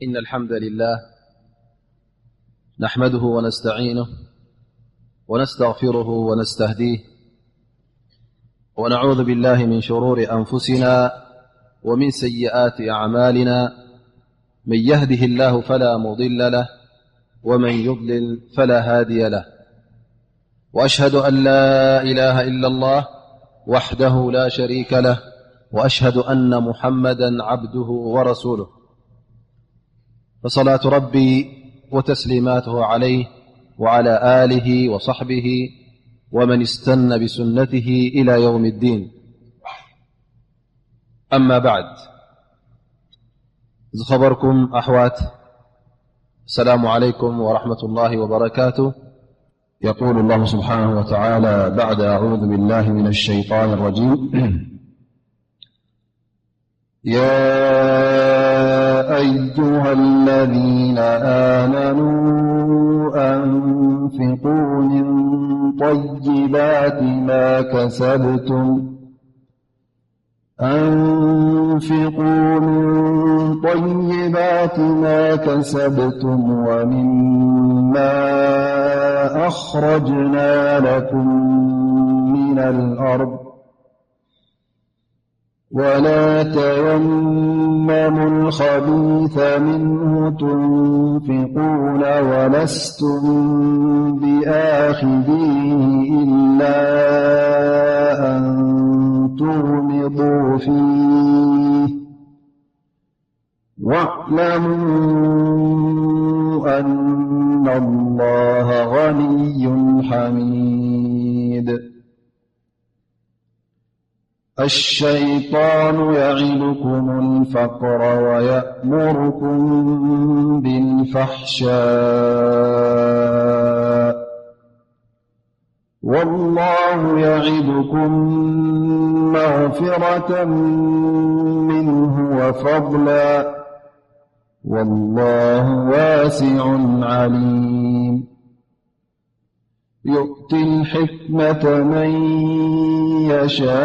إن الحمد لله نحمده ونستعينه ونستغفره ونستهديه، ونعوذ بالله من شرور أنفسنا ومن سيئات أعمالنا. من يهده الله فلا مضل له، ومن يضلل فلا هادي له. وأشهد أن لا إله إلا الله وحده لا شريك له، وأشهد أن محمدا عبده ورسوله. فصلاة ربي وتسليماته عليه وعلى آله وصحبه ومن استن بسنته إلى يوم الدين. أما بعد، ዝኸበርኩም ኣሕዋት፣ السلام عليكم ورحمة الله وبركاته. يقول الله سبحانه وتعالى بعد أعوذ بالله من الشيطان الرجيم: يا أيها الذين آمنوا أنفقوا من طيبات ما كسبتم، أنفقوا من طيبات ما كسبتم ومما أخرجنا لكم من الأرض، ولا تيمموا الخبيث منه تنفقون ولستم بآخذيه إلا أن تغمضوا فيه، واعلموا أن الله غني حميد. الشيطان يعدكم الفقر ويأمركم بالفحشاء، والله يعدكم مغفرة منه وفضلا، والله واسع عليم. يؤتي الحكمة من يشاء،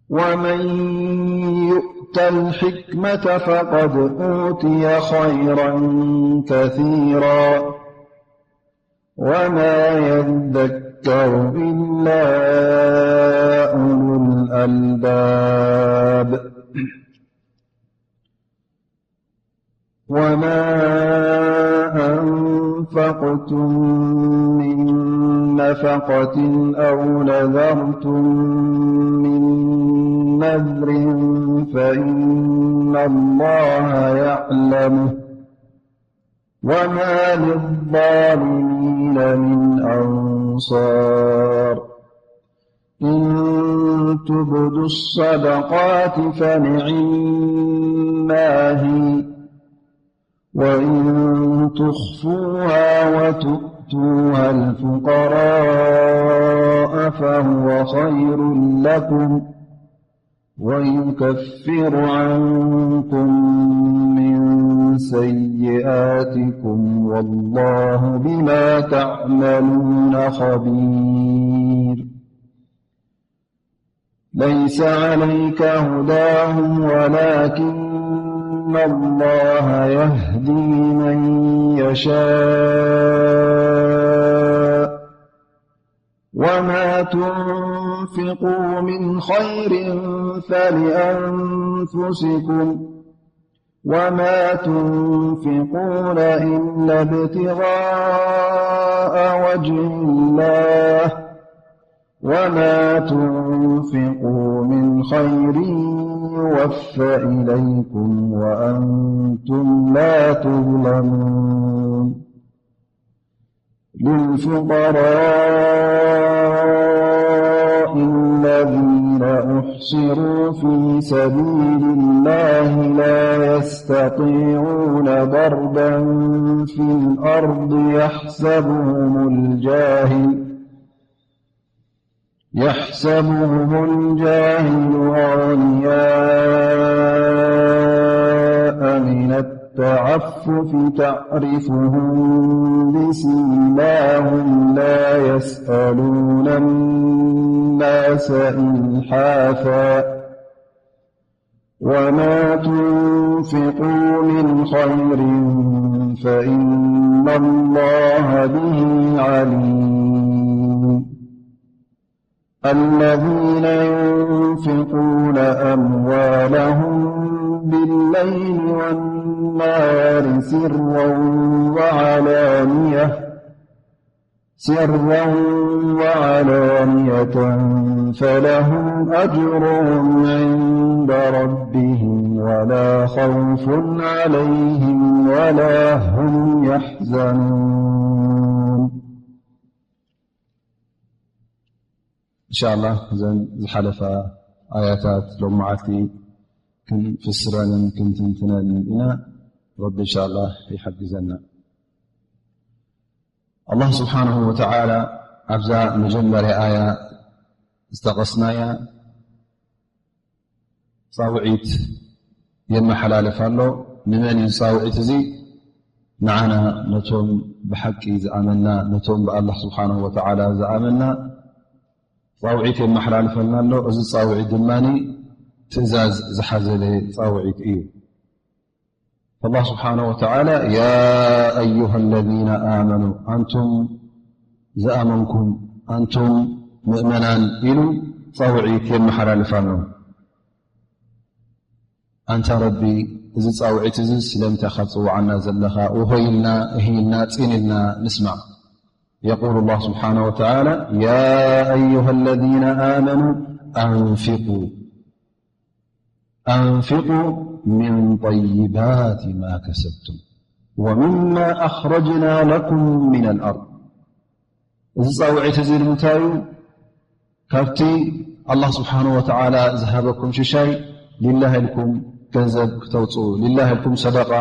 ومن يؤت الحكمة فقد أوتي خيرا كثيرا، وما يذكر إلا أولو الألباب. وما أنفقتم من نفقة أو نذرتم من نذر فإن الله يعلمه، وما للظالمين من أنصار. إن تبدوا الصدقات فنعما هي، وإن تخفوها وتؤتوها الفقراء فهو خير لكم، ويكفر عنكم من سيئاتكم، والله بما تعملون خبير. ليس عليك هداهم ولكن الله يهدي من يشاء، وما تنفقوا من خير فلأنفسكم، وما تنفقون إلا ابتغاء وجه الله، وما تنفقوا من خير يوف إليكم وأنتم لا تظلمون. للفقراء الذين أحصروا في سبيل الله لا يستطيعون ضربا في الأرض يحسبهم الجاهل، يحسبهم الجاهل أغنياء من التعفف، تعرفهم بسيماهم لا يسألون الناس إلحافا، وما تنفقوا من خير فإن الله به عليم. الذين ينفقون أموالهم بالليل والنهار سرا وعلانية، سرا وعلانية فلهم أجرهم عند ربهم ولا خوف عليهم ولا هم يحزنون. إن شاء الله እዘን ዝሓለፋ ኣያታት ሎም መዓልቲ ክንፍስረንን ክንትንትነንን ኢና። ረቢ إن شاء الله ይሓግዘና። ኣላህ ስብሓንሁ ወተዓላ ኣብዛ መጀመርያ ኣያ ዝጠቐስናያ ጻውዒት የመሓላልፍ ኣሎ። ንመን እዩ ጻውዒት እዚ? ንዓና ነቶም ብሓቂ ዝኣመና፣ ነቶም ብኣላህ ስብሓንሁ ወተዓላ ዝኣመና ጻውዒት የመሓላልፈልና ኣሎ። እዚ ጻውዒት ድማ ትእዛዝ ዝሓዘለ ጻውዒት እዩ። ኣላህ ስብሓንሁ ወተዓላ፣ ያ ኣዩሃ ለዚነ ኣመኑ፣ ኣንቱም ዝኣመንኩም፣ ኣንቱም ምእመናን ኢሉ ጻውዒት የመሓላልፍ ኣሎ። ኣንታ ረቢ፣ እዚ ጻውዒት እዚ ስለምንታይ ኢኻ ትጽውዓና ዘለኻ? ውሆይ ኢልና፣ እሂ ኢልና፣ ጽን ኢልና ንስማዕ። የቁሉ ላህ ስብሓነሁ ወተዓላ፣ ያ ኣዩሃ ለዚነ ኣመኑ ኣንፊቁ፣ ኣንፊቁ ሚን ጠይባት ማ ከሰብቱም ወሚማ ኣኽረጅና ለኩም ሚነል ኣርድ። እዚ ጻውዒት እዚ ንምንታይ እዩ? ካብቲ ኣላህ ስብሓነሁ ወተዓላ ዝሃበኩም ሽሻይ ሊላህ ኢልኩም ገንዘብ ክተውፅኡ፣ ሊላህ ኢልኩም ሰደቃ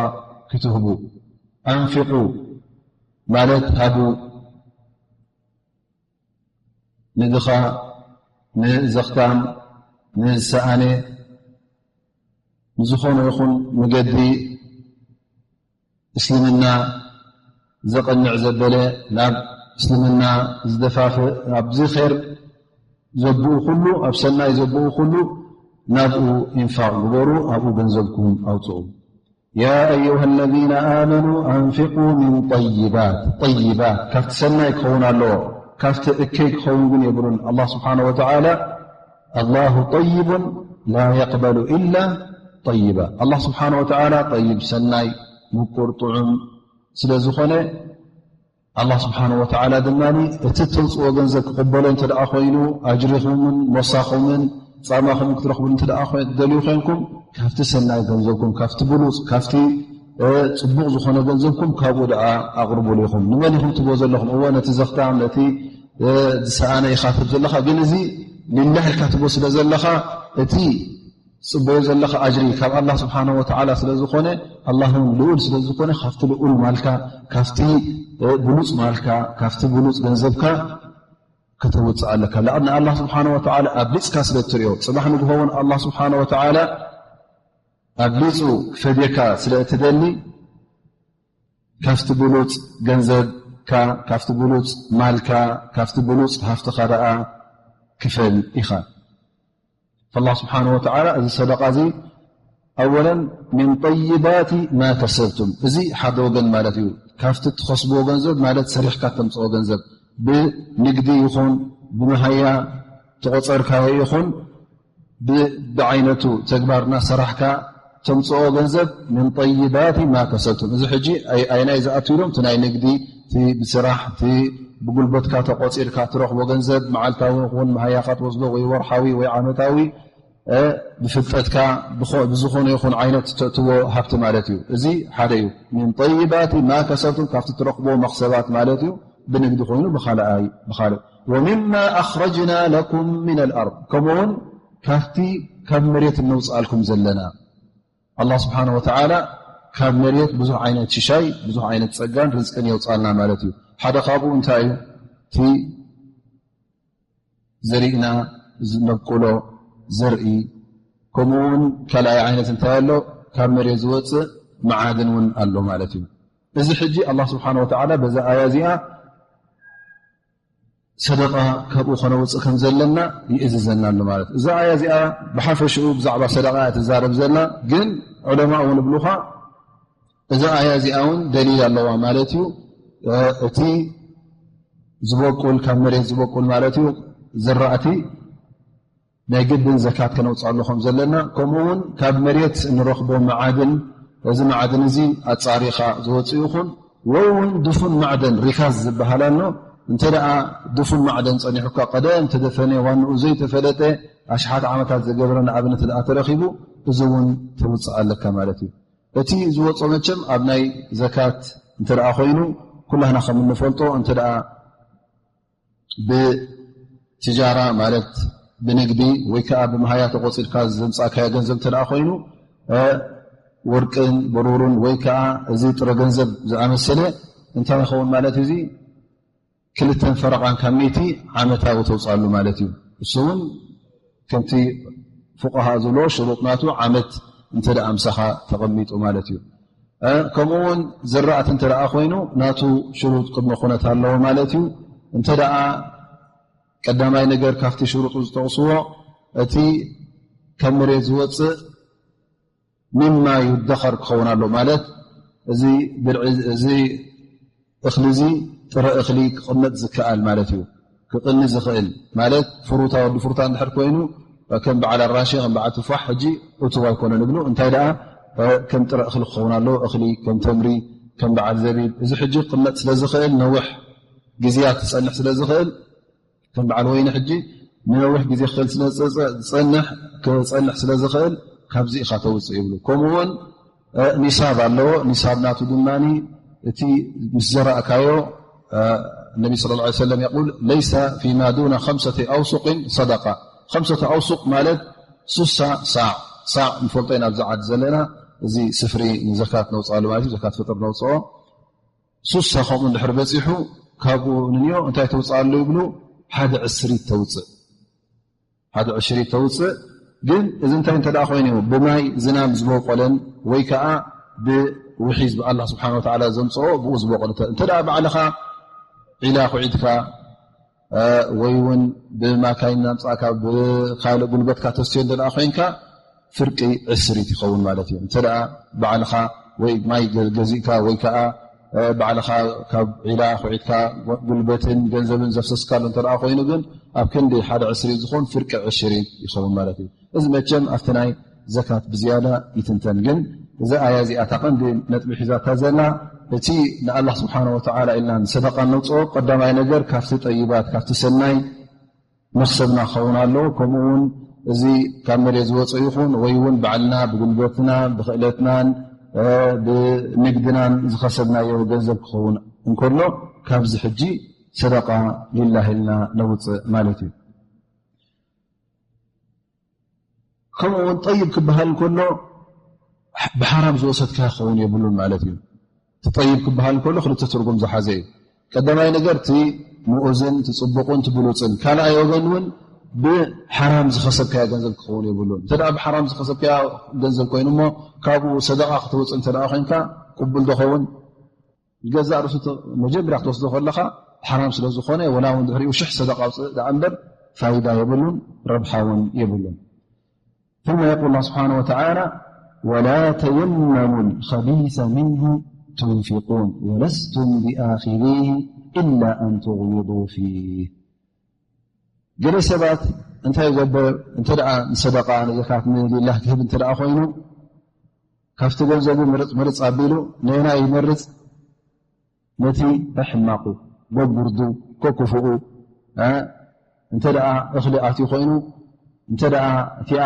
ክትህቡ። ኣንፊቁ ማለት ሃቡ፣ ንድኻ፣ ንዘኽታም፣ ንዝሰኣነ፣ ንዝኾነ ይኹን መገዲ እስልምና ዘቐንዕ ዘበለ፣ ናብ እስልምና ዝደፋፍእ፣ ኣብዚ ኼር ዘብኡ ኩሉ፣ ኣብ ሰናይ ዘብኡ ኩሉ ናብኡ ኢንፋቕ ግበሩ፣ ኣብኡ ገንዘብኩም ኣውፅኡ። ያ ኣዩሃ ለዚነ ኣመኑ ኣንፊቁ ሚን ጠይባት፣ ጠይባት ካብቲ ሰናይ ክኸውን ኣለዎ፣ ካብቲ እከይ ክኸውን ግን የብሉን። ኣላህ ስብሓነሁ ወተዓላ ኣላሁ ጠይቡን ላ የቅበሉ ኢላ ጠይባ። ኣላህ ስብሓነሁ ወተዓላ ጠይብ፣ ሰናይ፣ ምቁር፣ ጥዑም ስለ ዝኾነ፣ ኣላህ ስብሓነሁ ወተዓላ ድማ እቲ እተውፅኦ ገንዘብ ክቕበሎ እንተ ደኣ ኮይኑ፣ ኣጅሪኹምን ሞሳኹምን ፃማኹምን ክትረኽቡ እንተ ደኣ ኮይ-፣ ትደልዩ ኮይንኩም፣ ካብቲ ሰናይ ገንዘብኩም፣ ካብቲ ብሉፅ፣ ካብቲ፣ እ፣ ፅቡቕ ዝኾነ ገንዘብኩም ካብኡ ደኣ ኣቕርቡሉ ኢኹም። ንመን ኢኹም ትህብዎ ዘለኹም? እወ፣ ነቲ ዘኽታም፣ ነቲ፣ እ፣ ዝሰኣነ ኢኻ ትህብ ዘለኻ፣ ግን እዚ ሊላህ ኢልካ ትህቦ ስለ ዘለኻ፣ እቲ ትጽበዮ ዘለኻ ኣጅሪ ካብ ኣላህ ስብሓነሁ ወተዓላ ስለ ዝኾነ፣ ኣላህ እውን ልኡል ስለ ዝኾነ፣ ካብቲ ልኡል ማልካ፣ ካብቲ፣ እ፣ ብሉጽ ማልካ፣ ካብቲ ብሉጽ ገንዘብካ ከተውጽእ ኣለካ። ለኣን ኣላህ ስብሓነሁ ወተዓላ ኣብሊጽካ ስለ እትሪኦ፣ ጽባሕ ንግሆ እውን ኣላህ ስብሓነሁ ወተዓላ ኣብሊጹ ክፈድየካ ስለ እትደሊ፣ ካብቲ ብሉጽ ገንዘብካ፣ ካብቲ ብሉጽ ማልካ፣ ካብቲ ብሉጽ ሃፍትኻ ደኣ ክፈል ኢኻ። ፈላህ ስብሓነሁ ወተዓላ እዚ ሰደቃ እዚ ኣወለን ሚን ጠይባት ማ ከሰብቱም፣ እዚ ሓደ ወገን ማለት እዩ። ካብቲ እትኸስብዎ ገንዘብ ማለት ሰሪሕካ ተምፅኦ ገንዘብ፣ ብንግዲ ይኹን ብመሃያ ተቆፀርካዮ ይኹን ብ-፣ ብዓይነቱ ተግባር እናሰራሕካ ተምፅኦ ገንዘብ ሚን ጠይባት ማ ከሰብቱም። እዚ ሕጂ ኣይ-፣ ኣይናይ ዝኣቱ ኢሎም እቲ ናይ ንግዲ፣ እቲ ብስራሕ፣ እቲ ብጉልበትካ ተቆፂርካ ትረኽቦ ገንዘብ መዓልታዊ ይኹን መሃያኻ ትወስዶ ወይ ወርሓዊ ወይ ዓመታዊ እ፣ ብፍልጠትካ ብኾ-፣ ብዝኾነ ይኹን ዓይነት እተእትዎ ሃብቲ ማለት እዩ። እዚ ሓደ እዩ። ሚን ጠይባት ማ ከሰብቱም፣ ካብቲ ትረኽብዎ መኽሰባት ማለት እዩ። ብንግዲ ኮይኑ ብኻልኣይ፣ ብኻልእ። ወሚማ ኣኽረጅና ለኩም ሚነል ኣርድ፣ ከምኡውን ካብቲ ካብ መሬት እነውፅኣልኩም ዘለና። ኣላህ ስብሓነሁ ወተዓላ ካብ መሬት ብዙሕ ዓይነት ሽሻይ፣ ብዙሕ ዓይነት ፀጋን ርዝቅን የውፅኣልና ማለት እዩ። ሓደ ካብኡ እንታይ እዩ? እቲ ዘሪእና ዝነብቁሎ ዘርኢ፣ ከምኡ እውን ካልኣይ ዓይነት እንታይ ኣሎ? ካብ መሬት ዝወፅእ መዓድን እውን ኣሎ ማለት እዩ። እዚ ሕጂ ኣላህ ስብሓነሁ ወተዓላ በዛ ኣያ እዚኣ ሰደቃ ካብኡ ከነውፅእ ከም ዘለና ይእዝዘና ኣሎ ማለት እዩ። እዛ ኣያ እዚኣ ብሓፈሽኡ ብዛዕባ ሰደቃ እያ ትዛረብ ዘላ፣ ግን ዑለማ እውን እብሉኻ እዛ ኣያ እዚኣ እውን ደሊል ኣለዋ ማለት እዩ። እቲ ዝበቁል፣ ካብ መሬት ዝበቁል ማለት እዩ፣ ዝራእቲ ናይ ግድን ዘካት ከነውፅኣሉ ከም ዘለና፣ ከምኡ እውን ካብ መሬት እንረኽቦ መዓድን፣ እዚ መዓድን እዚ ኣፃሪኻ ዝወፅእ ይኹን ወይ እውን ድፉን ማዕደን ሪካዝ ዝበሃል ኣሎ። እንተ ደኣ ድፉን ማዕደን ጸኒሑካ፣ ቀደም ተደፈነ ዋንኡ ዘይተፈለጠ ኣሽሓት ዓመታት ዘገበረ ንኣብነት ደኣ ተረኺቡ፣ እዚ እውን ተውፅእ ኣለካ ማለት እዩ። እቲ ዝወጾ መቸም ኣብ ናይ ዘካት እንተ ደኣ ኮይኑ፣ ኩላህና ከም እንፈልጦ እንተ ደኣ ብትጃራ ማለት ብንግዲ ወይ ከዓ ብመሃያ ተቆፂርካ ዘምፃእካዮ ገንዘብ እንተ ደኣ ኮይኑ፣ እ፣ ወርቅን ብሩርን ወይ ከዓ እዚ ጥረ ገንዘብ ዝኣመሰለ እንታይ ይኸውን ማለት እዩ? እዚ ክልተን ፈረቓን ካብ ሚእቲ ዓመታዊ ተውፅኣሉ ማለት እዩ። እሱ እውን ከምቲ ፉቃሃ ዝብሎ ሽሩጥ ናቱ ዓመት እንተ ደኣ ምሳኻ ተቐሚጡ ማለት እዩ። እ፣ ከምኡ እውን ዝራእቲ እንተ ደኣ ኮይኑ ናቱ ሽሩጥ ቅድመ ኩነት ኣለዎ ማለት እዩ። እንተ ደኣ ቀዳማይ ነገር ካብቲ ሽሩጡ ዝጠቕስዎ እቲ ካብ መሬት ዝወፅእ ሚማ ዩደኸር ክኸውን ኣሎ ማለት እዚ ብርዒ፣ እዚ እኽሊ እዚ ጥረ እኽሊ ክቕመጥ ዝከኣል ማለት እዩ። ክቕኒ ዝኽእል ማለት ፍሩታ፣ ወዲ ፍሩታ እንድሕር ኮይኑ ከም በዓል ኣራንሺ፣ ከም በዓል ትፋሕ ሕጂ እቱብ ኣይኮነን እብሉ። እንታይ ደኣ ከም ጥረ እኽሊ ክኸውን ኣለዎ። እኽሊ ከም ተምሪ፣ ከም በዓል ዘቢብ፣ እዚ ሕጂ ክቕመጥ ስለ ዝኽእል፣ ነዊሕ ግዜያት ክጸንሕ ስለ ዝኽእል፣ ከም በዓል ወይኒ ሕጂ ንነዊሕ ግዜ ክኽእል ስለ ዝጸ-፣ ዝጸንሕ፣ ክጸንሕ ስለ ዝኽእል ካብዚ ኢኻ ተውጽእ ይብሉ። ከምኡ እውን እ፣ ኒሳብ ኣለዎ። ኒሳብ ናቱ ድማ እቲ ምስ ዘራእካዮ፣ እ፣ ነቢ ሰለላሁ ዐለይሂ ወሰለም የቁል፣ "ለይሰ ፊማ ዱነ ኸምሰተ ኣውሱቅን ሰደቃ።" ኸምሰተ ኣውሱቅ ማለት ሱሳ ሳዕ፣ ሳዕ ንፈልጦ ኢና ኣብዚ ዓዲ ዘለና፣ እዚ ስፍሪ ንዘካት ነውፅኣሉ ማለት እዩ፣ ዘካት ፍጥር ነውፅኦ። ሱሳ ከምኡ እንድሕር በፂሑ ካብኡ ንንዮ እንታይ ተውፅኣሉ ይብሉ? ሓደ ዕስሪት ተውፅእ። ሓደ ዕሽሪት ተውፅእ። ግን እዚ እንታይ እንተ ደኣ ኮይኑ ብማይ ዝናም ዝበቆለን ወይ ከዓ ብውሒዝ ብኣላህ ስብሓን ወተዓላ ዘምፅኦ ብኡ ዝበቆለ እንተ፣ እንተ ደኣ ባዕልኻ ዒላ ኩዒትካ፣ እ፣ ወይ እውን ብማካይን ናምፃእካ ብካልእ ጉልበትካ ተስትዮ እንተ ደኣ ኮይንካ ፍርቂ ዕስሪት ይኸውን ማለት እዩ። እንተ ደኣ ባዕልኻ ወይ ማይ ገ-፣ ገዚእካ ወይ ከዓ፣ እ፣ ባዕልኻ ካብ ዒላ ኩዒትካ ጉልበትን ገንዘብን ዘፍሰስካሉ እንተ ደኣ ኮይኑ ግን ኣብ ክንዲ ሓደ ዕስሪት ዝኾን ፍርቂ ዕስሪት ይኸውን ማለት እዩ። እዚ መቸም ኣብቲ ናይ ዘካት ብዝያዳ ይትንተን። ግን እዛ ኣያ እዚኣ እታ ቀንዲ ነጥቢ ሒዛታ ዘላ እቲ ንኣላህ ስብሓነ ወተዓላ ኢልና ንሰደቃ ነውፅኦ ቀዳማይ ነገር ካብቲ ጠይባት ካብቲ ሰናይ መኽሰብና ክኸውን ኣለዎ። ከምኡ እውን እዚ ካብ መሬት ዝወፀ ይኹን ወይ እውን ባዕልና ብጉልበትና ብክእለትናን፣ እ፣ ብንግድናን ዝኸሰብናዮ ገንዘብ ክኸውን እንከሎ ካብዚ ሕጂ ሰደቃ ሊላህ ኢልና ነውፅእ ማለት እዩ። ከምኡ እውን ጠይብ ክበሃል እንከሎ ብሓራም ዝወሰድካ ክኸውን የብሉን ማለት እዩ። እቲ ጠይብ ክበሃል እንከሎ ክልተ ትርጉም ዝሓዘ እዩ። ቀዳማይ ነገር እቲ ምኡዝን እቲ ፅቡቕን እቲ ብሉፅን፣ ካልኣይ ወገን እውን ብሓራም ዝኸሰብካዮ ገንዘብ ክኸውን የብሉን። እንተ ደኣ ብሓራም ዝኸሰብካዮ ገንዘብ ኮይኑ እሞ ካብኡ ሰደቃ ክትውፅእ እንተ ደኣ ኮይንካ ቅቡል ዶ ኸውን? ንገዛእ ርእሱ መጀመርያ ክትወስዶ ከለኻ ሓራም ስለ ዝኾነ ወላ እውን ድሕሪኡ ሽሕ ሰደቃ ውፅእ ደኣ እምበር ፋይዳ የብሉን፣ ረብሓ እውን የብሉን። ثم يقول الله سبحانه وتعالى: ولا تيمموا الخبيث منه تنفقون ولستم بآخذيه إلا أن تغمضوا فيه. ገለ ሰባት እንታይ ይገብር? እንተ ደኣ ንሰደቃ ንዘካት ንሊላህ ክህብ እንተ ደኣ ኮይኑ ካብቲ ገንዘቡ ምርፅ ምርፅ ኣቢሉ ነየናይ ይመርፅ? ነቲ ሕማቑ፣ ጎጉርዱ፣ ኮክፉኡ፣ እ፣ እንተ ደኣ እኽሊ ኣትዩ ኮይኑ፣ እንተ ደኣ እቲኣ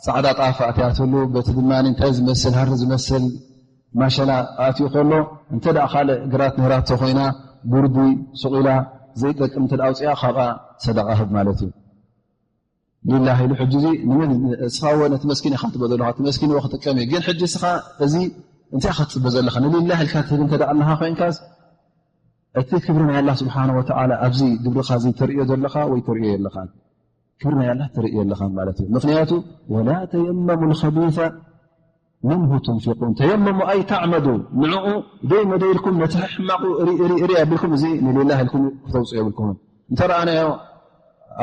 ጻዕዳ ጣፍ ኣትያትሉ፣ በቲ ድማ እንታይ ዝመስል፣ ሃሪ ዝመስል ማሸላ ኣትዩ ከሎ፣ እንተ ደኣ ካልእ ግራት ነይራቶ ኮይና፣ ጉርዲ ሱቕ ኢላ ዘይጠቅም እንተ ደኣ ኣውፅኣ፣ ካብኣ ሰደቃ ህብ ማለት እዩ። ሊላህ ኢሉ ሕጂ እዚ ንመን፣ እስኻ እወ ነቲ መስኪን ኢኻ ትበ ዘለኻ፣ እቲ መስኪን እወ ክጥቀም እዩ። ግን ሕጂ እስኻ እዚ እንታይ ኢኻ ትጽበ ዘለኻ? ንሊላህ ኢልካ ትህብ እንተ ደኣ ኣለኻ ኮይንካስ፣ እቲ ክብሪ ናይ ኣላህ ስብሓነ ወተዓላ ኣብዚ ግብርኻ እዚ ተርእዮ ዘለኻ ወይ ተርእዮ የለኻን። ክብሪ ናይ ኣላህ ተርእዮ የለኻን ማለት እዩ። ምኽንያቱ፣ "ወላ ተየመሙ ልኸቢሰ ምንሁ ትንፊቁን ተየመሙ ኣይ ተዕመዱ፣ ንዕኡ ደይ መደይ ኢልኩም ነቲ ሕማቑ እሪ፣ እሪ፣ እሪ ኣቢልኩም እዚ ንሊላህ ኢልኩም ክተውፅኡ የብልኩምን። እንተ ረኣናዮ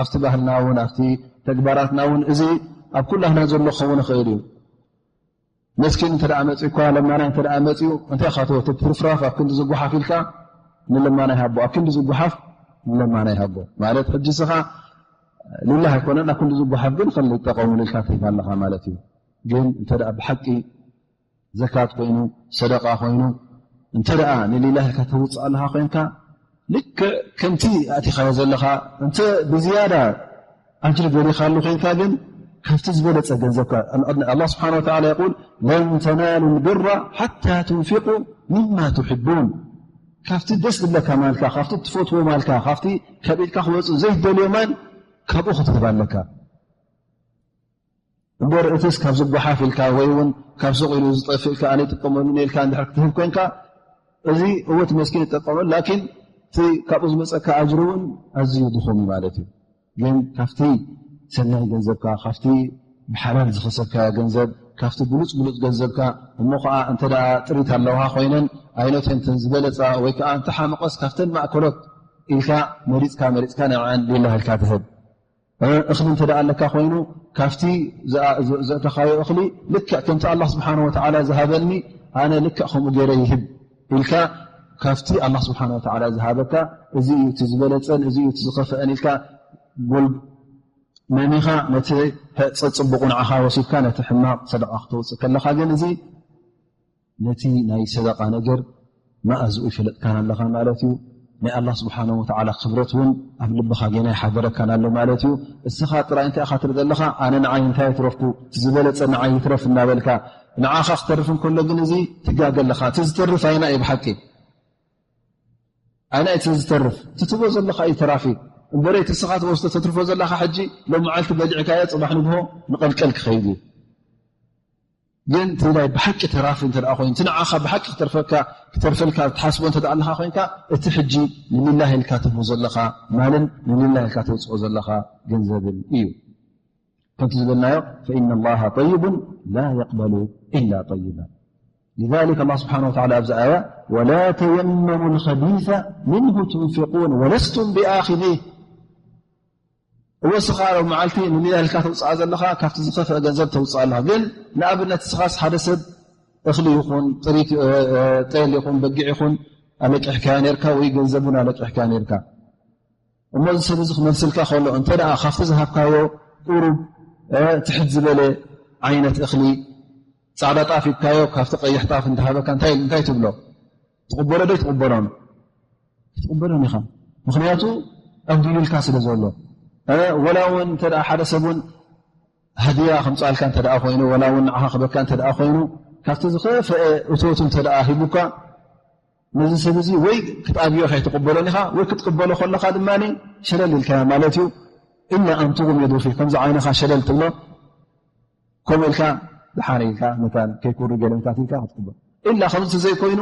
ኣብቲ ባህልና እውን ኣብቲ ተግባራትና እውን እዚ ኣብ ኩላህና ዘሎ ክኸውን ይኽእል እዩ። መስኪን እንተ ደኣ መጺኡ እኳ ለማናይ እንተ ደኣ መጺኡ እንታይ ኢኻ ትወ ትርፍራፍ ኣብ ክንዲ ዝጓሓፍ ኢልካ ንለማናይ ሃቦ ኣብ ክንዲ ዝጓሓፍ ንለማናይ ሃቦ ማለት ሕጂ ስኻ ሊላህ ኣይኮነን ኣብ ክንዲ ዝጓሓፍ ግን ኸልጠቀሙሉ ኢልካ ትህብ ኣለኻ ማለት እዩ። ግን እንተ ደኣ ብሓቂ ዘካት ኮይኑ ሰደቃ ኮይኑ እንተ ደኣ ንሊላህ ኢልካ ተውፅእ ኣለኻ ኮይንካ ልክዕ ከምቲ ኣቲኻዮ ዘለኻ እንተ ብዝያዳ ኣጅሪ ገሊኻሉ ኮይንካ ግን ካብቲ ዝበለፀ ገንዘብካ ኣላህ ስብሓን ወተዓላ የቁል ለን ተናሉ ልብራ ሓታ ትንፊቁ ሚማ ትሕቡን ካብቲ ደስ ዝብለካ ማልካ ካብቲ ትፈትዎ ማልካ ካብቲ ካብ ኢድካ ክወፅእ ዘይትደልዮ ማል ካብኡ ክትህብ ኣለካ። እምበር እትስ ካብ ዝጓሓፍ ኢልካ ወይ እውን ካብ ሱቕ ኢሉ ዝጠፍእ ኢልካ ኣነ ይጥቀመሉ ኢልካ እንድሕር ክትህብ ኮንካ እዚ እወ እቲ መስኪን ይጠቀመሉ ላኪን እቲ ካብኡ ዝመፀካ ኣጅሪ እውን ኣዝዩ ድኹም እዩ ማለት እዩ። ግን ካብቲ ሰናይ ገንዘብካ ካብቲ ብሓላል ዝኸሰብካዮ ገንዘብ ካብቲ ብሉፅ ብሉፅ ገንዘብካ እሞ ከዓ እንተ ደኣ ጥሪት ኣለውሃ ኮይነን ኣይነተን ተን ዝበለፃ ወይ ከዓ እንተ ሓመቐስ ካብተን ማእከሎት ኢልካ መሪፅካ መሪፅካ ንዕዐን ሊላህ ኢልካ ትህብ። እኽሊ እንተ ደኣ ኣለካ ኮይኑ ካብቲ ዘእተኻዮ እኽሊ ልክዕ ከምቲ ኣላህ ስብሓን ወተዓላ ዝሃበኒ ኣነ ልክዕ ከምኡ ገይረ ይህብ ኢልካ ካብቲ ኣላህ ስብሓን ወተዓላ ዝሃበካ እዚ እዩ እቲ ዝበለፀን እዚ እዩ እቲ ዝኸፍአን ኢልካ ጎል መሚኻ ነቲ ጸጽቡቑ ንዓኻ ወሲድካ ነቲ ሕማቕ ሰደቃ ክተውፅእ ከለኻ ግን እዚ ነቲ ናይ ሰደቃ ነገር መኣዝኡ ይፈለጥካን ኣለኻ ማለት እዩ። ናይ ኣላህ ስብሓን ወተዓላ ክብረት እውን ኣብ ልብኻ ጌና ይሓደረካን ኣሎ ማለት እዩ። እስኻ ጥራይ እንታይ ኢኻ ትርኢ ዘለኻ ኣነ ንዓይ እንታይ ይትረፍኩ ዝበለፀ ንዓይ ይትረፍ እናበልካ ንዓኻ ክተርፍ እንከሎ ግን እዚ ትጋገ ኣለኻ። እቲ ዝተርፍ ኣይና እዩ ብሓቂ ኣይና እቲ ዝተርፍ ትትቦ ዘለኻ እዩ ተራፊ እምበረይ እቲ እስኻ ትወስዶ ተትርፎ ዘለኻ ሕጂ ሎም መዓልቲ በሊዕካዮ ፅባሕ ንግሆ ንቐልቀል ክኸይድ እዩ። ግን እቲ ናይ ብሓቂ ተራፊ እንተ ኮይኑ እቲ ንዓኻ ብሓቂ ክተርፈካ ክተርፈልካ ትሓስቦ እንተ ኣለኻ ኮይንካ እቲ ሕጂ ንሊላህ ኢልካ ትህቦ ዘለኻ ማልን ንሊላህ ኢልካ ተውፅኦ ዘለኻ ገንዘብን እዩ። ከምቲ ዝበልናዮ فإن الله طيب لا يقبل إلا طيبا لذلك الله سبحانه وتعالى ኣብዚ ኣያ ولا تيمموا الخبيث منه تنفقون ولستم بآخذيه እወ እስኻ ሎም መዓልቲ ንሊላህ ኢልካ ተውፅኣ ዘለኻ ካብቲ ዝኸፍአ ገንዘብ ተውፅእ ኣለኻ። ግን ንኣብነት እስኻስ ሓደ ሰብ እኽሊ ይኹን ጥሪት ጤል ይኹን በጊዕ ይኹን ኣለቂሕካዮ ነርካ ወይ ገንዘብ እውን ኣለቂሕካዮ ነርካ እሞ እዚ ሰብ እዚ ክመልስልካ ከሎ እንተ ደኣ ካብቲ ዝሃብካዮ ቁሩብ ትሕት ዝበለ ዓይነት እኽሊ ፃዕዳ ጣፍ ሂብካዮ ካብቲ ቀይሕ ጣፍ እንተሃበካ እንታይ እንታይ ትብሎ? ትቕበሎ ዶ ኣይትቕበሎን? ክትቕበሎን ኢኻ። ምኽንያቱ ኣብ ዲንልካ ስለ ዘሎ። ወላ እውን እንተ ሓደ ሰብ እውን ሃድያ ከምፃልካ እንተ ኮይኑ ወላ እውን ንዓኻ ክበካ እንተ ኮይኑ ካብቲ ዝኸፈአ እቶቱ እንተ ሂቡካ ነዚ ሰብ እዚ ወይ ክትኣብዮ ከይትቕበሎን ኢኻ ወይ ክትቅበሎ ከለኻ ድማ ሸለል ኢልካዮ ማለት እዩ። ኢላ ኣን ትغምض ፊህ ከምዚ ዓይንኻ ሸለል ትብሎ ከምኡ ኢልካ ድሓር ኢልካ መታን ከይኩሪ ገለ መታት ኢልካ ክትቅበል ኢላ ከምዚ ዘይኮይኑ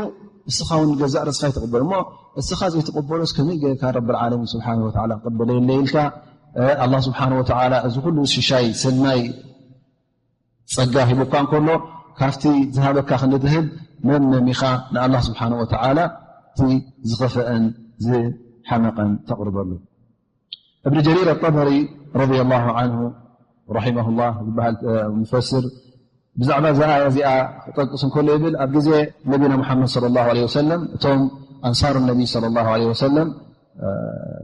እስኻ እውን ገዛእ ርእስኻ ይትቕበል እሞ እስኻ ዘይትቕበሎስ ከመይ ገይርካ ረብል ዓለሚን ስብሓን ወተዓላ ክቕበለየለ ኢልካ ኣላ ስብሓን ወተዓላ እዚ ኩሉ ሽሻይ ሰናይ ጸጋ ሂቡካ እንከሎ ካብቲ ዝሃበካ ክንድትህብ መምመሚኻ ንኣላህ ስብሓን ወተዓላ እቲ ዝኸፈአን ዝሓመቐን ተቕርበሉ። እብኒ ጀሪር ኣጠበሪ ረዲየላሁ ዓንሁ ረሒመሁላህ ዝበሃል ሙፈስር ብዛዕባ እዛ ኣያ እዚኣ ክጠቅስ እንከሎ ይብል ኣብ ግዜ ነቢና ሙሓመድ ሰለላሁ ዐለይሂ ወሰለም እቶም ኣንሳር ነቢ ሰለላሁ ዐለይሂ ወሰለም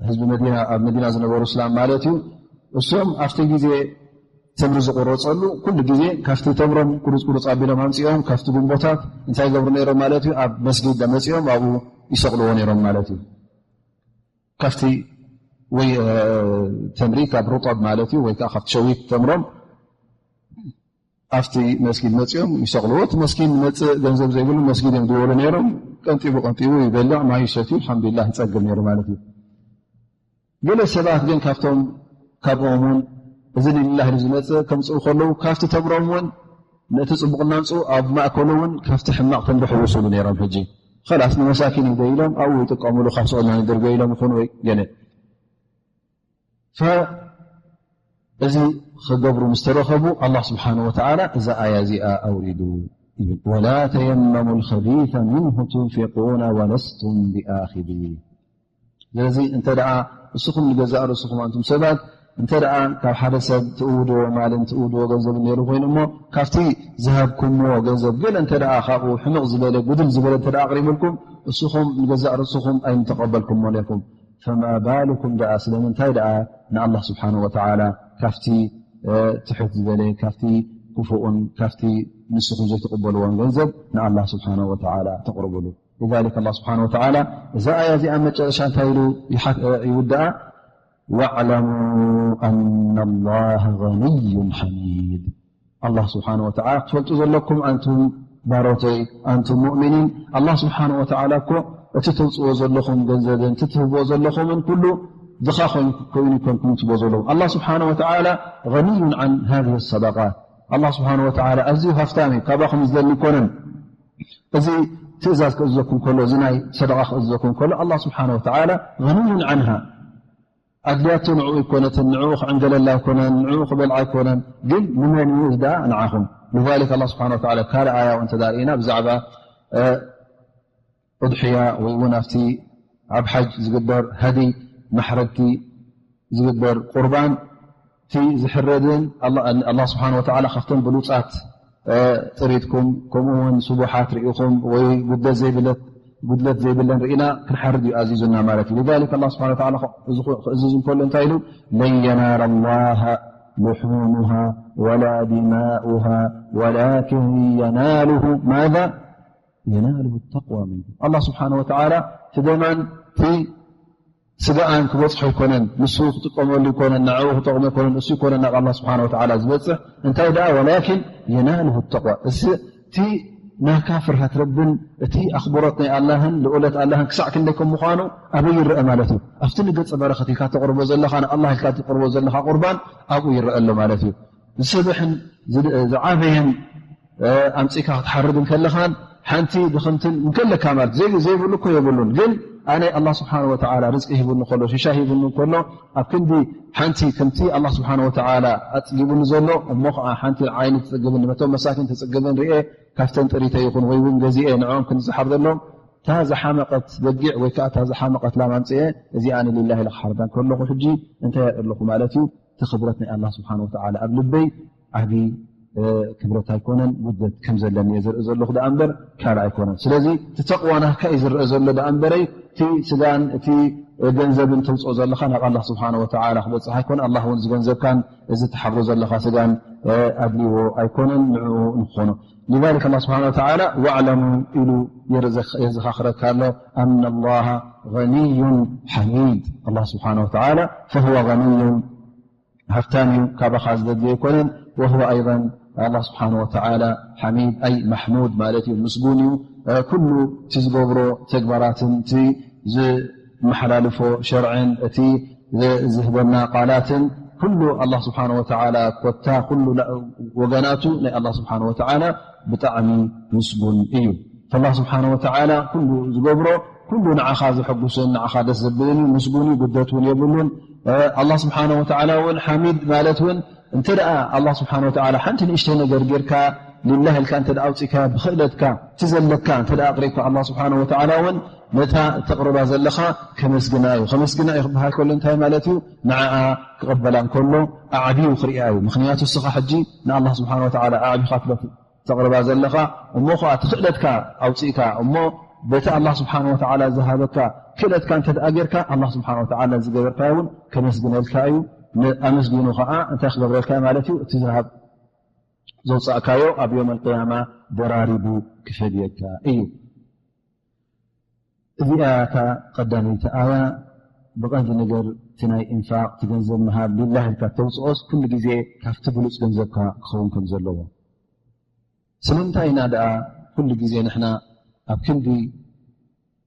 ህዝቢ መዲና ኣብ መዲና ዝነበሩ እስላም ማለት እዩ። እሶም ኣብቲ ግዜ ተምሪ ዝቆረፀሉ ኩሉ ግዜ ካብቲ ተምሮም ቁሩፅ ቁሩፅ ኣቢሎም ኣምፅኦም ካብቲ ጉንቦታት እንታይ ይገብሩ ነይሮም ማለት እዩ ኣብ መስጊድ መፂኦም ኣብኡ ይሰቕልዎ ነይሮም ማለት እዩ። ካብቲ ወይ ተምሪ ካብ ሩጠብ ማለት እዩ ወይ ከዓ ካብቲ ሸዊት ተምሮም ኣብቲ መስጊድ መፂኦም ይሰቕልዎ እቲ መስጊድ መፅእ ገንዘብ ዘይብሉ መስጊድ እዮም ዝወሉ ነይሮም። ቀንጢቡ ቀንጢቡ ይበልዕ ማይ ይሰትዩ ኣልሓምዱሊላህ ይፀግብ ነይሩ ማለት እዩ። ገለ ሰባት ግን ካብቶም ካብኦም እውን እዚ ንሊላህ ኢሉ ዝመፅእ ከምፅኡ ከለዉ ካብቲ ተምሮም እውን ነቲ ፅቡቕ እናምፅኡ ኣብ ማእከሉ እውን ካብቲ ሕማቕ ተምሪ ሕውስሉ ነይሮም ሕጂ ኸላስ ንመሳኪን እዩ ኢሎም ኣብኡ ይጥቀምሉ ካብ ስቕልና ንድርጎ ኢሎም ይኹን ወይ ገለ እዚ ክገብሩ ምስ ተረኸቡ ኣላህ ስብሓን ወተዓላ እዛ ኣያ እዚኣ ኣውሪዱ ይብል ولا تيمموا الخبيث منه تنفقون ولستم بآخذيه ስለዚ እንተ ደኣ ንስኹም ንገዛእ ርእስኹም ኣንቱም ሰባት እንተ ደኣ ካብ ሓደ ሰብ ትእውድዎ ማልን ትእውድዎ ገንዘብን ነይሩ ኮይኑ እሞ ካብቲ ዝሃብኩምዎ ገንዘብ ገለ እንተ ደኣ ካብኡ ሕምቕ ዝበለ ጉድል ዝበለ እንተ ደኣ ኣቕሪብልኩም ንስኹም ንገዛእ ርእስኹም ኣይምተቐበልኩምዎ ነይርኩም። ፈማ ባልኩም ደኣ ስለምንታይ ደኣ ንኣላህ ስብሓንሁ ወተዓላ ካብቲ ትሕት ዝበለ ካብቲ ክፉእን ካብቲ ንስኹም ዘይትቕበልዎን ገንዘብ ንኣላህ ስብሓንሁ ወተዓላ ተቕርብሉ። لذلك الله سبحانه وتعالى እዛ ኣያ እዚኣ መጨረሻ እንታይ ኢሉ ይሓ- ይውድኣ? واعلموا أن الله غني حميد። ኣላህ ስብሓን ወተዓላ ክትፈልጡ ዘለኩም ኣንቱም ባሮተይ ኣንቱም ሙእሚኒን ኣላህ ስብሓን ወተዓላ እኮ እቲ ተውፅዎ ዘለኹም ገንዘብን እቲ ትህብዎ ዘለኹምን ኩሉ ድኻ ኮይኑ ይኮንኩም ትቦ ዘለኹም። ኣላህ ስብሓን ወተዓላ غني عن هذه الصدقات። ኣላህ ስብሓን ወተዓላ ኣዝዩ ሃፍታም እዩ፣ ካባኹም ዝደሊ ይኮነን። እዚ ትእዛዝ ክእዘኩም ከሎ፣ እዚ ናይ ሰደቃ ክእዘኩም ከሎ ኣላህ ስብሓን ወተዓላ غني عنها ኣድልያቶ ንዕኡ ኣይኮነትን፣ ንዕኡ ክዕንገለላ ኣይኮነን፣ ንዕኡ ክበልዓ ኣይኮነን። ግን ንመን እዩ እዚ ደኣ? ንዓኹም። لذلك ኣላህ ስብሓን ወተዓላ ካልእ ኣያ እውን ተዳርእና ብዛዕባ እ፣ እድሕያ ወይ እውን ኣብቲ ኣብ ሓጅ ዝግበር ሃዲ ማሕረድቲ ዝግበር ቁርባን እቲ ዝሕረድን ኣላ ስብሓን ወተዓላ ካብቶም ብሉፃት ጥሪትኩም ከምኡ እውን ስቡሓት ርኢኹም ወይ ጉድለት ዘይብለት ጉድለት ዘይብለን ርኢና ክንሓርድ እዩ ኣዚዙና ማለት እዩ። لذلك ኣላ ስብሓን ወተዓላ ክእዝዝ እንከሎ እንታይ ኢሉ? ለን የናለ ላሃ ልሑሙሃ ወላ ዲማኡሃ ወላኪን የናልሁ ማዛ የናልሁ ተቅዋ ሚንኩም። ኣላ ስብሓን ወተዓላ እቲ ደማን እቲ ስጋኣን ክበፅሖ ኣይኮነን፣ ንሱ ክጥቀመሉ ኣይኮነን፣ ንዕኡ ክጠቕሞ ኣይኮነን፣ እሱ ኣይኮነን ናብ ኣላ ስብሓን ወተዓላ ዝበፅሕ። እንታይ ደኣ ወላኪን የናልሁ ተቅዋ። እዚ እቲ ናካ ፍርሃት ረብን እቲ ኣኽብሮት ናይ ኣላህን ልኡለት ኣላህን ክሳዕ ክንደይ ከም ምዃኑ ኣበይ ይረአ ማለት እዩ? ኣብቲ ንገፀ በረኸት ኢልካ ተቕርቦ ዘለኻ ንኣላህ ኢልካ ትቕርቦ ዘለኻ ቁርባን ኣብኡ ይረአ ኣሎ ማለት እዩ። ዝሰብሕን ዝዓበየን ኣምፂእካ ክትሓርድ እንከለኻን ሓንቲ ድኽምትን እንከለካ ማለት ዘይብሉ እኮ የብሉን። ግን ኣነ ኣላ ስብሓን ወተዓላ ርዝቂ ሂቡኒ ከሎ ሽሻ ሂቡኒ ከሎ ኣብ ክንዲ ሓንቲ ከምቲ ኣላ ስብሓን ወተዓላ ኣፅጊቡኒ ዘሎ እሞ ከዓ ሓንቲ ዓይኒ ትፅግብን ነቶም መሳኪን ትፅግብን ርኤ ካብተን ጥሪተ ይኹን ወይ እውን ገዚኤ ንዕኦም ክንዝሓር ዘሎም እታ ዝሓመቐት በጊዕ ወይ ከዓ እታ ዝሓመቐት ላም ኣምፅኤ እዚኣ ንሊላሂ ኢለ ክሓርዳ እንከለኹ ሕጂ እንታይ ኣለኹ ማለት እዩ? እቲ ክብረት ናይ ኣላ ስብሓን ወተዓላ ኣብ ልበይ ዓብዪ ክብረት ኣይኮነን፣ ጉድለት ከም ዘለኒ እየ ዝርኢ ዘለኹ ደኣ እምበር ካልእ ኣይኮነን። ስለዚ እቲ ተቕዋ ናካ እዩ ዝረአ ዘሎ ደኣ እምበረይ እቲ ስጋን እቲ ገንዘብን ተውፅኦ ዘለኻ ናብ ኣላ ስብሓን ወተዓላ ክበፅሕ ኣይኮነ። ኣላ እውን እዚ ገንዘብካን እዚ ትሓብሮ ዘለኻ ስጋን ኣድልዎ ኣይኮነን፣ ንዕኡ ንክኾኖ። لذلك ኣላ ስብሓን ወተዓላ واعلموا ኢሉ የዘኻኽረካ ኣሎ أن الله غني حميد። ኣላ ስብሓን ወተዓላ فهو غني ሃብታም እዩ፣ ካባኻ ዝደሊ ኣይኮነን። وهو أيضا ኣላ ስብሓን ወተዓላ ሓሚድ ኣይ ማሕሙድ ማለት እዩ፣ ምስጉን እዩ። ኩሉ እቲ ዝገብሮ ተግባራትን እቲ ዝመሓላልፎ ሸርዕን እቲ ዝህበና ቃላትን ኩሉ ኣላ ስብሓን ወተዓላ ኮታ ኩሉ ወገናቱ ናይ ኣላ ስብሓን ወተዓላ ብጣዕሚ ምስጉን እዩ። ኣላ ስብሓን ወተዓላ ኩሉ ዝገብሮ ኩሉ ንዓኻ ዘሐጉስን ንዓኻ ደስ ዘብልን እዩ፣ ምስጉን እዩ፣ ጉደት እውን የብሉን። ኣላ ስብሓን ወተዓላ እውን ሓሚድ ማለት እውን እንተ ደኣ ኣላ ስብሓን ወተዓላ ሓንቲ ንእሽተይ ነገር ጌርካ ሊላህ ኢልካ እንተ ደኣ ኣውፂእካ ብክእለትካ እቲ ዘለካ እንተ ደኣ ኣቕሪብካ ኣላ ስብሓን ወተዓላ እውን ነታ ተቕርባ ዘለኻ ከመስግና እዩ። ከመስግና እዩ ክበሃል ከሎ እንታይ ማለት እዩ? ንዓኣ ክቕበላ እንከሎ ኣዕብዩ ክርእያ እዩ። ምኽንያቱ እስኻ ሕጂ ንኣላ ስብሓን ወተዓላ ኣዕቢኻ ትበ ተቕርባ ዘለኻ እሞ ኸዓ ትኽእለትካ ኣውፅእካ እሞ በቲ ኣላ ስብሓን ወተዓላ ዝሃበካ ክእለትካ እንተ ደኣ ጌርካ ኣላ ስብሓን ወተዓላ ዝገበርካዮ እውን ከመስግነልካ እዩ። ኣመስጊኑ ኸዓ እንታይ ክገብረልካ ማለት እዩ? እቲ ዝሃብ ዘውፃእካዮ ኣብ ዮም ኣልቅያማ ደራሪቡ ክፈድየካ እዩ። እዚኣ እታ ቀዳመይቲ ኣያ ብቐንዲ ነገር እቲ ናይ ኢንፋቅ እቲ ገንዘብ ምሃብ ሊላህ ኢልካ ተውፅኦስ ኩሉ ግዜ ካብቲ ብሉፅ ገንዘብካ ክኸውን ከም ዘለዎ። ስለምንታይ ኢና ደኣ ኩሉ ግዜ ንሕና ኣብ ክንዲ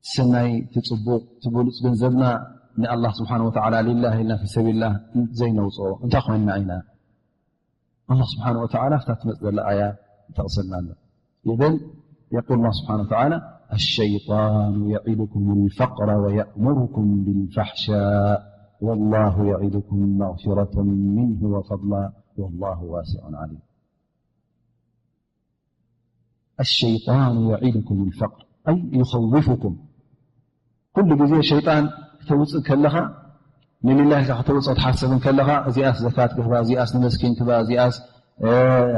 ሰናይ እቲ ፅቡቕ እቲ ብሉፅ ገንዘብና ንኣላህ ስብሓን ወተዓላ ሊላህ ኢልና ፊ ሰቢልላህ ዘይነውፅኦ እንታይ ኮይንና ኢና? ኣላህ ስብሓን ወተዓላ ኣብታ ትመፅ ዘላ ኣያ ይጠቕሰልና ኣሎ ይብል። يقول الله سبحانه وتعالى الشيطان يعدكم الفقر ويأمركم بالفحشاء والله يعدكم مغفرة منه وفضلا والله واسع عليم. الشيطان يعدكم الفقر أي يخوفكم ኩሉ ግዜ ሸይጣን ተውፅእ ከለኻ ንሊላህ ኢልካ ከተውፅእ ክትሓስብ ከለኻ እዚኣስ ዘካት ክህባ፣ እዚኣስ ንመስኪን ክህባ፣ እዚኣስ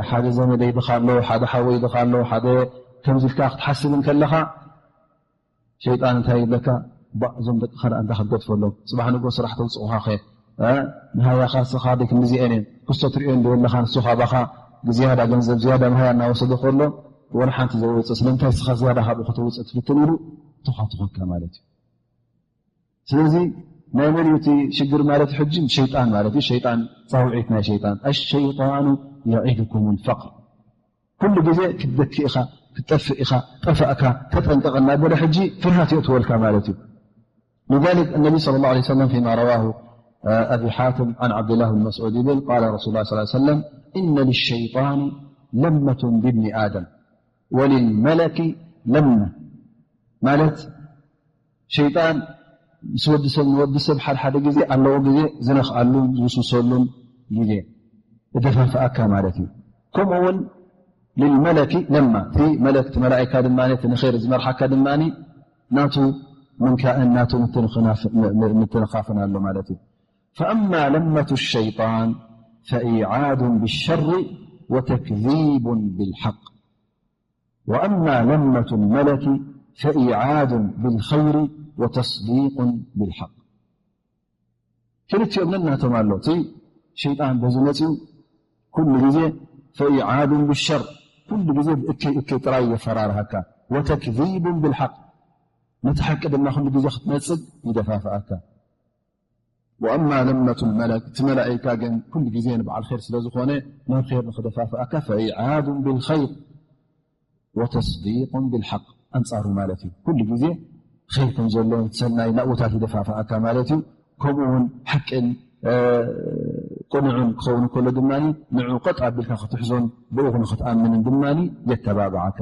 ሓደ ዘመደይ ድኻ ኣሎ፣ ሓደ ሓወይ ድኻ ኣሎ፣ ሓደ ከምዚ ኢልካ ክትሓስብ ከለኻ ሸይጣን እንታይ ይብለካ? ባእ እዞም ደቅኻ ደኣ እንታይ ክትገድፈሎም? ጽባሕ ንግሆ ስራሕ ተውጽኡኻኸ? ንሃያኻ ስኻ ደይ ክንዲዚአን እየን ክስቶ ትርእዮ እንዶ ኣለኻ ንሱ ካባኻ ዝያዳ ገንዘብ ዝያዳ መሃያ እናወሰደ ከሎ ወላ ሓንቲ ዘውፅእ ስለምንታይ ስኻ ዝያዳ ካብኡ ከተውፅእ ትፍትን ኢሉ ተኻትኾካ ማለት እዩ። ስለዚ ናይ መን እዩ እቲ ሽግር ማለት ሕጂ? ሸይጣን ማለት እዩ። ሸይጣን ፃውዒት ናይ ሸይጣን الشيطان يعدكم الفقر ኩሉ ግዜ ክትደኪ ኢኻ፣ ክትጠፍእ ኢኻ፣ ጠፋእካ፣ ተጠንቀቕ እናበለ ሕጂ ፍርሃት የእትወልካ ማለት እዩ። لذلك النبي صلى الله عليه وسلم فيما رواه أبي حاتم عن عبد الله بن مسعود يقول قال رسول الله صلى الله عليه وسلم إن للشيطان لمة بابن آدم وللملك لمة ማለት ሸይጣን ምስ ወዲ ሰብ ንወዲ ሰብ ሓደ ሓደ ግዜ ኣለዎ ግዜ ዝነኽኣሉን ዝውስሰሉን ግዜ እደፋፍኣካ ማለት እዩ። ከምኡ እውን ልልመለኪ ለማ እቲ መለክ እቲ መላእካ ድማ እቲ ንኸይር ዝመርሓካ ድማ ናቱ ምንካእን ናቱ ምትንኻፍን ኣሎ ማለት እዩ። فأما لمة الشيطان فإيعاد بالشر وتكذيب بالحق وأما لمة الملك فإيعاد بالخير وتصديق بالحق ክልቲኦም ነናቶም ኣሎ። እቲ ሸይጣን በዚ መፅኡ ኩሉ ግዜ فإيعاد بالشر ኩሉ ግዜ ብእከይ እከይ ጥራይ የፈራርሃካ وتكذيب بالحق ነቲ ሓቂ ድማ ኩሉ ግዜ ክትነፅግ ይደፋፍኣካ። وأما لمة الملك እቲ መላኢካ ግን ኩሉ ግዜ ንበዓል ኸይር ስለ ዝኾነ ናብ ኸይር ንኽደፋፍኣካ فإيعاد بالخير وتصديق بالحق ኣንፃሩ ማለት እዩ። ኩሉ ግዜ ኸይር ከም ዘሎ ሰናይ ናብኡታት ይደፋፍኣካ ማለት እዩ። ከምኡ እውን ሓቅን ቅኑዕን ክኸውን ከሎ ድማ ንዑ ቀጥ ኣቢልካ ክትሕዞን ብኡ ንክትኣምንን ድማ የተባብዓካ።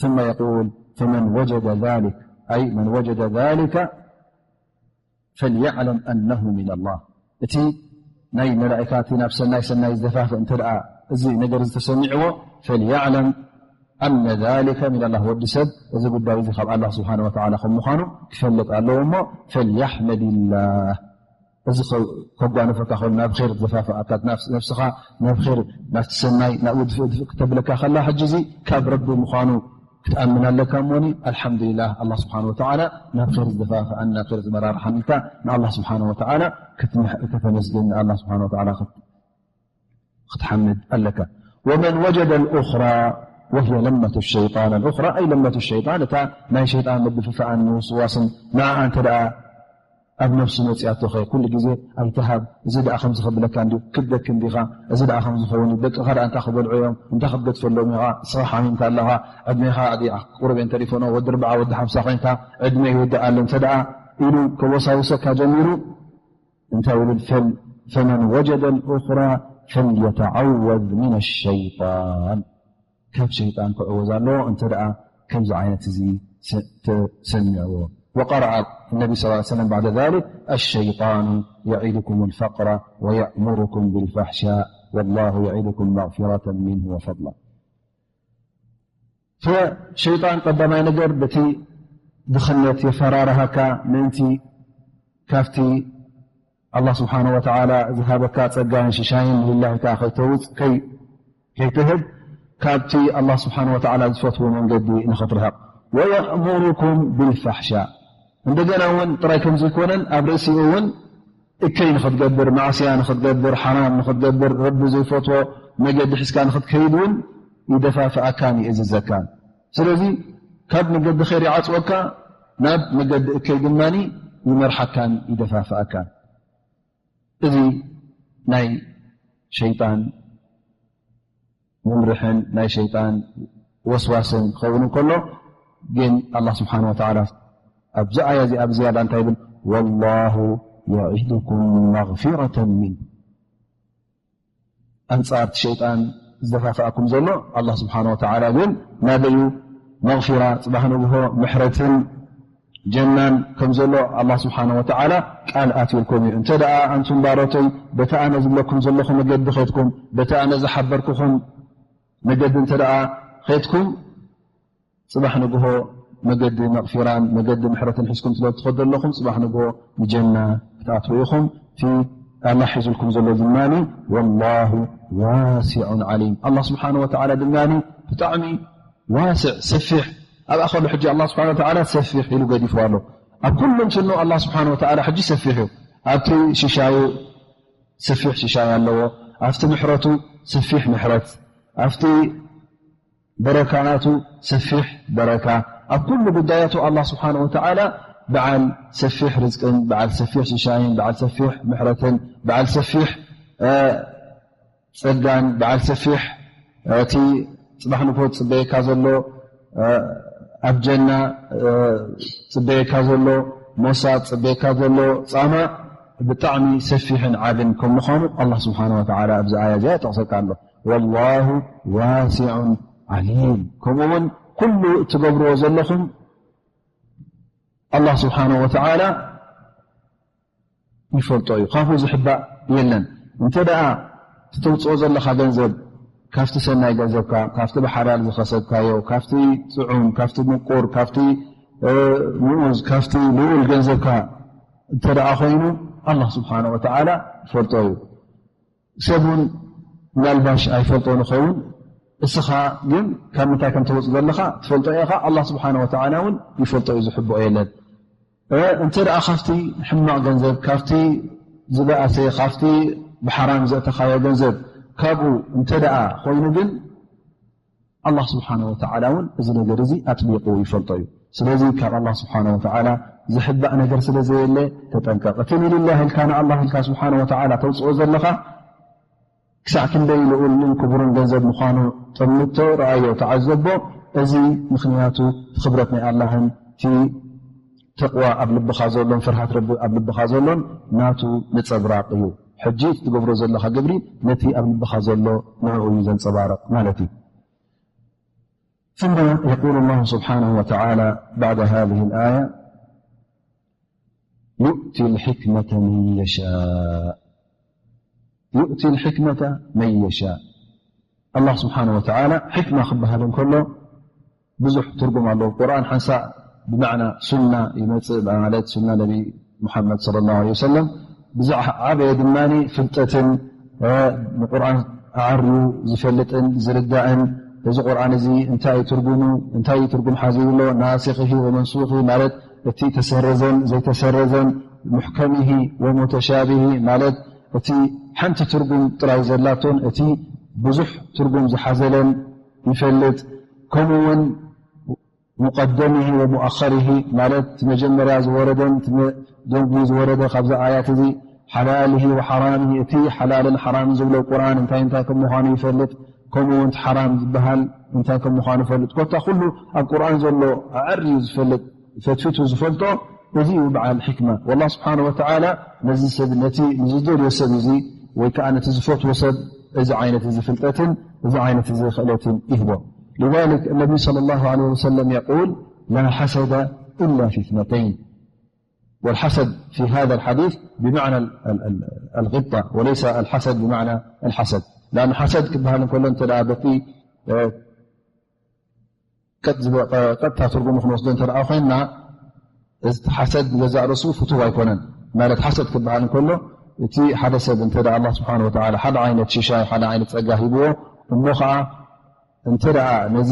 ثم يقول فمن وجد ذلك أي من وجد ذلك فليعلم أنه من الله እቲ ናይ መላእካ እቲ ናብ ሰናይ ሰናይ ዝደፋፍእ እንተ ደኣ እዚ ነገር እዚ ተሰሚዕዎ فليعلم أن ذلك من الله ወዲ ሰብ እዚ ጉዳይ እዚ ካብ ኣላህ ስብሓን ወተዓላ ከም ምዃኑ ክፈልጥ ኣለዎ እሞ فليحمد الله እዚ ከጓነፈካ ከሎ ናብ ር ዝደፋፍኣካ ነብስኻ ናብ ር ናብቲ ሰናይ ናብኡ ድፍእ ድፍእ ክተብለካ ከላ ሕጂ እዚ ካብ ረቢ ምዃኑ ክትኣምን ኣለካ እሞኒ ኣልሓምዱሊላህ ኣላ ስብሓን ወተዓላ ናብ ር ዝደፋፍኣን ናብ ር ዝመራርሓን ኢልካ ንኣላ ስብሓን ወተዓላ ከተመስግን ንኣላ ስብሓን ወተዓላ ክትሓምድ ኣለካ። ومن وجد الأخرى وهي لمة الشيطان الأخرى أي لمة الشيطان እታ ናይ ሸይጣን ምድፍፋእን ምውስዋስን ንኣ እንተ ደኣ ኣብ ነብሱ መፅያቶ ኸ ኩሉ ግዜ ኣይትሃብ። እዚ ደኣ ከምዚ ከብለካ እንዲ ክብደክ እንዲኻ እዚ ደኣ ከምዝኸውን ደቅኻ ደኣ እንታይ ክበልዑ እዮም እንታይ ክትገድፈሎም ኢኻ እስኻ ሓሚምካ ኣለኻ ዕድሜኻ ቁሩብ እየን ተሪፎኖ ወዲ ርብዓ ወዲ ሓምሳ ኮይንካ ዕድመ ይውድእ ኣሎ እንተ ደኣ ኢሉ ከወሳውሰካ ጀሚሩ እንታይ ይብል ፈል ፈመን ወጀደ ልኡኽራ ፈልየተዓወዝ ሚን ሸይጣን ካብ ሸይጣን ክዕወዝ ኣለዎ እንተ ደኣ ከምዚ ዓይነት እዚ ተሰሚዕዎ። وقرأ النبي صلى الله عليه وسلم بعد ذلك الشيطان يعدكم الفقر ويأمركم بالفحشاء والله يعدكم مغفرة منه وفضلا ሸይጣን ቀዳማይ ነገር በቲ ድኽነት የፈራርሃካ ምእንቲ ካብቲ ኣላህ ስብሓን ወተዓላ ዝሃበካ ጸጋን ሽሻይን ልላሂካ ከይተውፅ ከይትህብ ካብቲ ኣላህ ስብሓን ወተዓላ ዝፈትዎ መንገዲ ንኽትርሕቕ ወየእሙሩኩም ብልፋሕሻ እንደገና እውን ጥራይ ከምዚ ይኮነን ኣብ ርእሲኡ እውን እከይ ንኽትገብር ማዕስያ ንኽትገብር ሓራም ንኽትገብር ረቢ ዘይፈትዎ መገዲ ሒዝካ ንኽትከይድ እውን ይደፋፍኣካን ይእዝዘካን ስለዚ ካብ መገዲ ኸይር ይዓፅወካ ናብ መገዲ እከይ ድማ ይመርሓካን ይደፋፍኣካን እዚ ናይ ሸይጣን ምምርሕን ናይ ሸይጣን ወስዋስን ክኸውን ከሎ ግን ኣላ ስብሓን ወተዓላ ኣብዚ ኣያ እዚኣ ብዝያዳ እንታይ ይብል ወላሁ የዒድኩም መግፊረተን ሚን ኣንጻር እቲ ሸይጣን ዝደፋፍኣኩም ዘሎ ኣላ ስብሓን ወተዓላ ግን ናበዩ መግፊራ ፅባሕ ንግሆ ምሕረትን ጀናን ከም ዘሎ ኣላ ስብሓን ወተዓላ ቃል ኣትዩልኩም እዩ እንተ ደኣ ኣንቱም ባሮተይ በቲ ኣነ ዝብለኩም ዘለኹ መገዲ ኸድኩም በቲ ኣነ ዝሓበርኩኹም መገዲ እንተ ደኣ ኸድኩም ፅባሕ ንግሆ መገዲ መቕፊራን መገዲ ምሕረትን ሒዝኩም ስለ ትኸዱ ኣለኹም፣ ጽባሕ ንግሆ ንጀና ክትኣትዉ ኢኹም። እቲ ኣላህ ሒዙልኩም ዘሎ ድማ፣ ወላሁ ዋሲዑን ዓሊም። ኣላህ ስብሓነ ወተዓላ ድማ ብጣዕሚ ዋስዕ፣ ሰፊሕ፣ ኣብኣ ከሎ ሕጂ ኣላህ ስብሓነ ወተዓላ ሰፊሕ ኢሉ ገዲፍዎ ኣሎ። ኣብ ኩሉ እንትኑ ኣላህ ስብሓነ ወተዓላ ሕጂ ሰፊሕ እዩ። ኣብቲ ሽሻዩ ሰፊሕ ሽሻይ ኣለዎ። ኣብቲ ምሕረቱ ሰፊሕ ምሕረት፣ ኣብቲ በረካናቱ ሰፊሕ በረካ፣ ኣብ ኩሉ ጉዳያቱ ኣላህ ስብሓነ ወተዓላ በዓል ሰፊሕ ርዝቅን፣ በዓል ሰፊሕ ሽሻይን፣ በዓል ሰፊሕ ምሕረትን፣ በዓል ሰፊሕ፣ እ፣ ጸጋን፣ በዓል ሰፊሕ፣ እ፣ እቲ ጽባሕ ንግሆ ዝጽበየካ ዘሎ፣ እ፣ ኣብ ጀና፣ እ፣ ዝጽበየካ ዘሎ ሞሳ፣ ዝጽበየካ ዘሎ ጻማ ብጣዕሚ ሰፊሕን ዓብን ከም ምዃኑ ኣላህ ስብሓነ ወተዓላ ኣብዚ ኣያ እዚኣ ይጠቕሰካ ኣሎ። ወላሁ ዋሲዑን ዓሊም። ከምኡ እውን ኩሉ እትገብርዎ ዘለኹም ኣላህ ስብሓነ ወተዓላ ይፈልጦ እዩ። ካብኡ ዝሕባእ የለን። እንተ ደኣ እቲ ተውፅኦ ዘለኻ ገንዘብ ካብቲ ሰናይ ገንዘብካ፣ ካብቲ ብሓላል ዝኸሰብካዮ፣ ካብቲ ጥዑም፣ ካብቲ ምቁር፣ ካብቲ፣ እ፣ ምኡዝ፣ ካብቲ ልኡል ገንዘብካ እንተ ደኣ ኮይኑ፣ ኣላህ ስብሓነ ወተዓላ ይፈልጦ እዩ። ሰብ እውን ምናልባሽ ኣይፈልጦ ንኸውን፣ እስኻ ግን ካብ ምንታይ ከም ተወፅእ ዘለኻ ትፈልጦ ኢኻ። ኣላህ ስብሓነ ወተዓላ እውን ይፈልጦ እዩ፣ ዝሕብኦ የለን። እ፣ እንተ ደኣ ካብቲ ሕማቕ ገንዘብ፣ ካብቲ ዝበኣሰ፣ ካብቲ ብሓራም ዘእተኻዮ ገንዘብ፣ ካብኡ እንተ ደኣ ኮይኑ ግን፣ ኣላህ ስብሓነ ወተዓላ እውን እዚ ነገር እዚ ኣጥቢቑ ይፈልጦ እዩ። ስለዚ ካብ ኣላህ ስብሓነ ወተዓላ ዝሕባእ ነገር ስለ ዘየለ ተጠንቀቕ። እቲ ንሊላህ ኢልካ፣ ንኣላህ ኢልካ ስብሓነ ወተዓላ ተውፅኦ ዘለኻ ክሳዕ ክንደይ ልኡልን ክቡርን ገንዘብ ምዃኑ ጠምቶ፣ ረኣዮ፣ ተዓዘቦ። እዚ ምኽንያቱ ክብረት ናይ ኣላህን እቲ ተቕዋ ኣብ ልብኻ ዘሎን ፍርሃት ረቢ ኣብ ልብኻ ዘሎን ናቱ ነጸብራቕ እዩ። ሕጂ እቲ ትገብሮ ዘለኻ ግብሪ ነቲ ኣብ ልብኻ ዘሎ ንዕኡ እዩ ዘንጸባርቕ ማለት እዩ። ثم يقول الله سبحانه وتعالى بعد هذه الآية: يؤتي الحكمة من يشاء. يؤتي الحكمة من يشاء. ኣላህ ስብሓነ ወተዓላ ሕክማ ክበሃል እንከሎ ብዙሕ ትርጉም ኣለዎ። ቁርኣን ሓንሳእ ብማዕና ሱና ይመጽእ፣ ማለት ሱና ነቢ ሙሓመድ ሰለላሁ ዐለይሂ ወሰለም ብዝዓበየ ድማ ፍልጠትን፣ እ፣ ንቁርኣን ኣዓርዩ ዝፈልጥን ዝርዳእን፣ እዚ ቁርኣን እዚ እንታይ እዩ ትርጉሙ፣ እንታይ እዩ ትርጉም ሓዚሉ ኣሎ፣ ናሲኺሂ ወመንሱኺሂ ማለት እቲ ተሰረዘን ዘይተሰረዘን፣ ሙሕከሚሂ ወሙተሻቢሂ ማለት እቲ ሓንቲ ትርጉም ጥራይ ዘላቶን እቲ ብዙሕ ትርጉም ዝሓዘለን ይፈልጥ። ከምኡ እውን ሙቀደሚሂ ወሙኣኸሪሂ ማለት እቲ መጀመርያ ዝወረደን እቲ መ-፣ ደንጉዩ ዝወረደ ካብዚ ኣያት እዚ ሓላሊሂ ወሓራሚሂ፣ እቲ ሓላልን ሓራምን ዝብሎ ቁርኣን እንታይ እንታይ ከም ምዃኑ ይፈልጥ። ከምኡ እውን እቲ ሓራም ዝበሃል እንታይ ከም ምዃኑ ይፈልጥ። ኮታ ኩሉ ኣብ ቁርኣን ዘሎ ኣዐርዩ ዝፈልጥ፣ ፈትፊቱ ዝፈልጦ እዚ እዩ በዓል ሕክማ። ወላህ ስብሓነ ወተዓላ ነዚ ሰብ፣ ነቲ ንዝደልዮ ሰብ እዚ ወይ ከዓ ነቲ ዝፈትዎ ሰብ እዚ ዓይነት እዚ ፍልጠትን እዚ ዓይነት እዚ ክእለትን ይህቦ። لذلك النبي صلى الله عليه وسلم يقول: لا حسد إلا في اثنتين. والحسد في هذا الحديث بمعنى ال-، ال-، ال-، الغبطة، وليس الحسد بمعنى الحسد، لأن حسد ክበሃል እንከሎ እንተ ደኣ በቲ፣ እ፣ ቀጥ ዝበ-፣ ቀጥታ ትርጉሙ ክንወስዶ እንተ ደኣ ኮይንና፣ እዚ ሓሰድ ንገዛእ ርእሱ ፍቱው ኣይኮነን። ማለት ሓሰድ ክበሃል እንከሎ፣ እቲ ሓደ ሰብ እንተ ደኣ ኣላህ ስብሓነ ወተዓላ ሓደ ዓይነት ሽሻይ፣ ሓደ ዓይነት ጸጋ ሂብዎ፣ እሞ ኸዓ እንተ ደኣ ነዚ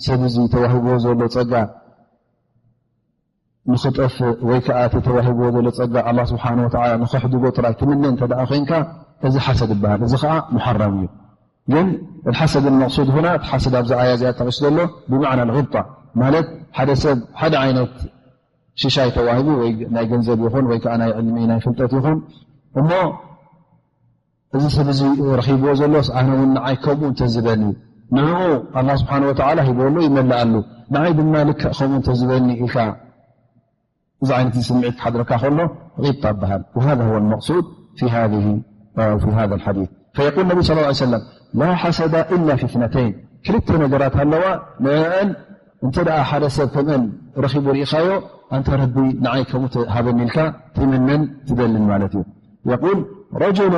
ሰብ እዚ ተዋሂብዎ ዘሎ ጸጋ ንኽጠፍእ ወይ ከኣ እቲ ተዋሂብዎ ዘሎ ጸጋ ኣላህ ስብሓነ ወተዓላ ንኸሕድጎ ጥራይ ትምነ እንተ ደኣ ኮይንካ፣ እዚ ሓሰድ ይበሃል። እዚ ኸኣ ሙሓራም እዩ። ግን الحسد المقصود هنا، እቲ ሓሰድ ኣብዚ ኣያ እዚኣ ተጠቒሱ ዘሎ ብማዕና الغبطة ማለት ሓደ ሰብ ሓደ ዓይነት ሽሻይ ተዋሂቡ ወይ ናይ ገንዘብ ይኹን ወይ ከኣ ናይ ዕልሚ ናይ ፍልጠት ይኹን እሞ እዚ ሰብ እዚ ረኺብዎ ዘሎስ ኣነ እውን ንዓይ ከምኡ እንተዝበኒ፣ ንዕኡ ኣላህ ስብሓነ ወተዓላ ሂብዎ ኣሎ ይመልኣሉ፣ ንዓይ ድማ ልክዕ ከምኡ እንተዝበኒ ኢልካ እዚ ዓይነት እዚ ስምዒት ክሓድረካ ከሎ غبطة ይበሃል። وهذا هو المقصود في هذه، في هذا الحديث. فيقول النبي صلى الله عليه وسلم: لا حسد إلا في اثنتين. ክልተ ነገራት ኣለዋ፣ ንዕአን እንተ ደኣ ሓደ ሰብ ከምአን ረኺቡ ርኢኻዮ፣ ኣንታ ረቢ ንዓይ ከምኡ ሃበኒ ኢልካ ትምነን ትደልን ማለት እዩ። يقول: رجل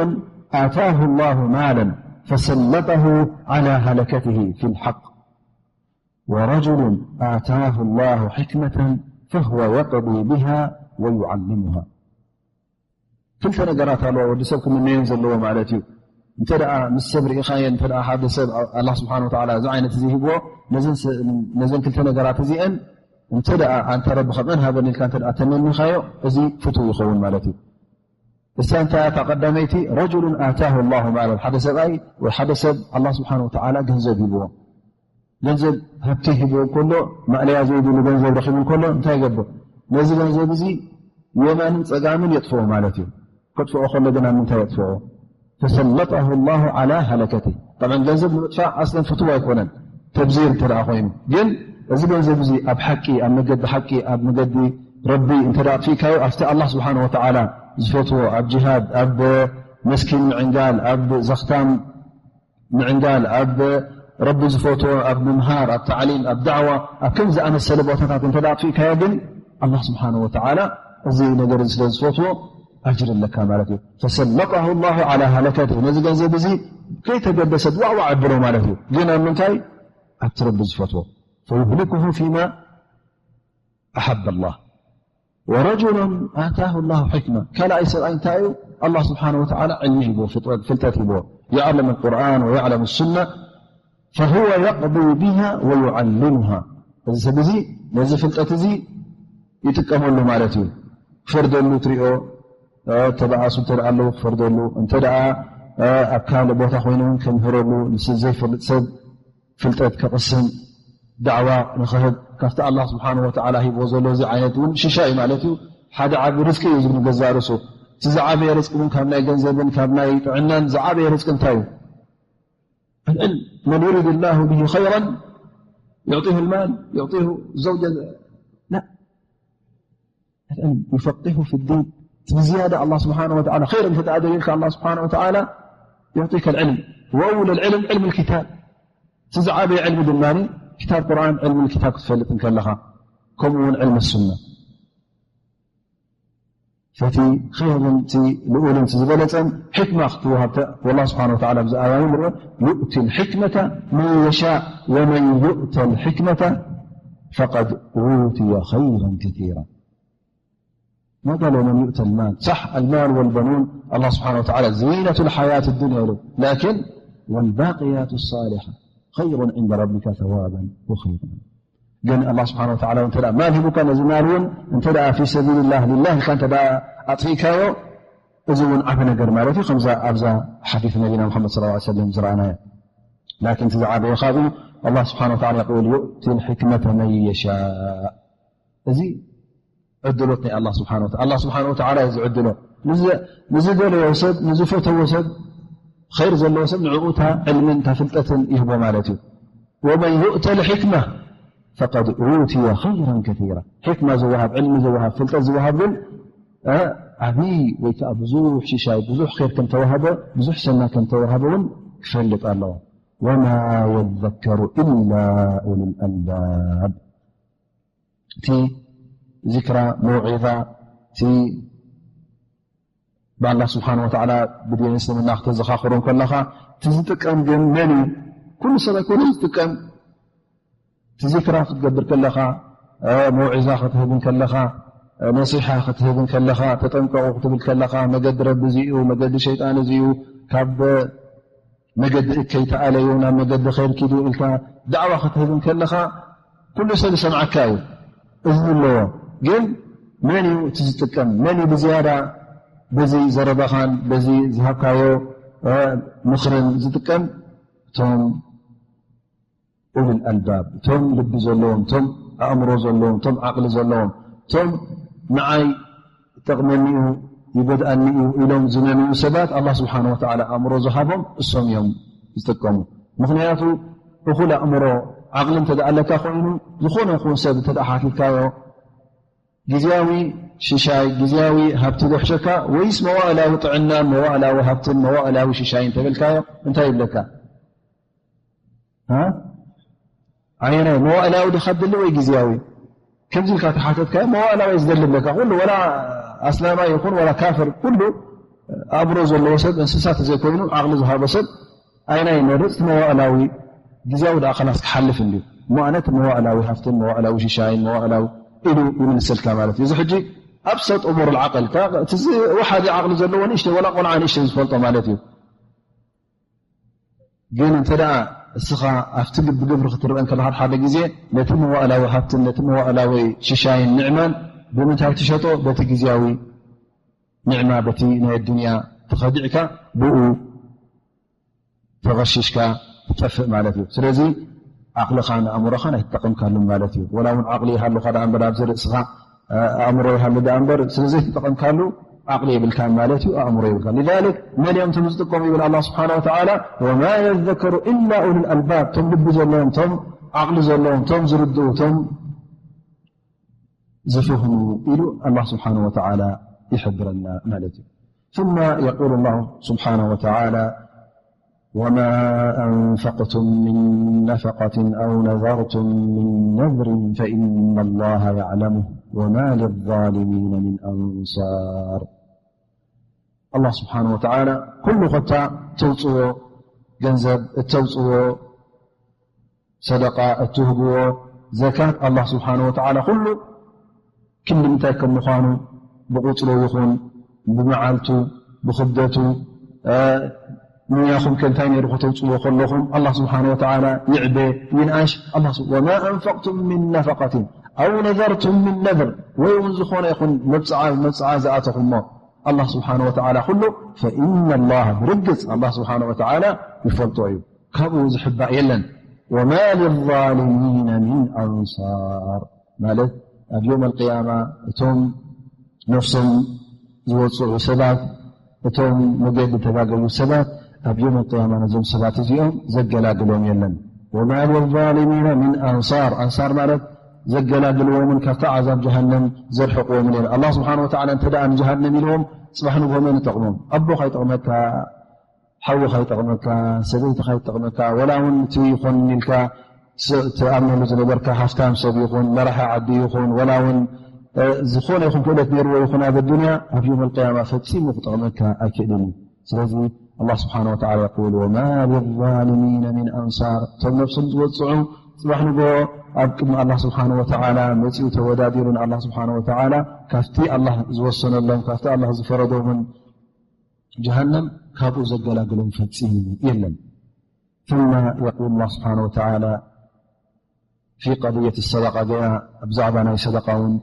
آتاه الله مالا فسلطه على هلكته في الحق. ورجل آتاه الله حكمة فهو يقضي بها ويعلمها። ክልተ ነገራት ኣለዋ ወዲ ሰብ ክምነየን ዘለዎ ማለት እዩ። እንተ ደኣ ምስ ሰብ ርኢኻየን፣ እንተ ደኣ ሓደ ሰብ ኣላህ ስብሓን ወተዓላ እዚ ዓይነት እዚ ሂብዎ፣ ነዘን ስ-፣ ነዘን ክልተ ነገራት እዚአን እንተ ደኣ ኣንተ ረቢ ከምአን ሃበኒ ኢልካ እንተ ደኣ ተመኒኻዮ፣ እዚ ፍቱው ይኸውን ማለት እዩ። እሳ እንታይ እያ እታ ቀዳመይቲ? ረጁሉን ኣታሁ ላሁ ማለን፣ ሓደ ሰብኣይ ወይ ሓደ ሰብ ኣላህ ስብሓን ወተዓላ ገንዘብ ሂብዎ። ገንዘብ ሃብቲ ሂብዎ እንከሎ፣ ማእለያ ዘይብሉ ገንዘብ ረኺቡ እንከሎ እንታይ ይገብር? ነዚ ገንዘብ እዚ የማንን ጸጋምን የጥፍኦ ማለት እዩ። ከጥፍኦ ከሎ ግን ኣብ ምንታይ የጥፍኦ? ፈሰለጠሁ ላሁ ዓላ ሃለከቲ። ጠብዓን ገንዘብ ንምጥፋእ ኣስለን ፍቱው ኣይኮነን፣ ተብዚር እንተ ደኣ ኮይኑ። ግን እዚ ገንዘብ እዚ ኣብ ሓቂ፣ ኣብ መገዲ ሓቂ፣ ኣብ መገዲ ረቢ እንተ ደኣ ኣጥፊእካዮ፣ ኣብቲ ኣላህ ስብሓን ወተዓላ ዝፈትዎ፣ ኣብ ጅሃድ፣ ኣብ መስኪን ምዕንጋል፣ ኣብ ዘኽታም ምዕንጋል፣ ኣብ ረቢ ዝፈትዎ፣ ኣብ ምምሃር፣ ኣብ ታዕሊም፣ ኣብ ዳዕዋ፣ ኣብ ከም ዝኣመሰለ ቦታታት እንተ ደኣ ኣጥፊእካዮ ግን ኣላህ ስብሓን ወተዓላ እዚ ነገር እዚ ስለ ዝፈትዎ ኣጅር ኣለካ ማለት እዩ። ፈሰለጠሁ ላሁ ዓላ ሃለከቲ፣ ነዚ ገንዘብ እዚ ከይተገደሰ ዋዕዋዕ ኣብሎ ማለት እዩ። ግን ኣብ ምንታይ? ኣብቲ ረቢ ዝፈትዎ። ፈዩህሊኩሁ ፊማ ኣሓበ ላህ። ወረጁሉን ኣታሁ ላሁ ሕክማ፣ ካልኣይ ሰብኣይ እንታይ እዩ? ኣላህ ስብሓን ወተዓላ ዕልሚ ሂብዎ፣ ፍጥረት፣ ፍልጠት ሂብዎ። የዕለም ልቁርኣን ወየዕለም ሱና ፈሁወ የቅዲ ቢሃ ወዩዓልሙሃ። እዚ ሰብ እዚ ነዚ ፍልጠት እዚ ይጥቀመሉ ማለት እዩ። ክፈርደሉ ትሪኦ፣ እ፣ ተባኣሱ እንተ ደኣ ኣለዉ ክፈርደሉ፣ እንተ ደኣ፣ እ፣ ኣብ ካልእ ቦታ ኮይኑ እውን ከምህረሉ፣ ንስ ዘይፈልጥ ሰብ ፍልጠት ከቕስም፣ ዳዕዋ ንኽህብ፣ ካብቲ ኣላህ ስብሓን ወተዓላ ሂብዎ ዘሎ እዚ ዓይነት እውን ሽሻ እዩ ማለት እዩ። ሓደ ዓቢ ርዝቂ እዩ ዝብል ገዛእ ርእሱ። እቲ ዝዓበየ ርዝቂ እውን ካብ ናይ ገንዘብን ካብ ናይ ጥዕናን ዝዓበየ ርዝቂ እንታይ እዩ? العلم. من يرد الله به خيرا يعطيه المال، يعطيه زوجة. لا. العلم يفقهه في الدين. ብዝያዳ ኣላህ ስብሓን ወተዓላ ኸይር እንተ ደኣ ደልዩልካ ኣላህ ስብሓን ወተዓላ يعطيك العلم. وأول العلم علم الكتاب. እቲ ዝዓበየ ዕልሚ ድማ ክታብ ቁርኣን፣ ዕልሚ ክታብ ክትፈልጥ እንከለኻ፣ ከምኡ እውን ዕልሚ ሱና። ፈቲ ኸይርን እቲ ልኡልን እቲ ዝበለጸን ሕክማ ክትወሃብ ተ-፣ ወላህ ስብሓን ወተዓላ ኣብዚ ኣያ እውን ንርኦ፣ يؤتي الحكمة من يشاء ومن يؤت الحكمة فقد أوتي خيرا كثيرا. ما قال ومن يؤت المال. صح، المال والبنون الله سبحانه وتعالى زينة الحياة الدنيا له، لكن والباقيات الصالحة خير عند ربك ثوابا وخير. ግን ኣላህ ስብሓን ወተዓላ እንተ ደኣ ማል ሂቡካ፣ ነዚ ማል እውን እንተ ደኣ ፊ ሰቢልላህ ሊላህ ኢልካ እንተ ደኣ ኣጥፊእካዮ፣ እዚ እውን ዓቢ ነገር ማለት እዩ። ከምዛ ኣብዛ ሓዲስ ነቢና ሙሓመድ ሰለላሁ ዐለይሂ ወሰለም ዝረኣናዮ። ላኪን እቲ ዝዓበየ ካብኡ ኣላህ ስብሓን ወተዓላ የቕብል ዩእቲ ልሕክመተ መን የሻእ። እዚ ዕድሎት ናይ ኣላህ ስብሓን ወተዓላ፣ ኣላህ ስብሓን ወተዓላ እዩ ዝዕድሎ። ንዝ-፣ ንዝደለዮ ሰብ፣ ንዝፈተዎ ሰብ፣ ኸይር ዘለዎ ሰብ ንዕኡ እታ ዕልምን እታ ፍልጠትን ይህቦ ማለት እዩ። ወመን ዩእተ ልሕክማ ፈቀድ ኡትየ ኸይራን ከሲራ። ሕክማ ዝወሃብ፣ ዕልሚ ዝወሃብ፣ ፍልጠት ዝወሃብ ግን፣ እ፣ ዓብዪ ወይ ከዓ ብዙሕ ሽሻይ፣ ብዙሕ ኸይር ከም ተዋህበ፣ ብዙሕ ሰና ከም ተዋህበ እውን ክፈልጥ ኣለዎ። ወማ የዘከሩ ኢላ ኡሉል ኣልባብ። እቲ ዚክራ፣ መውዒዛ፣ እቲ ብኣላህ ስብሓን ወተዓላ ብዲን እስልምና ክተዘኻኽሮ ከለኻ፣ እቲ ዝጥቀም ግን መን እዩ? ኩሉ ሰብ ኣይኮነን ዝጥቀም። እቲ ዚክራ ክትገብር ከለኻ፣ እ፣ መውዒዛ ክትህብ ከለኻ፣ እ፣ ነሲሓ ክትህብ ከለኻ፣ ተጠንቀቑ ክትብል ከለኻ፣ መገዲ ረቢ እዚ እዩ፣ መገዲ ሸይጣን እዚ እዩ፣ ካብ መገዲ እከይ ተኣለዩ፣ ናብ መገዲ ኸይር ኪዱ ኢልካ ዳዕዋ ክትህብ ከለኻ፣ ኩሉ ሰብ ይሰምዓካ እዩ። እዚ ኣለዎ። ግን መን እዩ እቲ ዝጥቀም? መን እዩ ብዝያዳ በዚ ዘረባኻን በዚ ዝሃብካዮ፣ እ፣ ምኽርን ዝጥቀም? እቶም ኡሉል ኣልባብ፣ እቶም ልቢ ዘለዎም፣ እቶም ኣእምሮ ዘለዎም፣ እቶም ዓቕሊ ዘለዎም፣ እቶም ንዓይ ይጠቕመኒ እዩ፣ ይጎድኣኒ እዩ ኢሎም ዝመንዩ ሰባት፣ ኣላህ ስብሓነ ወተዓላ ኣእምሮ ዝሃቦም እሶም እዮም ዝጥቀሙ። ምኽንያቱ፣ እኹል ኣእምሮ፣ ዓቕሊ እንተ ደኣ ኣለካ ኮይኑ፣ ዝኾነ ይኹን ሰብ እንተ ደኣ ሓቲትካዮ፣ ግዝያዊ ሽሻይ፣ ግዝያዊ ሃብቲ ዶ ይሕሸካ ወይስ መዋእላዊ ጥዕናን መዋእላዊ ሃብትን መዋእላዊ ሽሻይን ተበልካዮ፣ እንታይ ይብለካ? ሃ? ኣየናይ መዋእላዊ ዲኻ ትደሊ ወይ ግዝያዊ? ከምዚ ኢልካ ተሓተትካዮ፣ መዋእላዊ ዝደሊ ኣለካ። ኩሉ፣ ወላ ኣስላማይ ይኹን ወላ ካፍር፣ ኩሉ ኣእምሮ ዘለዎ ሰብ፣ እንስሳ ተዘይኮይኑ፣ ዓቕሊ ዝሃቦ ሰብ፣ ኣየናይ ይመርጽ? እቲ መዋእላዊ ግዜያዊ ደኣ ከላስ ክሓልፍ እንድዩ እሞ ኣነ እቲ መዋእላዊ ሃፍትን መዋእላዊ ሽሻይን መዋእላዊ ኢሉ ይምልሰልካ ማለት እዩ። እዚ ሕጂ ኣብሰጥ እሙር ዓቅል እቲ ወሓዲ ዓቅሊ ዘለዎ ንእሽተ ወላ ቆልዓ ንእሽተ ዝፈልጦ ማለት እዩ። ግን እንተ ደኣ እስኻ ኣብቲ ብግብሪ ክትርአ እንከለኻ ሓደ ግዜ ነቲ መዋእላዊ ሃብትን ነቲ መዋእላዊ ሽሻይን ንዕማን ብምንታይ ትሸጦ? በቲ ግዜያዊ ንዕማ በቲ ናይ ኣዱንያ ተኸዲዕካ ብኡ ተቐሽሽካ ትጠፍእ ማለት እዩ። ስለዚ ዓቕልኻን ኣእምሮኻን ኣይትጠቐምካሉን ማለት እዩ። ወላ እውን ዓቕሊ ይሃሉኻ ደኣ እምበር ኣብዚ ርእስኻ ኣእምሮ ይሃሉ ደኣ እምበር ስለ ዘይተጠቐምካሉ ዓቕሊ የብልካን ማለት እዩ። ኣእምሮ የብልካ። لذلك መን እዮም እቶም ዝጥቀሙ ይብል ኣላህ ስብሓነ ወተዓላ፣ ወማ የዘከሩ ኢላ ኡሉል ኣልባብ፣ እቶም ልቢ ዘለዎም፣ እቶም ዓቕሊ ዘለዎም፣ እቶም ዝርድኡ፣ እቶም ዝፍህሙ ኢሉ ኣላህ ስብሓነ ወተዓላ ይሕብረና ማለት እዩ። ثم يقول الله سبحانه وتعالى وما أنفقتم من نفقة أو نذرتم من نذر فإن الله يعلمه وما للظالمين من أنصار. ኣላህ ስብሓነ ወተዓላ ኩሉ ኸታ እተውፅዎ ገንዘብ፣ እተውፅዎ ሰደቃ፣ እትህብዎ ዘካት ኣላህ ስብሓነ ወተዓላ ኩሉ ክንዲ ምንታይ ከም ምዃኑ ብቁፅሩ ይኹን ብመዓልቱ ብኽብደቱ ንያኹም ከ እንታይ ነይሩ ከተውፅዎ ከለኹም ኣላህ ስብሓነ ወተዓላ ይዕበ ይንኣሽ። ኣላህ ስብ-፣ ወማ ኣንፈቅቱም ሚን ነፈቀትን ኣው ነዘርቱም ሚን ነዝር፣ ወይ እውን ዝኾነ ይኹን መብፅዓ መብፅዓ ዝኣተኹሞ ኣላህ ስብሓነ ወተዓላ ኩሉ ፈኢነ ላህ ብርግፅ ኣላህ ስብሓነ ወተዓላ ይፈልጦ እዩ። ካብኡ ዝሕባእ የለን። ወማ ሊዛሊሚነ ሚን ኣንሳር ማለት ኣብ ዮም ኣልቅያማ እቶም ነፍሶም ዝወፅዑ ሰባት እቶም መገዲ ተጋገዩ ሰባት ኣብ ዮም ኣልቅያማ ነዞም ሰባት እዚኦም ዘገላግሎም የለን። ወማ ሊዛሊሚነ ሚን ኣንሳር፣ ኣንሳር ማለት ዘገላግልዎምን ካብታ ዓዛብ ጀሃነም ዘርሕቅዎምን የለን። ኣላህ ስብሓን ወተዓላ እንተ ደኣ ንጀሃነም ኢልዎም ፅባሕ ንግሆ መን ይጠቕሞም? ኣቦኻ ይጠቕመካ፣ ሓውኻ ይጠቕመካ፣ ሰበይትኻ ይጠቕመካ፣ ወላ እውን እቲ ይኾን ኢልካ ስ-፣ ትኣምነሉ ዝነበርካ ሃፍታም ሰብ ይኹን መራሒ ዓዲ ይኹን ወላ እውን እ፣ ዝኾነ ይኹን ክእለት ነይርዎ ይኹን ኣብ ኣዱንያ ኣብ ዮም ኣልቅያማ ፈፂሙ ክጠቕመካ ኣይክእልን እዩ። ስለዚ ኣላህ ስብሓን ወተዓላ የቁል ወማ ሊዛሊሚነ ሚን ኣንሳር፣ እቶም ነብሶም ዝወፅዑ ፅባሕ ንግሆ ኣብ ቅድሚ ኣላህ ስብሓን ወተዓላ መፂኡ ተወዳዲሩ ንኣላህ ስብሓን ወተዓላ ካብቲ ኣላህ ዝወሰነሎም ካብቲ ኣላህ ዝፈረዶምን ጀሃነም ካብኡ ዘገላግሎም ፈፂሙ የለን። ثم يقول الله سبحانه وتعالى في قضية الصدقة ገና ብዛዕባ ናይ ሰደቃ እውን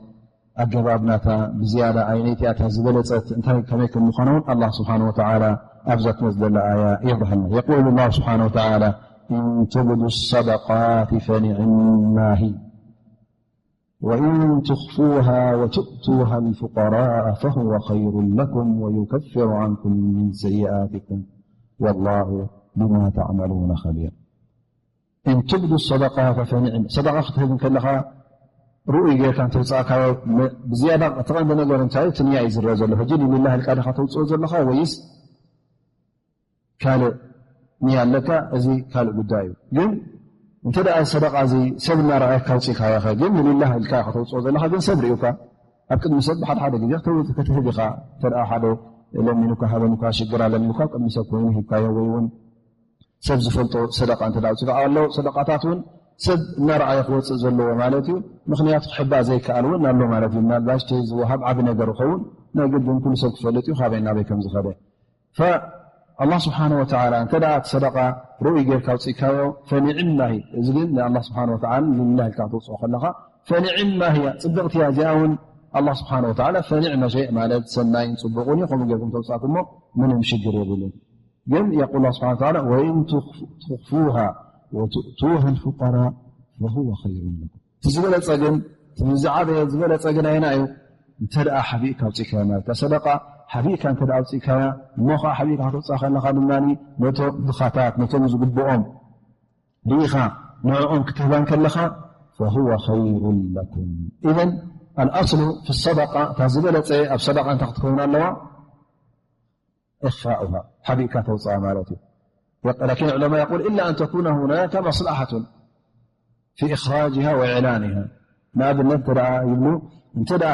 ኣገባብ ናታ ብዝያዳ ኣይነይቲ እያ እታ ዝበለጸት እንታይ ከመይ ከም ምዃና እውን ኣላህ ስብሓን ወተዓላ ኣብዛ ትመጽእ ዘላ ኣያ የብርሃልና። يقول الله سبحانه وتعالى إن تبدوا الصدقات فنعما هي وإن تخفوها وتؤتوها الفقراء فهو خير لكم ويكفر عنكم من سيئاتكم والله بما تعملون خبير. إن تبدوا الصدقات فنعم. ሰደቃ ክትህብ እንከለኻ ርኡይ ጌርካ እንተውፅኣካዮ፣ ም-፣ ብዝያዳ እቲ ቀንዲ ነገር እንታይ እዩ? እቲ ንያ እዩ ዝረአ ዘሎ። ሕጂ ሊላህ ኢልካ ዲኻ ተውፅኦ ዘለኻ ወይስ ካልእ ንያ ኣለካ፣ እዚ ካልእ ጉዳይ እዩ። ግን እንተ ደኣ ሰደቃ እዚ ሰብ እናረኣየካ ኣውጺእካዮ ኸ፣ ግን ንሊላህ ኢልካ ከተውጽኦ ዘለኻ፣ ግን ሰብ ርእዩካ፣ ኣብ ቅድሚ ሰብ ብሓደ ሓደ ግዜ ከተው-፣ ክትህብ ኢኻ። እንተ ደኣ ሓደ ለሚኑካ፣ ሃበኒ እኳ ሽግር ኣለኒ ኢልካ፣ ኣብ ቅድሚ ሰብ ኮይኑ ሂብካዮ፣ ወይ እውን ሰብ ዝፈልጦ ሰደቃ እንተ ደኣ ኣውጺእካ ኣሎ፣ ሰደቃታት እውን ሰብ እናረኣየ ክወጽእ ዘለዎ ማለት እዩ። ምኽንያቱ ክሕባእ ዘይከኣል እውን ኣሎ ማለት እዩ። ምናልባሽ እቲ ዝወሃብ ዓቢ ነገር ይኸውን፣ ናይ ግድን ኩሉ ሰብ ክፈልጥ እዩ፣ ካበይ ናበይ ከም ዝኸደ። ፈ-፣ ኣላህ ስብሓነ ወተዓላ እንተ ደኣ እቲ ሰደቃ ርኡይ ጌርካ ኣውጺእካዮ፣ ፈኒዕማ ህይ። እዚ ግን ንኣላህ ስብሓነ ወተዓላ ሊላህ ኢልካ ክትወጽኦ ከለኻ፣ ፈኒዕማ ህያ፣ ጽብቕቲ እያ። እዚኣ እውን ኣላህ ስብሓነ ወተዓላ ፈኒዕመ ሸይእ ማለት ሰናይን ጽቡቕን እዩ። ከምኡ ጌርኩም ተውጻእኩሞ ምንም ሽግር የብሉን። ግን የቁል ኣላህ ስብሓነ ወተዓላ፣ ወኢን ትኽፉ-፣ ትኽፉሃ ወትእቱሃ ልፉቀራ ፈሁወ ኸይሩን ለኩም። እቲ ዝበለጸ ግን፣ እቲ ዝዓበየ ዝበለጸ ግን ኣየና እዩ? እንተ ደኣ ሓቢእካ ኣውጺእካያ ማለት እያ። ሰደቃ ሓቢእካ እንተ ደኣ ኣውጺእካያ፣ እሞ ኸዓ ሓቢእካ ከተውጽኣ ከለኻ ድማ ነቶም ድኻታት፣ ነቶም ዝግብኦም ርኢኻ ንዕኦም ክትህባ እንከለኻ፣ ፈሁወ ኸይሩን ለኩም። ኢዘን ኣልኣስሉ ፊ ሰደቃ፣ እታ ዝበለጸ ኣብ ሰደቃ እንታይ ክትከውን ኣለዋ? إخفاؤها ሓቢእካ ተውፅኣ ማለት እዩ። لكن العلماء يقول إلا أن تكون هناك مصلحة في إخراجها وإعلانها። ንኣብነት እንተ ደኣ ይብሉ፣ እንተ ደኣ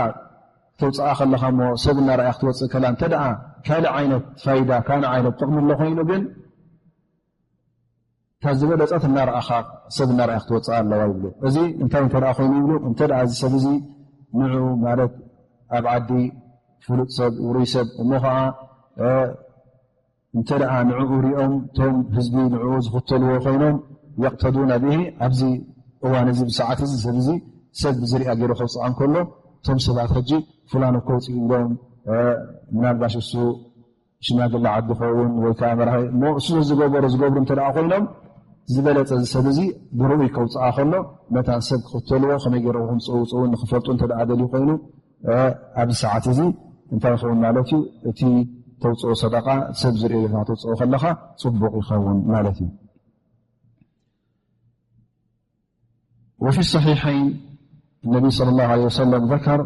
ተውፅኣ ከለኻ እሞ ሰብ እናረኣያ ክትወፅእ ከላ እንተ ደኣ ካልእ ዓይነት ፋይዳ፣ ካልእ ዓይነት ጥቕሚ ኣሎ ኮይኑ ግን እታ ዝበለጸት እናረኣኻ፣ ሰብ እናረኣያ ክትወፅኣ ኣለዋ ይብሉ። እዚ እንታይ እንተ ደኣ ኮይኑ ይብሉ፣ እንተ ደኣ እዚ ሰብ እዚ ንዑ ማለት ኣብ ዓዲ ፍሉጥ ሰብ፣ ውሩይ ሰብ እሞ ኸዓ፣ እ፣ እንተ ደኣ ንዕኡ ሪኦም እቶም ህዝቢ ንዕኡ ዝኽተልዎ ኮይኖም፣ የቕተዱነ ብሂ፣ ኣብዚ እዋን እዚ፣ ብሰዓት እዚ፣ ሰብ እዚ፣ ሰብ ብዝሪኣ ገይሩ ከውፅኣ እንከሎ፣ እቶም ሰባት ሕጂ ፍላን እኮ ውፅኡ ኢሎም፣ እ፣ ምናልባሽ እሱ ሽማግለ ዓዲ ኸውን ወይ ከዓ መራሒ እሞ እሱ ዝገበሮ ዝገብሩ እንተ ደኣ ኮይኖም፣ ዝበለጸ እዚ ሰብ እዚ ብርኡይ ከውፅኣ ከሎ፣ መታን ሰብ ክኽተልዎ፣ ከመይ ገይሮም ከምፅኡ ውፅኡ ንኽፈልጡ እንተ ደኣ ደልዩ ኮይኑ፣ እ፣ ኣብዚ ሰዓት እዚ እንታይ ይኸውን ማለት እዩ? እቲ ተውፅኦ ሰደቃ ሰብ ዝርእዮ ጌርካ ተውፅኦ ከለኻ ፅቡቕ ይኸውን ማለት እዩ። وفي الصحيحين النبي صلى الله عليه وسلم ذكر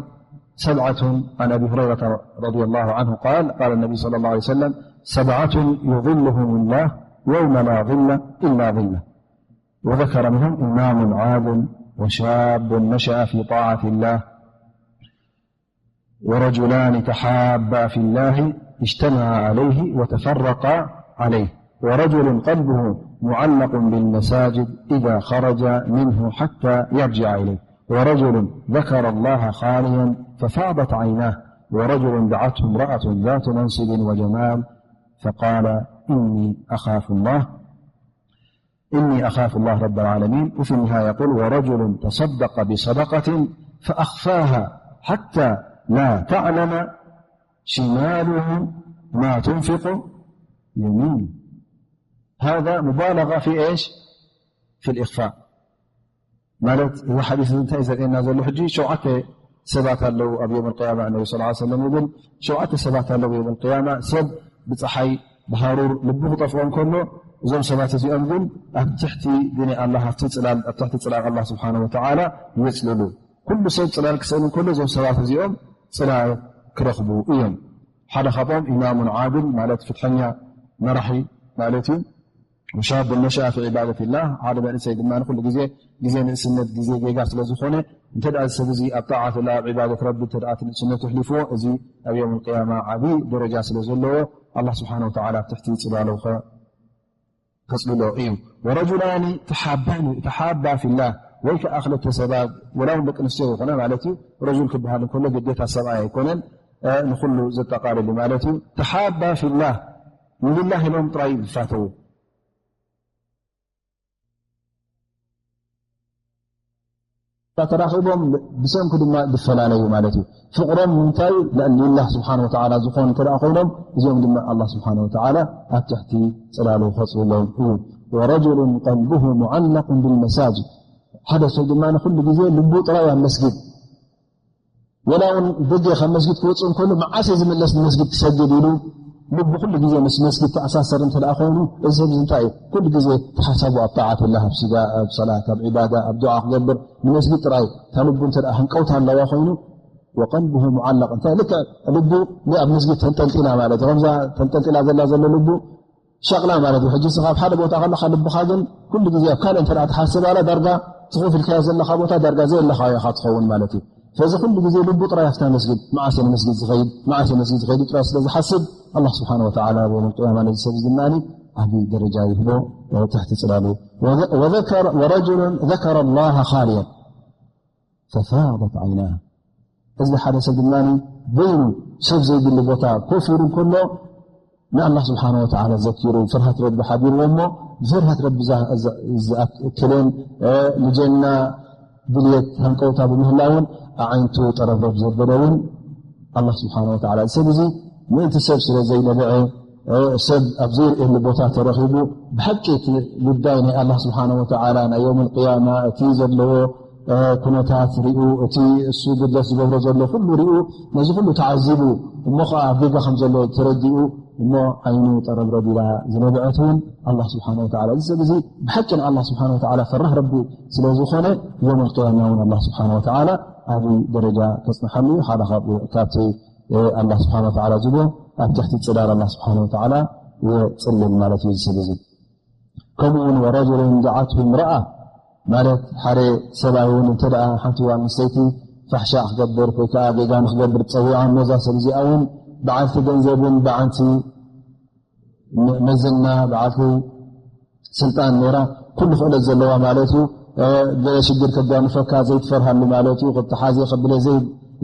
سبعة، عن أبي هريرة رضي الله عنه قال: قال النبي صلى الله عليه وسلم: سبعة يظلهم الله يوم لا ظل إلا ظله، وذكر منهم إمام عادل وشاب نشأ في طاعة الله ورجلان تحابا في الله اجتمعا عليه وتفرقا عليه، ورجل قلبه معلق بالمساجد إذا خرج منه حتى يرجع إليه، ورجل ذكر الله خاليا ففاضت عيناه، ورجل دعته امرأة ذات منصب وجمال فقال: إني أخاف الله، إني أخاف الله رب العالمين. وفي النهاية يقول: ورجل تصدق بصدقة فأخفاها حتى لا تعلم شماله ما تنفق يمينه. هذا مبالغة في إيش؟ في الإخفاء. ማለት እዚ ሓዲስ እዚ እንታይ እዩ ዘርእየና ዘሎ? ሕጂ ሸውዓተ ሰባት ኣለዉ ኣብ የውም ኣልቅያማ። ነቢ ስ ሰለም ይብል፣ ሸውዓተ ሰባት ኣለዉ የውም ኣልቅያማ፣ ሰብ ብፀሓይ ብሃሩር ልቡ ክጠፍኦ እንከሎ፣ እዞም ሰባት እዚኦም ግን ኣብ ትሕቲ ድነ ኣላ፣ ኣብቲ ፅላል፣ ኣብ ትሕቲ ፅላል ኣላ ስብሓን ወተዓላ ይፅልሉ። ኩሉ ሰብ ፅላል ክስእል እንከሎ፣ እዞም ሰባት እዚኦም ፅላል ክረኽቡ እዮም። ሓደ ካብኦም ኢማሙን ዓድል ማለት ፍትሐኛ መራሒ ማለት እዩ። ወሻብ ነሸኣ ፊ ዒባደት ላህ፣ ሓደ መንእሰይ ድማ ንኩሉ ግዜ፣ ግዜ ንእስነት ግዜ ጌጋ ስለ ዝኾነ፣ እንተ ደኣ እዚ ሰብ እዚ ኣብ ጣዓት ላ፣ ኣብ ዒባደት ረቢ እንተ ደኣ እቲ ንእስነቱ ኣሕሊፍዎ፣ እዚ ኣብ የውም ልቅያማ ዓብዪ ደረጃ ስለ ዘለዎ፣ ኣላህ ስብሓነ ወተዓላ ኣብ ትሕቲ ጽላሉ ከ-፣ ከጽልሎ እዩ። ወረጁላኒ ተሓባኒ፣ ተሓባ ፊላህ፣ ወይ ከኣ ክልተ ሰባት፣ ወላ እውን ደቂ ኣንስትዮ ይኾና ማለት እዩ። ረጁል ክበሃል እንከሎ ግዴታ ሰብኣይ ኣይኮነን፣ እ፣ ንኹሉ ዘጠቓልል እዩ ማለት እዩ። ተሓባ ፊላህ፣ ንሊላህ ኢሎም ጥራይ ዝፋተዉ። ተራኺቦም ብሰንኩ ድማ ዝፈላለዩ ማለት እዩ። ፍቕሮም ንምንታይ? ሊላህ ስብሓነ ወተዓላ ዝኾኑ እንተ ደኣ ኮይኖም፣ እዚኦም ድማ ኣላህ ስብሓነ ወተዓላ ኣብ ትሕቲ ጽላሉ ከጽልሎም እዩ። ወረጁሉን ቀልቡሁ ሙዓለቁን ቢልመሳጅድ፣ ሓደ ሰብ ድማ ንኹሉ ግዜ ልቡ ጥራይ ኣብ መስጊድ፣ ወላ እውን ደገ ካብ መስጊድ ክወጽእ እንከሎ፣ መዓስ እየ ዝምለስ ንመስጊድ ክሰግድ ኢሉ ልቡ ኩሉ ግዜ ምስ መስጊድ ተኣሳሰር እንተ ደኣ ኮይኑ፣ እዚ ሰብ እዚ እንታይ እዩ? ኩሉ ግዜ ተሓሳቡ ኣብ ጣዓት ላህ፣ ኣብ ስጋ፣ ኣብ ሰላት፣ ኣብ ዒባዳ፣ ኣብ ዱዓ ክገብር፣ ንመስጊድ ጥራይ እታ ልቡ እንተ ደኣ ህንቀውታ ኣለዋ ኮይኑ፣ ወቀልቡሁ ሙዓለቅ፣ እንታይ ልክዕ ልቡ ኣብ መስጊድ ተንጠልጢላ ማለት እዩ። ከምዛ ተንጠልጢላ ዘላ ዘሎ ልቡ ሸቕላ ማለት እዩ። ሕጂ ንስኻ ኣብ ሓደ ቦታ ከለኻ ልብኻ ግን ኩሉ ግዜ ኣብ ካልእ እንተ ደኣ ትሓስብ ኣላ፣ ዳርጋ እቲ ኮፍ ኢልካዮ ዘለኻ ቦታ ዳርጋ ዘየለኻዮ ኢኻ ትኸውን ማለት እዩ። ስለዚ ኩሉ ግዜ ልቡ ጥራይ ኣብታ መስጊድ፣ መዓስ እየ ንመስጊድ ዝኸይድ፣ መዓስ እየ መስጊድ ዝኸይድ ጥራይ ስለ ዝሓስብ፣ ኣላህ ስብሓነ ወተዓላ ኣብ የውመል ቅያማ ነዚ ሰብ እዚ ድማ ዓቢ ደረጃ ይህቦ፣ ትሕቲ ጽላሉ። ወዘ-፣ ወዘከረ-፣ ወረጁሉን ዘከረ ላሃ ኻልየን ፈፋደት ዓይናህ። እዚ ሓደ ሰብ ድማ በይኑ ሰብ ዘይብሉ ቦታ ኮፍ ኢሉ እንከሎ ንኣላህ ስብሓነ ወተዓላ ዘኪሩ፣ ፍርሃት ረቢ ሓዲርዎ እሞ፣ ብፍርሃት ረቢ ዝኣ-፣ ዝኣ-፣ ዝኣክልን፣ እ፣ ንጀና ድልየት ሃንቀውታ ብምህላውን ኣዒንቱ ጠረብረብ ዘበለ እውን ኣላህ ስብሓነ ወተዓላ። እዚ ሰብ እዚ ምእንቲ ሰብ ስለ ዘይነበዐ፣ እ፣ ሰብ ኣብ ዘይርእየሉ ቦታ ተረኺቡ፣ ብሓቂ እቲ ጉዳይ ናይ ኣላህ ስብሓነ ወተዓላ ናይ የውመል ቅያማ፣ እቲ ዘለዎ፣ እ፣ ኩነታት ሪኡ፣ እቲ እሱ ግድለት ዝገብሮ ዘሎ ኩሉ ሪኡ፣ ነዚ ኩሉ ተዓዚቡ፣ እሞ ኸዓ ኣብ ጌጋ ከም ዘሎ ተረዲኡ፣ እሞ ዓይኑ ጠረብረብ ኢላ ዝነበዐት እውን ኣላህ ስብሓነ ወተዓላ። እዚ ሰብ እዚ ብሓቂ ንኣላህ ስብሓነ ወተዓላ ፈራህ ረቢ ስለ ዝኾነ፣ የውመል ቅያማ እውን ኣላህ ስብሓነ ወተዓላ ዓቢ ደረጃ ከጽንሓሉ እዩ። ሓደ ካብ፣ ካብቲ፣ እ፣ ኣላህ ስብሓነ ወተዓላ ዝብሎ፣ ኣብ ትሕቲ ጽላል ኣላህ ስብሓነ ወተዓላ የጽልል ማለት እዩ እዚ ሰብ እዚ። ከምኡ እውን ወረጁሉን ደዓትሁ እምረኣ፣ ማለት ሓደ ሰብኣይ እውን እንተ ደኣ ሓንቲ ጓል ኣንስተይቲ ፋሕሻ ክገብር ወይ ከኣ ጌጋ ንክገብር ጸዊዓ እሞ፣ እዛ ሰብ እዚኣ እውን በዓልቲ ገንዘብን በዓልቲ መ-፣ መዘና፣ በዓልቲ ስልጣን ነይራ፣ ኩሉ ክእለት ዘለዋ ማለት እዩ። ገለ ሽግር ከጓንፈካ ዘይትፈርሃሉ ማለት እዩ። ክተሓዜ ከብለ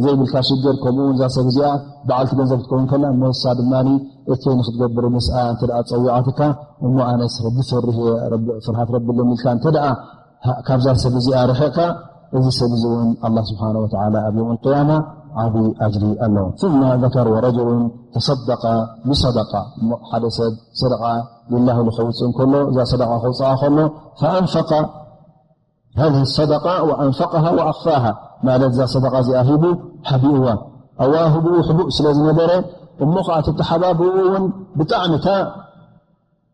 ዘይብልካ ሽግር። ከምኡ እውን እዛ ሰብ እዚኣ በዓልቲ ገንዘብ ክትከውን ከላ፣ እሞ ንሳ ድማ እከይ ንክትገብር ምስኣ እንተ ደኣ ጸዊዓትካ፣ እሞ ኣነስ ረቢ ፈርህ እየ፣ ፍርሃት ረቢ ኣለኒ ኢልካ እንተ ደኣ ካብዛ ሰብ እዚኣ ርሕቕካ፣ እዚ ሰብ እዚ እውን ኣላህ ስብሓነ ወተዓላ ኣብ የውም ቅያማ ዓብዪ ኣጅሪ ኣለዎ። ثم ذكر ورجل تصدق بصدقة። እሞ ሓደ ሰብ ሰደቃ ሊላሂ ኢሉ ከውፅእ እንከሎ፣ እዛ ሰደቃ ከውፅኣ ከሎ፣ فأنفق هذه الصدقة وأنفقها وأخفاها، ማለት እዛ ሰደቃ እዚኣ ሂቡ ሓቢእዋ። ኣዋህብኡ ሕቡእ ስለ ዝነበረ፣ እሞ ከዓ ተተሓባብኡ እውን ብጣዕሚ እታ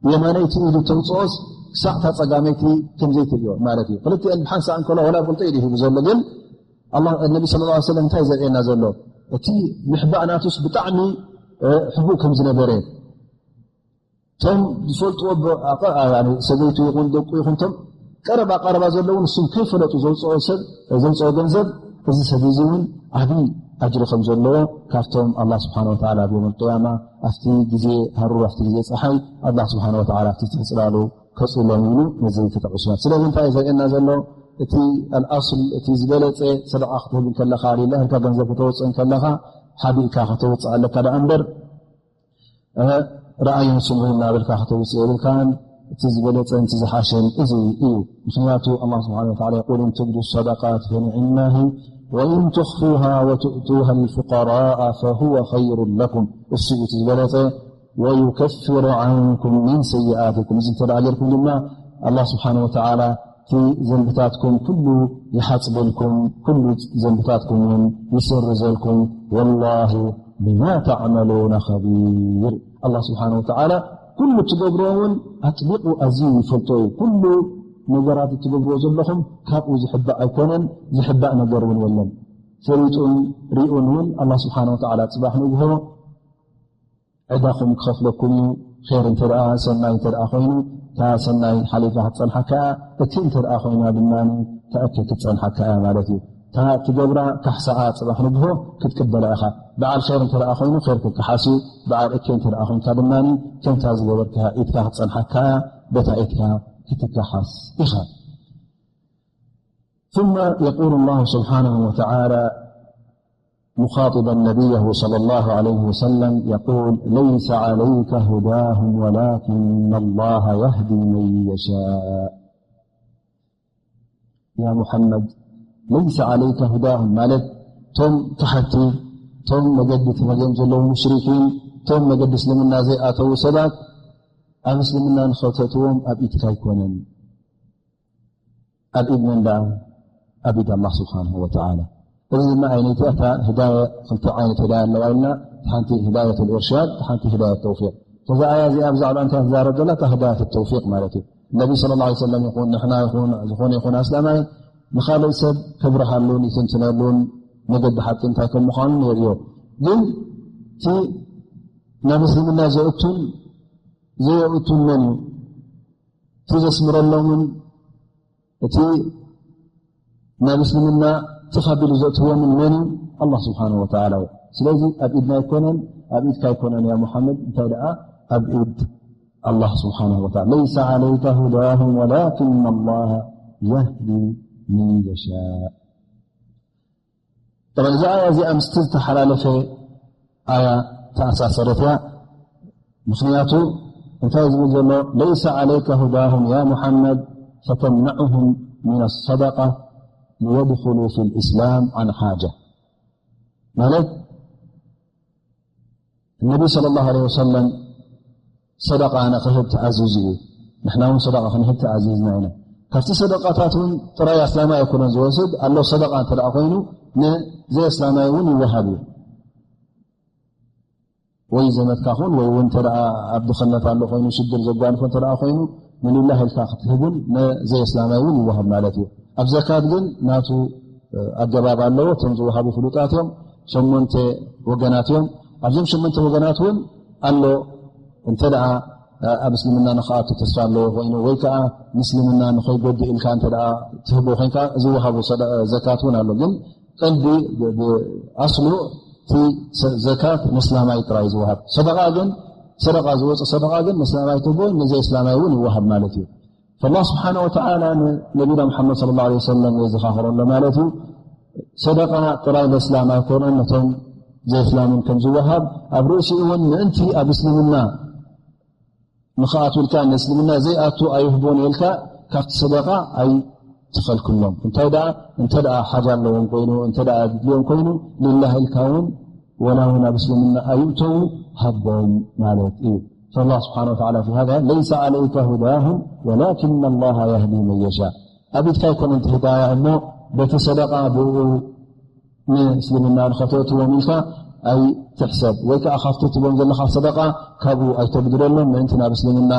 የማነይቲ ኢዱ ተውፅኦስ ክሳዕ እታ ፀጋመይቲ ከም ዘይትርእዮ ማለት እዩ። ክልቲአን ብሓንሳእ እንከሎ ዋላ ብቕልጠ ኢዱ ሂቡ ዘሎ፣ ግን ኣላ-፣ ነቢ ሰለላሁ ዐለይሂ ወሰለም እንታይ ዘርእየና ዘሎ? እቲ ምሕባእ ናቱስ ብጣዕሚ፣ እ፣ ሕቡእ ከም ዝነበረ። እቶም ዝፈልጥዎ ብ-፣ ኣቐ-፣ ኣ-፣ ያኒ ሰበይቱ ይኹን ደቁ ይኹን እቶም ቀረባ ቀረባ ዘለውን እሱም ከይፈለጡ ዘውፅኦ ሰብ፣ ዘውፅኦ ገንዘብ፣ እዚ ሰብ እዚ እውን ዓብዪ ኣጅሪ ከም ዘለዎ ካብቶም ኣላህ ስብሓነ ወተዓላ ኣብ የውመል ቅያማ ኣብቲ ግዜ ሃሩር፣ ኣብቲ ግዜ ፀሓይ፣ ኣላህ ስብሓነ ወተዓላ ኣብቲ ትሕቲ ፅላሉ ከፅሎም ኢሉ ነዚ ተጠቒሱ። ስለዚ እንታይ እዩ ዘርእየና ዘሎ? እቲ ኣልኣስል፣ እቲ ዝበለፀ ሰደቓ ክትህብ እንከለኻ፣ ሊላሂ ኢልካ ገንዘብ ከተወፅእ እንከለኻ፣ ሓቢእካ ከተውፅእ ኣለካ ደኣ እምበር፣ እ፣ ረኣዩን ስምዑን እናበልካ ከተውፅእ የብልካን። እቲ ዝበለፀን እቲ ዝሓሸን እዚ እዩ። ምኽንያቱ ኣላህ ስብሓነ ወተዓላ የቁል፣ "ኢን ቱብዱ ሰደቃት ፈኒዕማ ሂ ወኢን ቱኽፉሃ ወቱእቱሃ ልፉቀራአ ፈሁወ ኸይሩን ለኩም።" እሱ እዩ እቲ ዝበለፀ። "ወዩከፍሩ ዓንኩም ሚን ሰይኣትኩም።" እዚ እንተ ደኣ ጌርኩም ድማ ኣላህ ስብሓነ ወተዓላ እቲ ዘንብታትኩም ኩሉ ይሓጽበልኩም፣ ኩሉ ዘንብታትኩም እውን ይስርዘልኩም። ወላሁ ቢማ ተዕመሉነ ኸቢር። ኣላህ ስብሓነ ወተዓላ ኩሉ እትገብርዎ እውን ኣጥቢቑ ኣዝዩ ይፈልጦ እዩ። ኩሉ ነገራት እትገብርዎ ዘለኹም ካብኡ ዝሕባእ ኣይኮነን፣ ዝሕባእ ነገር እውን የለን። ፈሊጡን ሪኡን እውን ኣላህ ስብሓነ ወተዓላ ጽባሕ ንግሆ ዕዳኹም ክኸፍለኩም እዩ። ኼር እንተ ደኣ፣ ሰናይ እንተ ደኣ ኮይኑ፣ እታ ሰናይ ሓሊፋ ክትጸንሓካ እያ። እከይ እንተ ደኣ ኮይና ድማ፣ እታ እከይ ክትጸንሓካ እያ ማለት እዩ። እታ ትገብራ ካሕሳኣ ጽባሕ ንግሆ ክትቅበላ ኢኻ። በዓል ኼር እንተ ደኣ ኮይኑ፣ ኼር ክከሓስ እዩ። በዓል እከይ እንተ ደኣ ኮይንካ ድማ፣ ከምታ ዝገበርካ ኢድካ ክትጸንሓካ እያ፣ በታ ኢድካ ክትከሓስ ኢኻ። ثم يقول الله سبحانه وتعالى مخاطبا نبيه صلى الله عليه وسلم يقول: "ليس عليك هداهم ولكن الله يهدي من يشاء." يا محمد، ليس عليك هداهم ማለት ቶም ካሓድቲ፣ ቶም መገዲ ተመልዮም ዘለዉ ሙሽሪኪን፣ ቶም መገዲ እስልምና ዘይኣተዉ ሰባት ኣብ እስልምና ንኸተእትዎም ኣብ ኢድካ ኣይኮነን። ኣብ ኢድ መን ደኣ? ኣብ ኢድ ኣላህ ስብሓንሁ ወተዓላ። እዚ ድማ ዓይነይቲ እታ ህዳየ፣ ክልተ ዓይነት ህዳየ ኣለዋ ኢልና፣ እቲ ሓንቲ ህዳየት ልእርሻድ፣ እቲ ሓንቲ ህዳየት ተውፊቅ። እዛ ኣያ እዚኣ ብዛዕባ እንታይ ትዛረብ ዘላ? እታ ህዳየት ተውፊቅ ማለት እዩ። ነቢ ሰለላሁ ዐለይሂ ወሰለም ይኹን ንሕና ይኹን ዝኾነ ይኹን ኣስላማይ ንኻልእ ሰብ ከብርሃሉን ይትንትነሉን መገዲ ሓቂ እንታይ ከም ምዃኑ ነርእዮ። ግን እቲ ናብ እስልምና ዘእቱን ዘየእቱን መን እዩ? እቲ ዘስምረሎምን እቲ ናብ እስልምና ትኽ ኣቢሉ ዘእትዎምን መን እዩ? ኣላህ ስብሓንሁ ወተዓላ እዩ። ስለዚ ኣብ ኢድና ኣይኮነን፣ ኣብ ኢድካ ኣይኮነን ያ ሙሓመድ፣ እንታይ ደኣ ኣብ ኢድ ኣላህ ስብሓንሁ ወተዓላ። ለይሰ ዓለይከ ሁዳሁም ወላኪን ኣላህ የህዲ መን የሻእ። ጠብዓ እዛ ኣያ እዚኣ ምስቲ ዝተሓላለፈ ኣያ ተኣሳሰረት እያ። ምኽንያቱ እንታይ ዝብል ዘሎ? ለይሰ ዓለይከ ሁዳሁም ያ ሙሓመድ ፈተምነዕሁም ሚን ኣሰደቃ ሊየድኹሉ ፊ ልእስላም ዓን ሓጃ። ማለት እነቢ ሰለላሁ ዐለይሂ ወሰለም ሰደቃ ንኽህብ ተኣዚዙ እዩ። ንሕና እውን ሰደቃ ክንህብ ተኣዚዝና ኢና። ካብቲ ሰደቃታት እውን ጥራይ ኣስላማይ ኣይኮነን ዝወስድ ኣሎ። ሰደቃ እንተ ደኣ ኮይኑ ንዘይ ኣስላማይ እውን ይወሃብ እዩ። ወይ ዘመድካ ኹን ወይ እውን እንተ ደኣ ኣብ ድኽነት ኣሎ ኮይኑ ሽግር ዘጓንፎ እንተ ደኣ ኮይኑ ንሊላህ ኢልካ ክትህብን ንዘይ ኣስላማይ እውን ይወሃብ ማለት እዩ። ኣብ ዘካት ግን ናቱ ኣገባብ ኣለዎ። እቶም ዝወሃቡ ፍሉጣት እዮም። ሸሞንተ ወገናት እዮም። ኣብዞም ሸሞንተ ወገናት እውን ኣሎ። እንተ ደኣ ኣብ እስልምና ንኽኣቱ ተስፋ ኣለዎ ኮይኑ ወይ ከዓ ምስልምና ንኸይጎድእ ኢልካ እንተ ደኣ ትህቦ ኮይንካ ዝወሃቡ ሰደ-፣ ዘካት እውን ኣሎ። ግን ቀንዲ ብ-፣ ብኣስሉ እቲ ሰ-፣ ዘካት ነስላማይ ጥራይ ዝወሃብ። ሰደቃ ግን፣ ሰደቃ ዝወፅእ ሰደቃ ግን ነስላማይ ትህቦ፣ ንዘይ እስላማይ እውን ይወሃብ ማለት እዩ። فالله سبحانه وتعالى ንነቢና ሙሓመድ صلى الله عليه وسلم የዘኻኽሮ ኣሎ ማለት እዩ። ሰደቃ ጥራይ ለእስላም ኣይኮነን፣ ነቶም ዘይእስላምን ከም ዝወሃብ፣ ኣብ ርእሲኡ እውን ምእንቲ ኣብ እስልምና ንኽኣትውልካ፣ ንእስልምና ዘይኣቱ ኣይህቦን ኢልካ ካብቲ ሰደቃ ኣይትኸልክሎም። እንታይ ደኣ፣ እንተ ደኣ ሓጃ ኣለዎም ኮይኑ፣ እንተ ደኣ ኣድልዮም ኮይኑ፣ ሊላህ ኢልካ እውን ወላ እውን ኣብ እስልምና ኣይእተዉ ሃቦም ማለት እዩ። فالله سبحانه وتعالى في هذا ليس عليك هداهم ولكن الله يهدي من يشاء። ኣብ ኢድካ ኣይኮነን እቲ ሂዳያ እሞ በቲ ሰደቃ ብኡ ንእስልምና ንኸተእትዎም ኢልካ ኣይትሕሰብ። ወይ ከዓ ካብቲ ትቦም ዘለኻ ሰደቃ ካብኡ ኣይተጉድለሎም፣ ምእንቲ ናብ እስልምና፣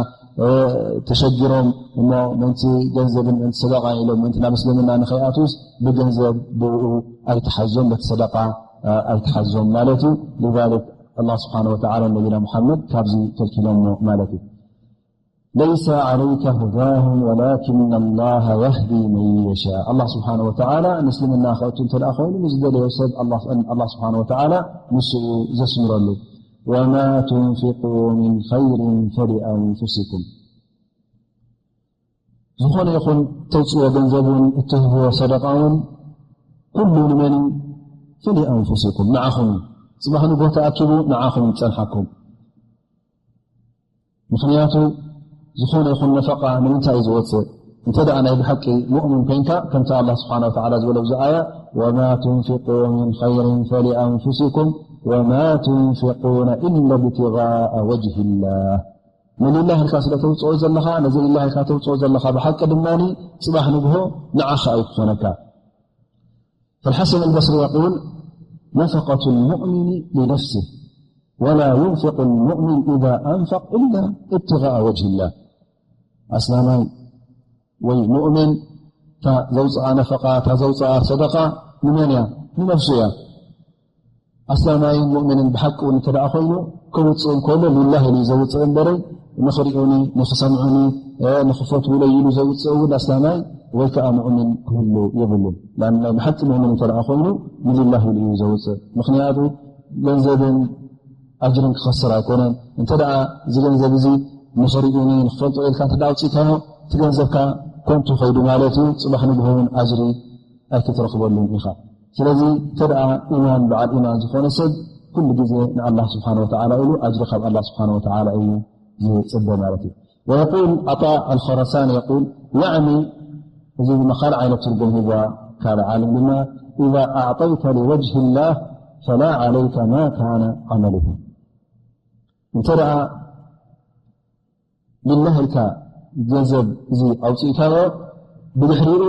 እ፣ ተሸጊሮም እሞ ምእንቲ ገንዘብን ምእንቲ ሰደቃ ኢሎም ምእንቲ ናብ እስልምና ንኸይኣትውስ ብገንዘብ ብኡ ኣይትሓዞም፣ በቲ ሰደቃ፣ እ፣ ኣይትሓዞም ማለት እዩ። لذلك الله سبحانه وتعالى ነቢና ሙሓመድ ካብዚ ከልኪሎሞ ማለት እዩ። ليس عليك هداهم ولكن الله يهدي من يشاء። ኣላህ ስብሓነ ወተዓላ ንእስልምና ከእቱ እንተ ደኣ ኮይኑ ንዝደለዮ ሰብ ኣላህ፣ ኣላህ ስብሓነ ወተዓላ ንሱ እዩ ዘስምረሉ። وما تنفقوا من خير فلأنفسكم። ዝኾነ ይኹን ተውፅዎ ገንዘብ እውን እትህብዎ ሰደቃ እውን ኩሉ ንመን እዩ? فلأنفسكم፣ ንዓኹም እዩ። ፅባሕ ንጎ ተኣኪቡ ንዓኹም እዩ ዝፀንሓኩም። ምኽንያቱ ዝኾነ ይኹን ነፈቃ ንምንታይ እዩ ዝወፅእ? እንተ ደኣ ናይ ብሓቂ ሙእሚን ኮይንካ፣ ከምቲ ኣላህ ስብሓነ ወተዓላ ዝበሎ ኣብዚ ኣያ፣ وما تنفقوا من خير فلأنفسكم وما تنفقون إلا ابتغاء وجه الله። ንሊላህ ኢልካ ስለ ተውፅኦ ዘለኻ፣ ነዚ ሊላህ ኢልካ ተውፅኦ ዘለኻ ብሓቂ ድማ ፅባሕ ንግሆ ንዓኻ እዩ ክኾነካ። فالحسن البصري يقول: نفقة المؤمن لنفسه، ولا ينفق المؤمن إذا أنفق إلا ابتغاء وجه الله. ኣስላማይ ወይ ሙእሚን እታ ዘውፅኣ ነፈቃ፣ እታ ዘውፅኣ ሰደቃ ንመን እያ? ንነፍሱ እያ። ኣስላማይን ሙእሚንን ብሓቂ እውን እንተ ደኣ ኮይኑ፣ ከውፅእ እንከሎ ሊላህ ኢሉ እዩ ዘውፅእ እምበረ፣ ንኽሪኡኒ፣ ንኽሰምዑኒ፣ እ፣ ንኽፈትውለይ ኢሉ ዘውፅእ እውን ኣስላማይ ወይ ከዓ ሙእሚን ክህሉ የብሉን። ላን ናይ ብሓቂ ሙእሚን እንተ ደኣ ኮይኑ ንሊላህ ኢሉ እዩ ዘውፅእ። ምኽንያቱ ገንዘብን ኣጅርን ክኸስር ኣይኮነን። እንተ ደኣ እዚ ገንዘብ እዚ ንኽሪኡኒ፣ ንኽፈልጦ ኢልካ እንተ ደኣ ኣውፂእካዮ፣ እቲ ገንዘብካ ኮንቱ ኸይዱ ማለት እዩ። ፅባሕ ንግሆ እውን ኣጅሪ ኣይክትረኽበሉን ኢኻ። ስለዚ እንተ ደኣ ኢማን፣ በዓል ኢማን ዝኾነ ሰብ ኩሉ ግዜ ንኣላህ ስብሓነ ወተዓላ ኢሉ ኣጅሪ ካብ ኣላህ ስብሓነ ወተዓላ እዩ ዝፅበ ማለት እዩ። ويقول عطاء الخراساني يقول، يعني، እዚ ድማ ካልእ ዓይነት ትርጉም ሂብዋ ካልእ ዓለም ድማ፣ إذا أعطيت لوجه الله فلا عليك ما كان عمله። እንተ ደኣ ሊላህ ኢልካ ገንዘብ እዚ ኣውፅእካዮ፣ ብድሕሪኡ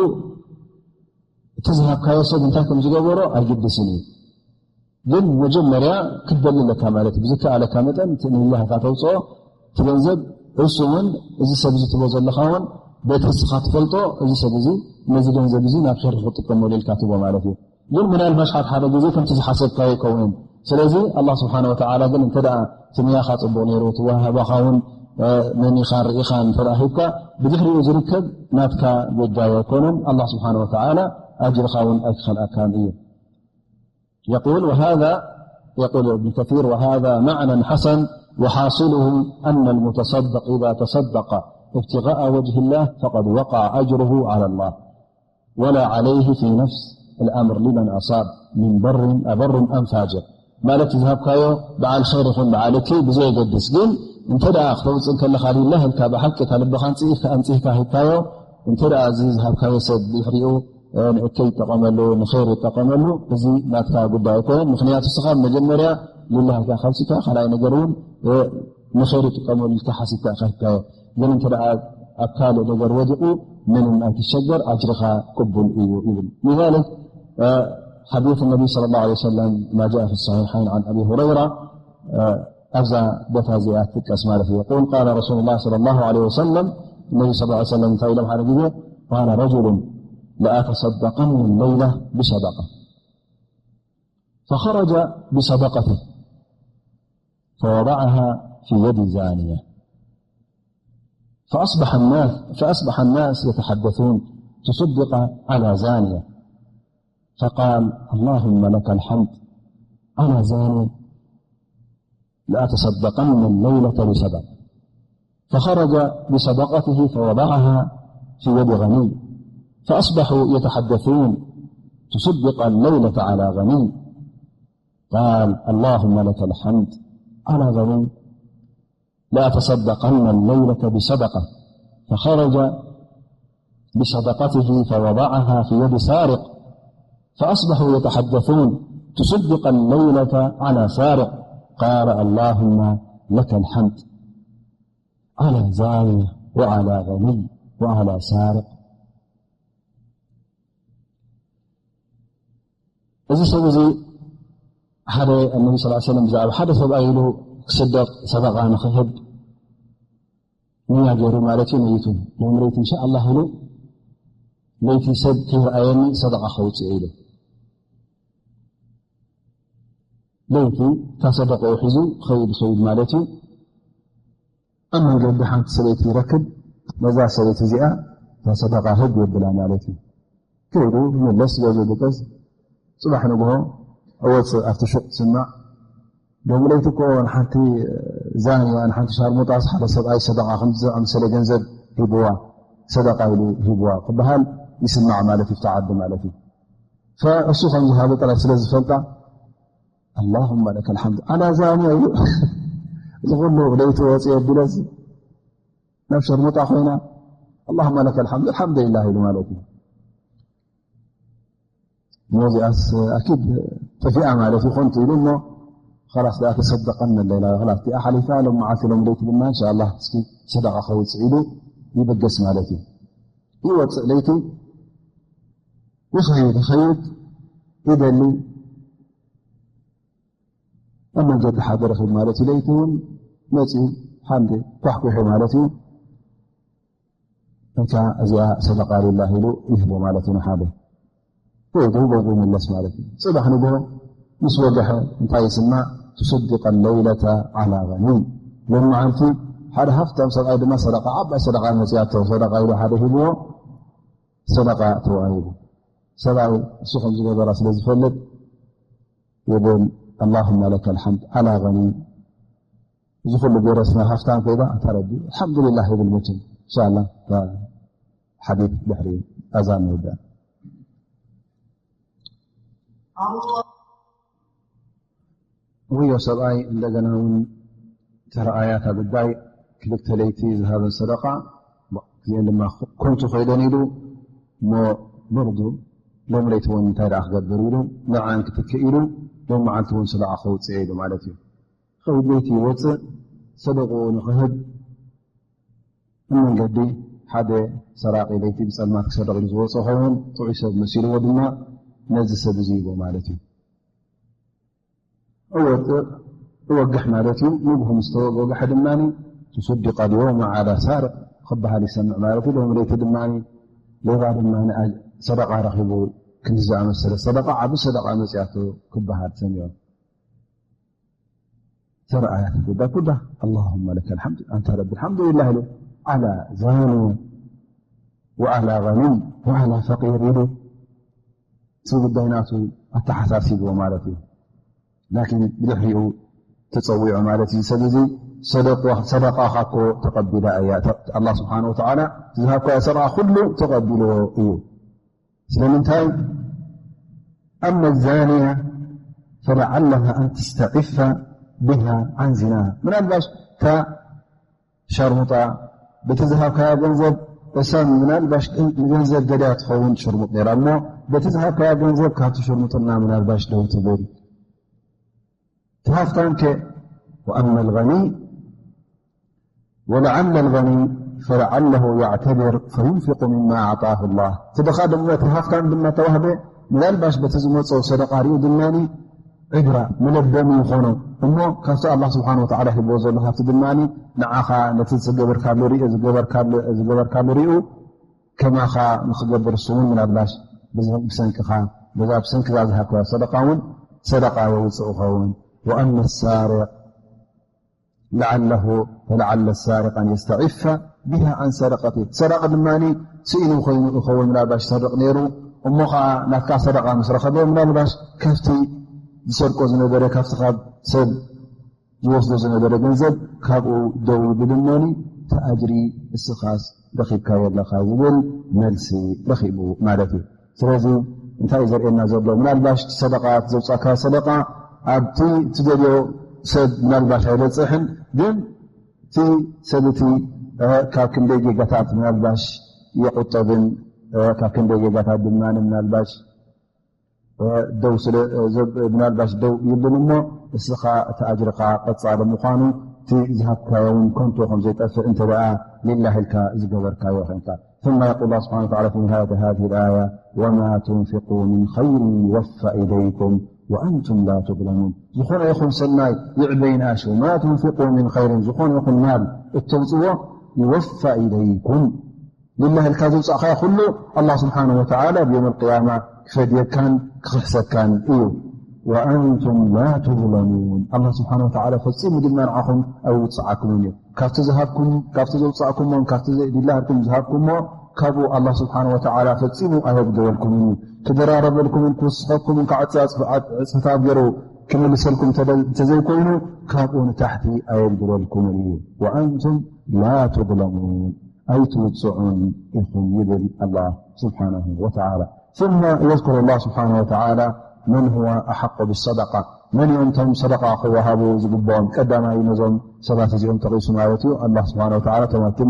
እቲ ዝሃብካዮ ሰብ እንታይ ከም ዝገበሮ ኣይግድስን እዩ። ግን መጀመርያ ክትደሊ ኣለካ ማለት እዩ። ብዝከኣለካ መጠን እቲ ንሊላህ ኢልካ ተውፅኦ እቲ ገንዘብ፣ እሱ እውን እዚ ሰብ እዚ ትቦ ዘለኻ እውን በቲ እስኻ ትፈልጦ፣ እዚ ሰብ እዚ ነዚ ገንዘብ እዚ ናብ ኸይር ክጥቀመሉ ኢልካ ትቦ ማለት እዩ። ግን ምናልባሽ ሓደ ሓደ ግዜ ከምቲ ዝሓሰብካዮ ይከውንን። ስለዚ ኣላህ ስብሓነ ወተዓላ ግን እንተ ደኣ እቲ ንያኻ ጽቡቕ ነይሩ፣ እቲ ወሃባኻ እውን፣ እ፣ መኒኻን ርኢኻን እንተ ደኣ ሂብካ፣ ብድሕሪኡ ዝርከብ ናትካ ጉዳይ ኣይኮነን። ኣላህ ስብሓነ ወተዓላ ኣጅርኻ እውን ኣይክኸልኣካን እዩ። يقول وهذا، يقول ابن كثير: وهذا معنى حسن، وحاصله أن المتصدق إذا تصدق ابتغاء وجه الله فقد وقع أجره على الله، ولا عليه في نفس الأمر لمن أصاب من بر، أبر أم فاجر. ማለት ዝሃብካዮ በዓል ኸይር ይኹን በዓል እከይ ብዘየገድስ፣ ግን እንተ ደኣ ክተውፅእ ከለኻ ሊላህ ኢልካ ብሓቂ እታ ልብኻ ኣንፅህካ፣ ኣንፅህካ ሂብካዮ፣ እንተ ደኣ እዚ ዝሃብካዮ ሰብ ድሕሪኡ፣ እ፣ ንእከይ ይጠቐመሉ፣ ንኸይር ይጠቐመሉ፣ እዚ ናትካ ጉዳይ ኣይኮነን። ምኽንያቱ ንስኻ መጀመርያ ሊላህ ኢልካ ካብ ኣውፂእካ፣ ካልኣይ ነገር እውን፣ እ፣ ንኸይር ይጥቀመሉ ኢልካ ሓሲብካ ኢኻ ሂብካዮ። ግን እንተ ደኣ ኣብ ካልእ ነገር ወዲቑ ምንም ኣይትሸገር፣ ኣጅርኻ ቅቡል እዩ ይብል። لذلك، እ፣ حديث النبي صلى الله عليه وسلم ما جاء في الصحيحين عن أبي هريرة، እ፣ ኣብዛ ቦታ እዚኣ ትጥቀስ ማለት እዩ። يقول قال رسول الله صلى الله عليه وسلم، ነቢ صلى الله عليه وسلم እንታይ ኢሎም ሓደ ግዜ؟ قال رجل لأتصدقن الليلة بصدقة، فخرج بصدقته فوضعها في يد زانية، فأصبح الناس، فأصبح الناس يتحدثون: تصدق على زانية. فقال: اللهم لك الحمد، على زانية لأتصدقن الليلة بصدقة. فخرج بصدقته فوضعها في يد غني، فأصبحوا يتحدثون: تصدق الليلة على غني. قال: اللهم لك الحمد على غني، لأتصدقن الليلة بصدقة. فخرج بصدقته فوضعها في يد سارق، فأصبحوا يتحدثون: تصدق الليلة على سارق. قال: اللهم لك الحمد على زاني وعلى غني وعلى سارق. እዚ ሰብ እዚ ሓደ፣ ነቢ ስ ሰለም ብዛዕባ ሓደ ሰብኣይ ኢሉ ክስደቕ፣ ሰደቃ ንኽህብ ንያ ገይሩ ማለት እዩ። ነይቱ ሎም ለይቲ እንሻ ኣላህ ኢሉ፣ ለይቲ ሰብ ከይረኣየኒ ሰደቃ ከውፅእ ኢሉ፣ ለይቲ እታ ሰደቃኡ ሒዙ ኸይድ ኸይድ ማለት እዩ። ኣብ መንገዲ ሓንቲ ሰበይቲ ይረክብ። ነዛ ሰበይቲ እዚኣ እታ ሰደቃ ህብ የብላ ማለት እዩ። ከይዱ ይምለስ፣ ገዙ ድቀስ፣ ጽባሕ ንግሆ እወፅእ ኣብቲ ሹቕ ትስማዕ። ሎሚ ለይቲ እኮ ንሓንቲ ዛንያ፣ ንሓንቲ ሻርሙጣስ ሓደ ሰብኣይ ሰደቃ ከምዚ ዝኣመሰለ ገንዘብ ሂብዋ፣ ሰደቃ ኢሉ ሂብዋ ክበሃል ይስማዕ ማለት እዩ፣ ኣብቲ ዓዲ ማለት እዩ። ፈእሱ ከም ዝሃበ ጥራይ ስለ ዝፈልጣ፣ ኣላሁመ ለከል ሓምድ ኣላ ዛንያ ኢሉ፣ እዚ ኩሉ ለይቲ ወፂ ኣቢለስ ናብ ሸርሙጣ ኮይና፣ ኣላሁመ ለከል ሓምድ ኣልሓምዱሊላህ ኢሉ ማለት እዩ። እሞ እዚኣስ ኣኪድ ጠፊኣ ማለት እዩ፣ ኮንቱ ኢሉ እሞ፣ ኸላስ ደኣ ተሰደቀን ነለላ፣ ኸላስ እቲኣ ሓሊፋ፣ ሎም መዓልቲ ሎም ለይቲ ድማ እንሻ ኣላህ እስኪ ሰደቃ ከውፅእ ኢሉ ይበገስ ማለት እዩ። ይወፅእ ለይቲ፣ ይኸይድ፣ ይኸይድ፣ ይደሊ፣ ኣብ መንገዲ ሓደ ረኺቡ ማለት እዩ። ለይቲ እውን መፂኡ፣ ሓንደ ኳሕኩሑ ማለት እዩ። እንካ እዚኣ ሰደቃ ሊላህ ኢሉ ይህቦ ማለት እዩ ንሓደ። ከይዱ ገዝኡ ይምለስ ማለት እዩ። ፅባሕ ንግሆ ምስ ወግሐ እንታይ ይስማዕ? ቱሰድቀ ለይለተ ዓላ ገኒይ። ሎም መዓልቲ ሓደ ሃፍታም ሰብኣይ ድማ ሰደቃ፣ ዓባይ ሰደቃ መፅያቶ፣ ሰደቃ ኢሉ ሓደ ሂብዎ፣ ሰደቃ ተዋሂቡ። ሰብኣይ እሱ ከም ዝገበራ ስለ ዝፈልጥ ይብል፣ ኣላሁመ ለከል ሓምድ ዓላ ገኒይ። እዚ ኩሉ ገይረስ ናይ ሃፍታም ኮይና፣ ኣታ ረቢ ኣልሓምዱሊላህ ይብል መቸም። እንሻላ እታ ሓዲት ድሕሪ ኣዛን ንውዳእ። ውዮ ሰብኣይ እንደገና እውን ተረኣያ እታ ጉዳይ፣ ክልተ ለይቲ ዝሃበን ሰደቃ፣ እዚአን ድማ ኮንቱ ኮይደን ኢሉ፣ እሞ በርዱ ሎም ለይቲ እውን እንታይ ደኣ ክገብር ኢሉ፣ ንዓን ክትክእ ኢሉ፣ ሎም መዓልቲ እውን ሰደቃ ከውፅእ ኢሉ ማለት እዩ። ከይድ ለይቲ ይወፅእ፣ ሰደቅኡ ንኽህብ ኣብ መንገዲ ሓደ ሰራቂ ለይቲ ብጸልማት ክሰርቕ ኢሉ ዝወጸ ኸውን፣ ጥዑይ ሰብ መሲልዎ ድማ ነዚ ሰብ እዚ ይቦ ማለት እዩ። እወጥእ፣ እወግሕ ማለት እዩ። ንግሆ ምስ ተወግሐ ድማ፣ ቱሰዲቀ ልየውመ ዓላ ሳርቅ ክበሃል ይሰምዕ ማለት እዩ። ሎም ለይቲ ድማ ሌባ ድማ ሰደቃ ረኺቡ፣ ክንዲ ዝኣመሰለ ሰደቃ፣ ዓቢ ሰደቃ መጽያቶ ክበሃል ሰሚዑ። ተረኣያ ጉዳይ ኩዳ፣ ኣላሁመ ለከል ሓምድ፣ ኣንታ ረቢ ኣልሓምዱሊላህ ኢሉ፣ ዓላ ዛኒ ወዓላ ገኒይ ወዓላ ፈቂር ኢሉ፣ እቲ ጉዳይ ናቱ ኣተሓሳሲብዎ ማለት እዩ። ላኪን ብድሕሪኡ ተጸዊዑ ማለት እዩ። ሰብ እዚ ሰደቃ፣ ሰደቃኻ እኮ ተቐቢላ እያ። ኣላህ ስብሓነ ወተዓላ ዝሃብካዮ ሰደቃ ኩሉ ተቐቢልዎ እዩ። ስለምንታይ? ኣመ ዛንያ ፈለዓለሃ ኣን ተስተዒፈ ብሃ ዓን ዚና። ምናልባሽ እታ ሻርሙጣ በቲ ዝሃብካያ ገንዘብ፣ እሳ ምናልባሽ ንገንዘብ ደልያ ትኸውን ሽርሙጥ ነይራ እሞ፣ በቲ ዝሃብካያ ገንዘብ ካብቲ ሽርሙጥና ምናልባሽ ደው ትብል። እቲ ሃፍታም ከ፣ ወኣመ ልገኒይ ወለዓለ ልገኒይ ፈለዓለሁ የዕተብር ፈዩንፊቁ ሚማ ኣዕጣሁ ላህ። እቲ ድኻ ድማ፣ እቲ ሃፍታም ድማ ተዋህበ፣ ምናልባሽ በቲ ዝመጾ ሰደቃ ሪኡ ድማ ዒብራ መለበሚ ይኾኖ እሞ፣ ካብቲ ኣላህ ስብሓነ ወተዓላ ሂብዎ ዘሎ ሃብቲ ድማ ንዓኻ ነቲ ዝገበርካሉ ሪኡ፣ ዝገበርካሉ፣ ዝገበርካሉ ሪኡ፣ ከማኻ ንኽገብር እሱ እውን ምናልባሽ ብሰንክኻ፣ በዛ ብሰንክዛ ዝሃብካዮ ሰደቃ እውን ሰደቃ የውፅእ ይኸውን። ወኣመ ሳሪቅ ለዓለሁ ፈለዓለ ሳሪቅ ኣን የስተዒፈ ቢሃ ኣን ሰደቀቲ። ሰራቂ ድማ ስኢኑ ኮይኑ ይኸውን፣ ምናልባሽ ይሰርቕ ነይሩ እሞ ኸዓ ናትካ ሰደቃ ምስ ረኸበ ምናልባሽ ካብቲ ዝሰርቆ ዝነበረ፣ ካብቲ ካብ ሰብ ዝወስዶ ዝነበረ ገንዘብ ካብኡ ደው ይብል እሞኒ፣ እቲ ኣጅሪ እስኻስ ረኺብካዮ ኣለኻ ዝብል መልሲ ረኺቡ ማለት እዩ። ስለዚ እንታይ እዩ ዘርእየና ዘሎ? ምናልባሽ እቲ ሰደቃ፣ እቲ ዘውፃእካዮ ሰደቃ ኣብቲ ትደልዮ ሰብ ምናልባሽ ኣይበፅሕን፣ ግን እቲ ሰብ እቲ ካብ ክንደይ ጌጋታት ምናልባሽ ይቁጠብን ካብ ክንደይ ጌጋታት ድማ ምናልባሽ ደው ስለ ምናልባሽ ደው ይብልን እሞ፣ እስኻ እቲ ኣጅርኻ ቀጻሊ ምዃኑ፣ እቲ ዝሃብካዮ እውን ከንቱ ከም ዘይጠፍእ እንተ ደኣ ሊላህ ኢልካ ዝገበርካዮ ኮይንካ። ثم يقول الله سبحانه وتعالى في نهاية هذه الآية: وما تنفقوا من خير يوف إليكم وأنتم لا تظلمون። ዝኾነ ይኹን ሰናይ ይዕበ ይንኣሽ፣ وما تنفقوا من خير፣ ዝኾነ ይኹን ማል እተውፅዎ፣ يوف إليكم ሊላህ ኢልካ ዘውፃእኻዮ ኩሉ ኣላህ ስብሓነሁ ወተዓላ ብዮም ኣልቅያማ ክፈድየካን ክኽሕሰካን እዩ። ወኣንቱም ላ ቱዝለሙን። ኣላህ ስብሓነሁ ወተዓላ ፈፂሙ ድማ ንዓኹም ኣይውፅዓኩምን እዩ። ካብቲ ዝሃብኩም፣ ካብቲ ዘውፃእኩሞን ካብቲ ሊላህ ኢልኩም ዝሃብኩሞ ካብኡ ኣላህ ስብሓነሁ ወተዓላ ፈፂሙ ኣየጉደለልኩምን እዩ። ክደራረበልኩምን ክውስኸኩምን ካብ ዕፅፍታት ገይሩ ክምልሰልኩም እንተዘይኮይኑ ካብኡ ንታሕቲ ኣየጉደለልኩምን እዩ። ወኣንቱም ላ ቱዝለሙን። ኣይትውፅዑን ኢኹም ይብል ኣላህ ስብሓነሁ ወተዓላ። ثم يذكر الله سبحانه وتعالى من هو أحق بالصدقة። መን እዮም እቶም ሰደቃ ክወሃቡ ዝግብኦም? ቀዳማይ ነዞም ሰባት እዚኦም ጠቒሱ ማለት እዩ። ኣላህ ስብሓነሁ ወተዓላ እቶም ኣብቲ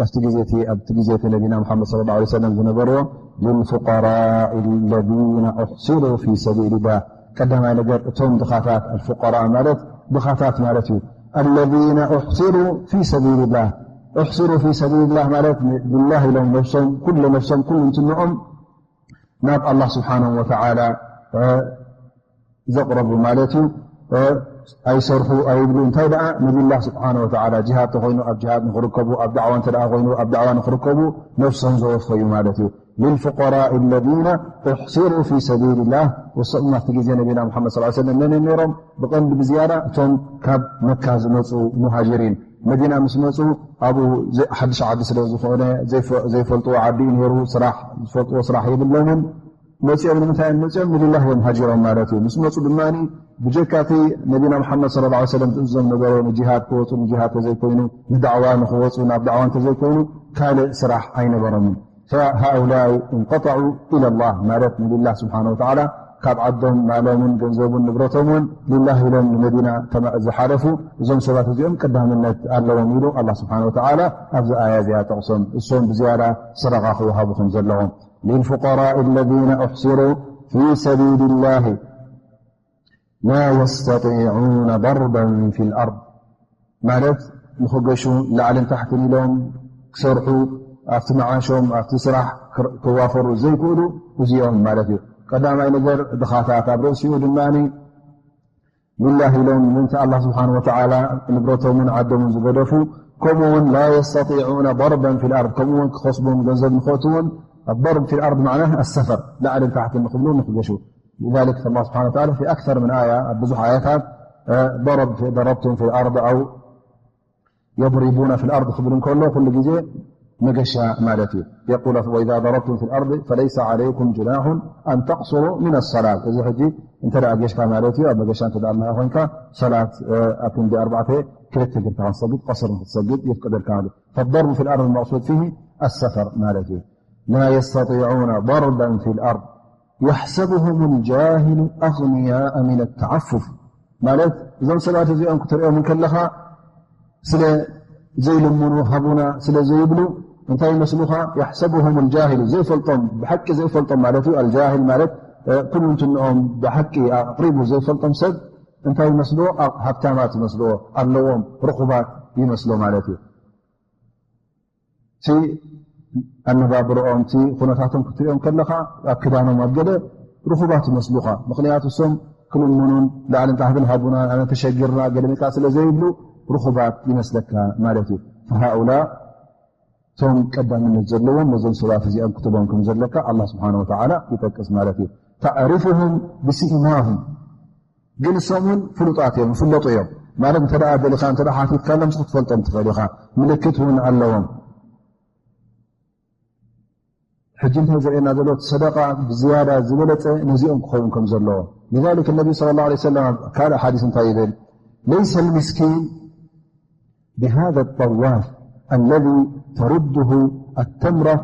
ኣብቲ ግዜ እቲ ኣብቲ ግዜ እቲ ነቢና ሙሓመድ ሰለላሁ ዐለይሂ ወሰለም ዝነበርዎ للفقراء الذين أحصروا في سبيل الله ቀዳማይ ነገር እቶም ድኻታት፣ ኣልፉቀራእ ማለት ድኻታት ማለት እዩ። الذين أحصروا في سبيل الله، أحصروا في سبيل الله ማለት ሊላህ ኢሎም ነፍሶም፣ ኩሉ ነፍሶም፣ ኩሉ እንትንኦም ናብ ኣላህ ስብሓነሁ ወተዓላ ዘቕረቡ ማለት እዩ። ኣይሰርሑ ኣይብሉ። እንታይ ደኣ ነቢላህ ስብሓነሁ ወተዓላ ጅሃድ ተኾይኑ ኣብ ጅሃድ ንኽርከቡ፣ ኣብ ዳዕዋ እንተ ደኣ ኮይኑ ኣብ ዳዕዋ ንኽርከቡ ነፍሶም ዘወፈዩ ማለት እዩ። للفقراء الذين أحصروا في سبيل الله። ወሶም ኣብቲ ግዜ ነቢና ሙሓመድ ሰለላሁ ዐለይሂ ወሰለም መን እዮም ነይሮም? ብቐንዱ ብዝያዳ እቶም ካብ መካ ዝመፁ ሙሃጅሪን። መዲና ምስ መፁ ኣብኡ ዘ-፣ ሓድሽ ዓዲ ስለ ዝኾነ ዘይፈ-፣ ዘይፈልጥዎ ዓዲ እዩ ነይሩ። ስራሕ፣ ዝፈልጥዎ ስራሕ የብሎምን። መፂኦም ንምንታይ እዮም መፂኦም? ንሊላህ እዮም ሃጂሮም ማለት እዩ። ምስ መፁ ድማ ብጀካ እቲ ነቢና ሙሓመድ ሰለላሁ ዐለይሂ ወሰለም ትእዝዞም ነበረ ንጂሃድ ክወፁ፣ ንጂሃድ ተዘይኮይኑ ንዳዕዋ ንኽወፁ፣ ናብ ዳዕዋ እንተዘይኮይኑ ካልእ ስራሕ ኣይነበሮምን። فهؤلاء انقطعوا إلى الله ማለት ንሊላህ ስብሓነሁ ወተዓላ ካብ ዓዶም ማሎምን ገንዘቡን ንብረቶምን ሊላህ ኢሎም ንመዲና ተማ-፣ ዝሓለፉ እዞም ሰባት እዚኦም ቀዳምነት ኣለዎም ኢሉ ኣላህ ስብሓነሁ ወተዓላ ኣብዚ ኣያ እዚኣ ጠቕሶም። እሶም ብዝያዳ ሰደቃ ክወሃቡ ከም ዘለዎም። للفقراء الذين أحصروا في سبيل الله لا يستطيعون ضربا في الأرض ማለት ንኽገሹ ላዕልን ታሕትን ኢሎም ክሰርሑ ኣብቲ መዓሾም ኣብቲ ስራሕ ክር-፣ ክዋፈሩ ዘይክእሉ እዚኦም ማለት እዩ። ቀዳማይ ነገር ድኻታት፣ ኣብ ርእሲኡ ድማ ሊላህ ኢሎም ምእንቲ ኣላህ ስብሓን ወተዓላ ንብረቶምን ዓዶምን ዝገደፉ፣ ከምኡውን ላ የስተጢዑነ ضربا في الأرض ከምኡውን ክኸስቡን ገንዘብ ንኸእትውን الضرب في الأرض معناه السفر ላዕልን ታሕትን ንኽብሉ ንኽገሹ لذلك الله سبحانه وتعالى في أكثر من آية ኣብ ብዙሕ ኣያታት ضرب ضربتم في الأرض أو يضربون في الأرض ክብል እንከሎ ኩሉ ግዜ መገሻ ማለት እዩ። يقول وإذا ضربتم في الأرض فليس عليكم جناح أن تقصروا من الصلاة። እዚ ሕጂ እንተ ደኣ ገሽካ ማለት እዩ። ኣብ መገሻ እንተ ደኣ ኣለኻ ኮይንካ ሰላት ኣብ ክንዲ ኣርባዕተ ክልተ እግርካ ክትሰግድ ቀስር ንክትሰግድ ይፍቀደልካ ማለት እዩ። فالضرب في الأرض المقصود فيه السفر ማለት እዩ። لا يستطيعون ضربا في الأرض يحسبهم الجاهل أغنياء من التعفف ማለት እዞም ሰባት እዚኦም ክትሪኦም እንከለኻ ስለ ዘይልምኑ ሃቡና ስለ ዘይብሉ እንታይ ይመስሉኻ? يحسبهم الجاهل ዘይፈልጦም ብሓቂ ዘይፈልጦም ማለት እዩ። الجاهل ማለት ኩሉ እንትንኦም ብሓቂ ኣቕሪቡ ዘይፈልጦም ሰብ እንታይ ይመስልዎ? ሃብታማት ይመስልዎ፣ ኣለዎም ርኹባት ይመስሎ ማለት እዩ። እቲ ኣነባብርኦም እቲ ኩነታቶም ክትሪኦም ከለኻ ኣብ ክዳኖም ኣብ ገለ ርኹባት ይመስሉኻ። ምኽንያቱ እሶም ክልምኑን ላዕልን ታሕትን ሃቡና ኣነ ተሸጊርና ገለ መጻ ስለ ዘይብሉ ርኹባት ይመስለካ ማለት እዩ። فهؤلاء እቶም ቀዳምነት ዘለዎም ነዞም ሰባት እዚኦም ክትቦም ከም ዘለካ ኣላህ ስብሓን ወተዓላ ይጠቅስ ማለት እዩ። تعرفهم بسيماهم ግን እሶም እውን ፍሉጣት እዮም፣ ይፍለጡ እዮም ማለት እንተ ደኣ ደሊኻ እንተ ደኣ ሓቲትካሎም ክትፈልጦም ትኽእል ኢኻ። ምልክት እውን ኣለዎም። ሕጂ እንታይ ዘርእየና ዘሎ? እቲ ሰደቃ ብዝያዳ ዝበለጸ ነዚኦም ክኸውን ከም ዘለዎ። لذلك النبي صلى الله عليه وسلم ካልእ ሓዲስ እንታይ ይብል? ليس المسكين بهذا الطواف الذي ترده التمرة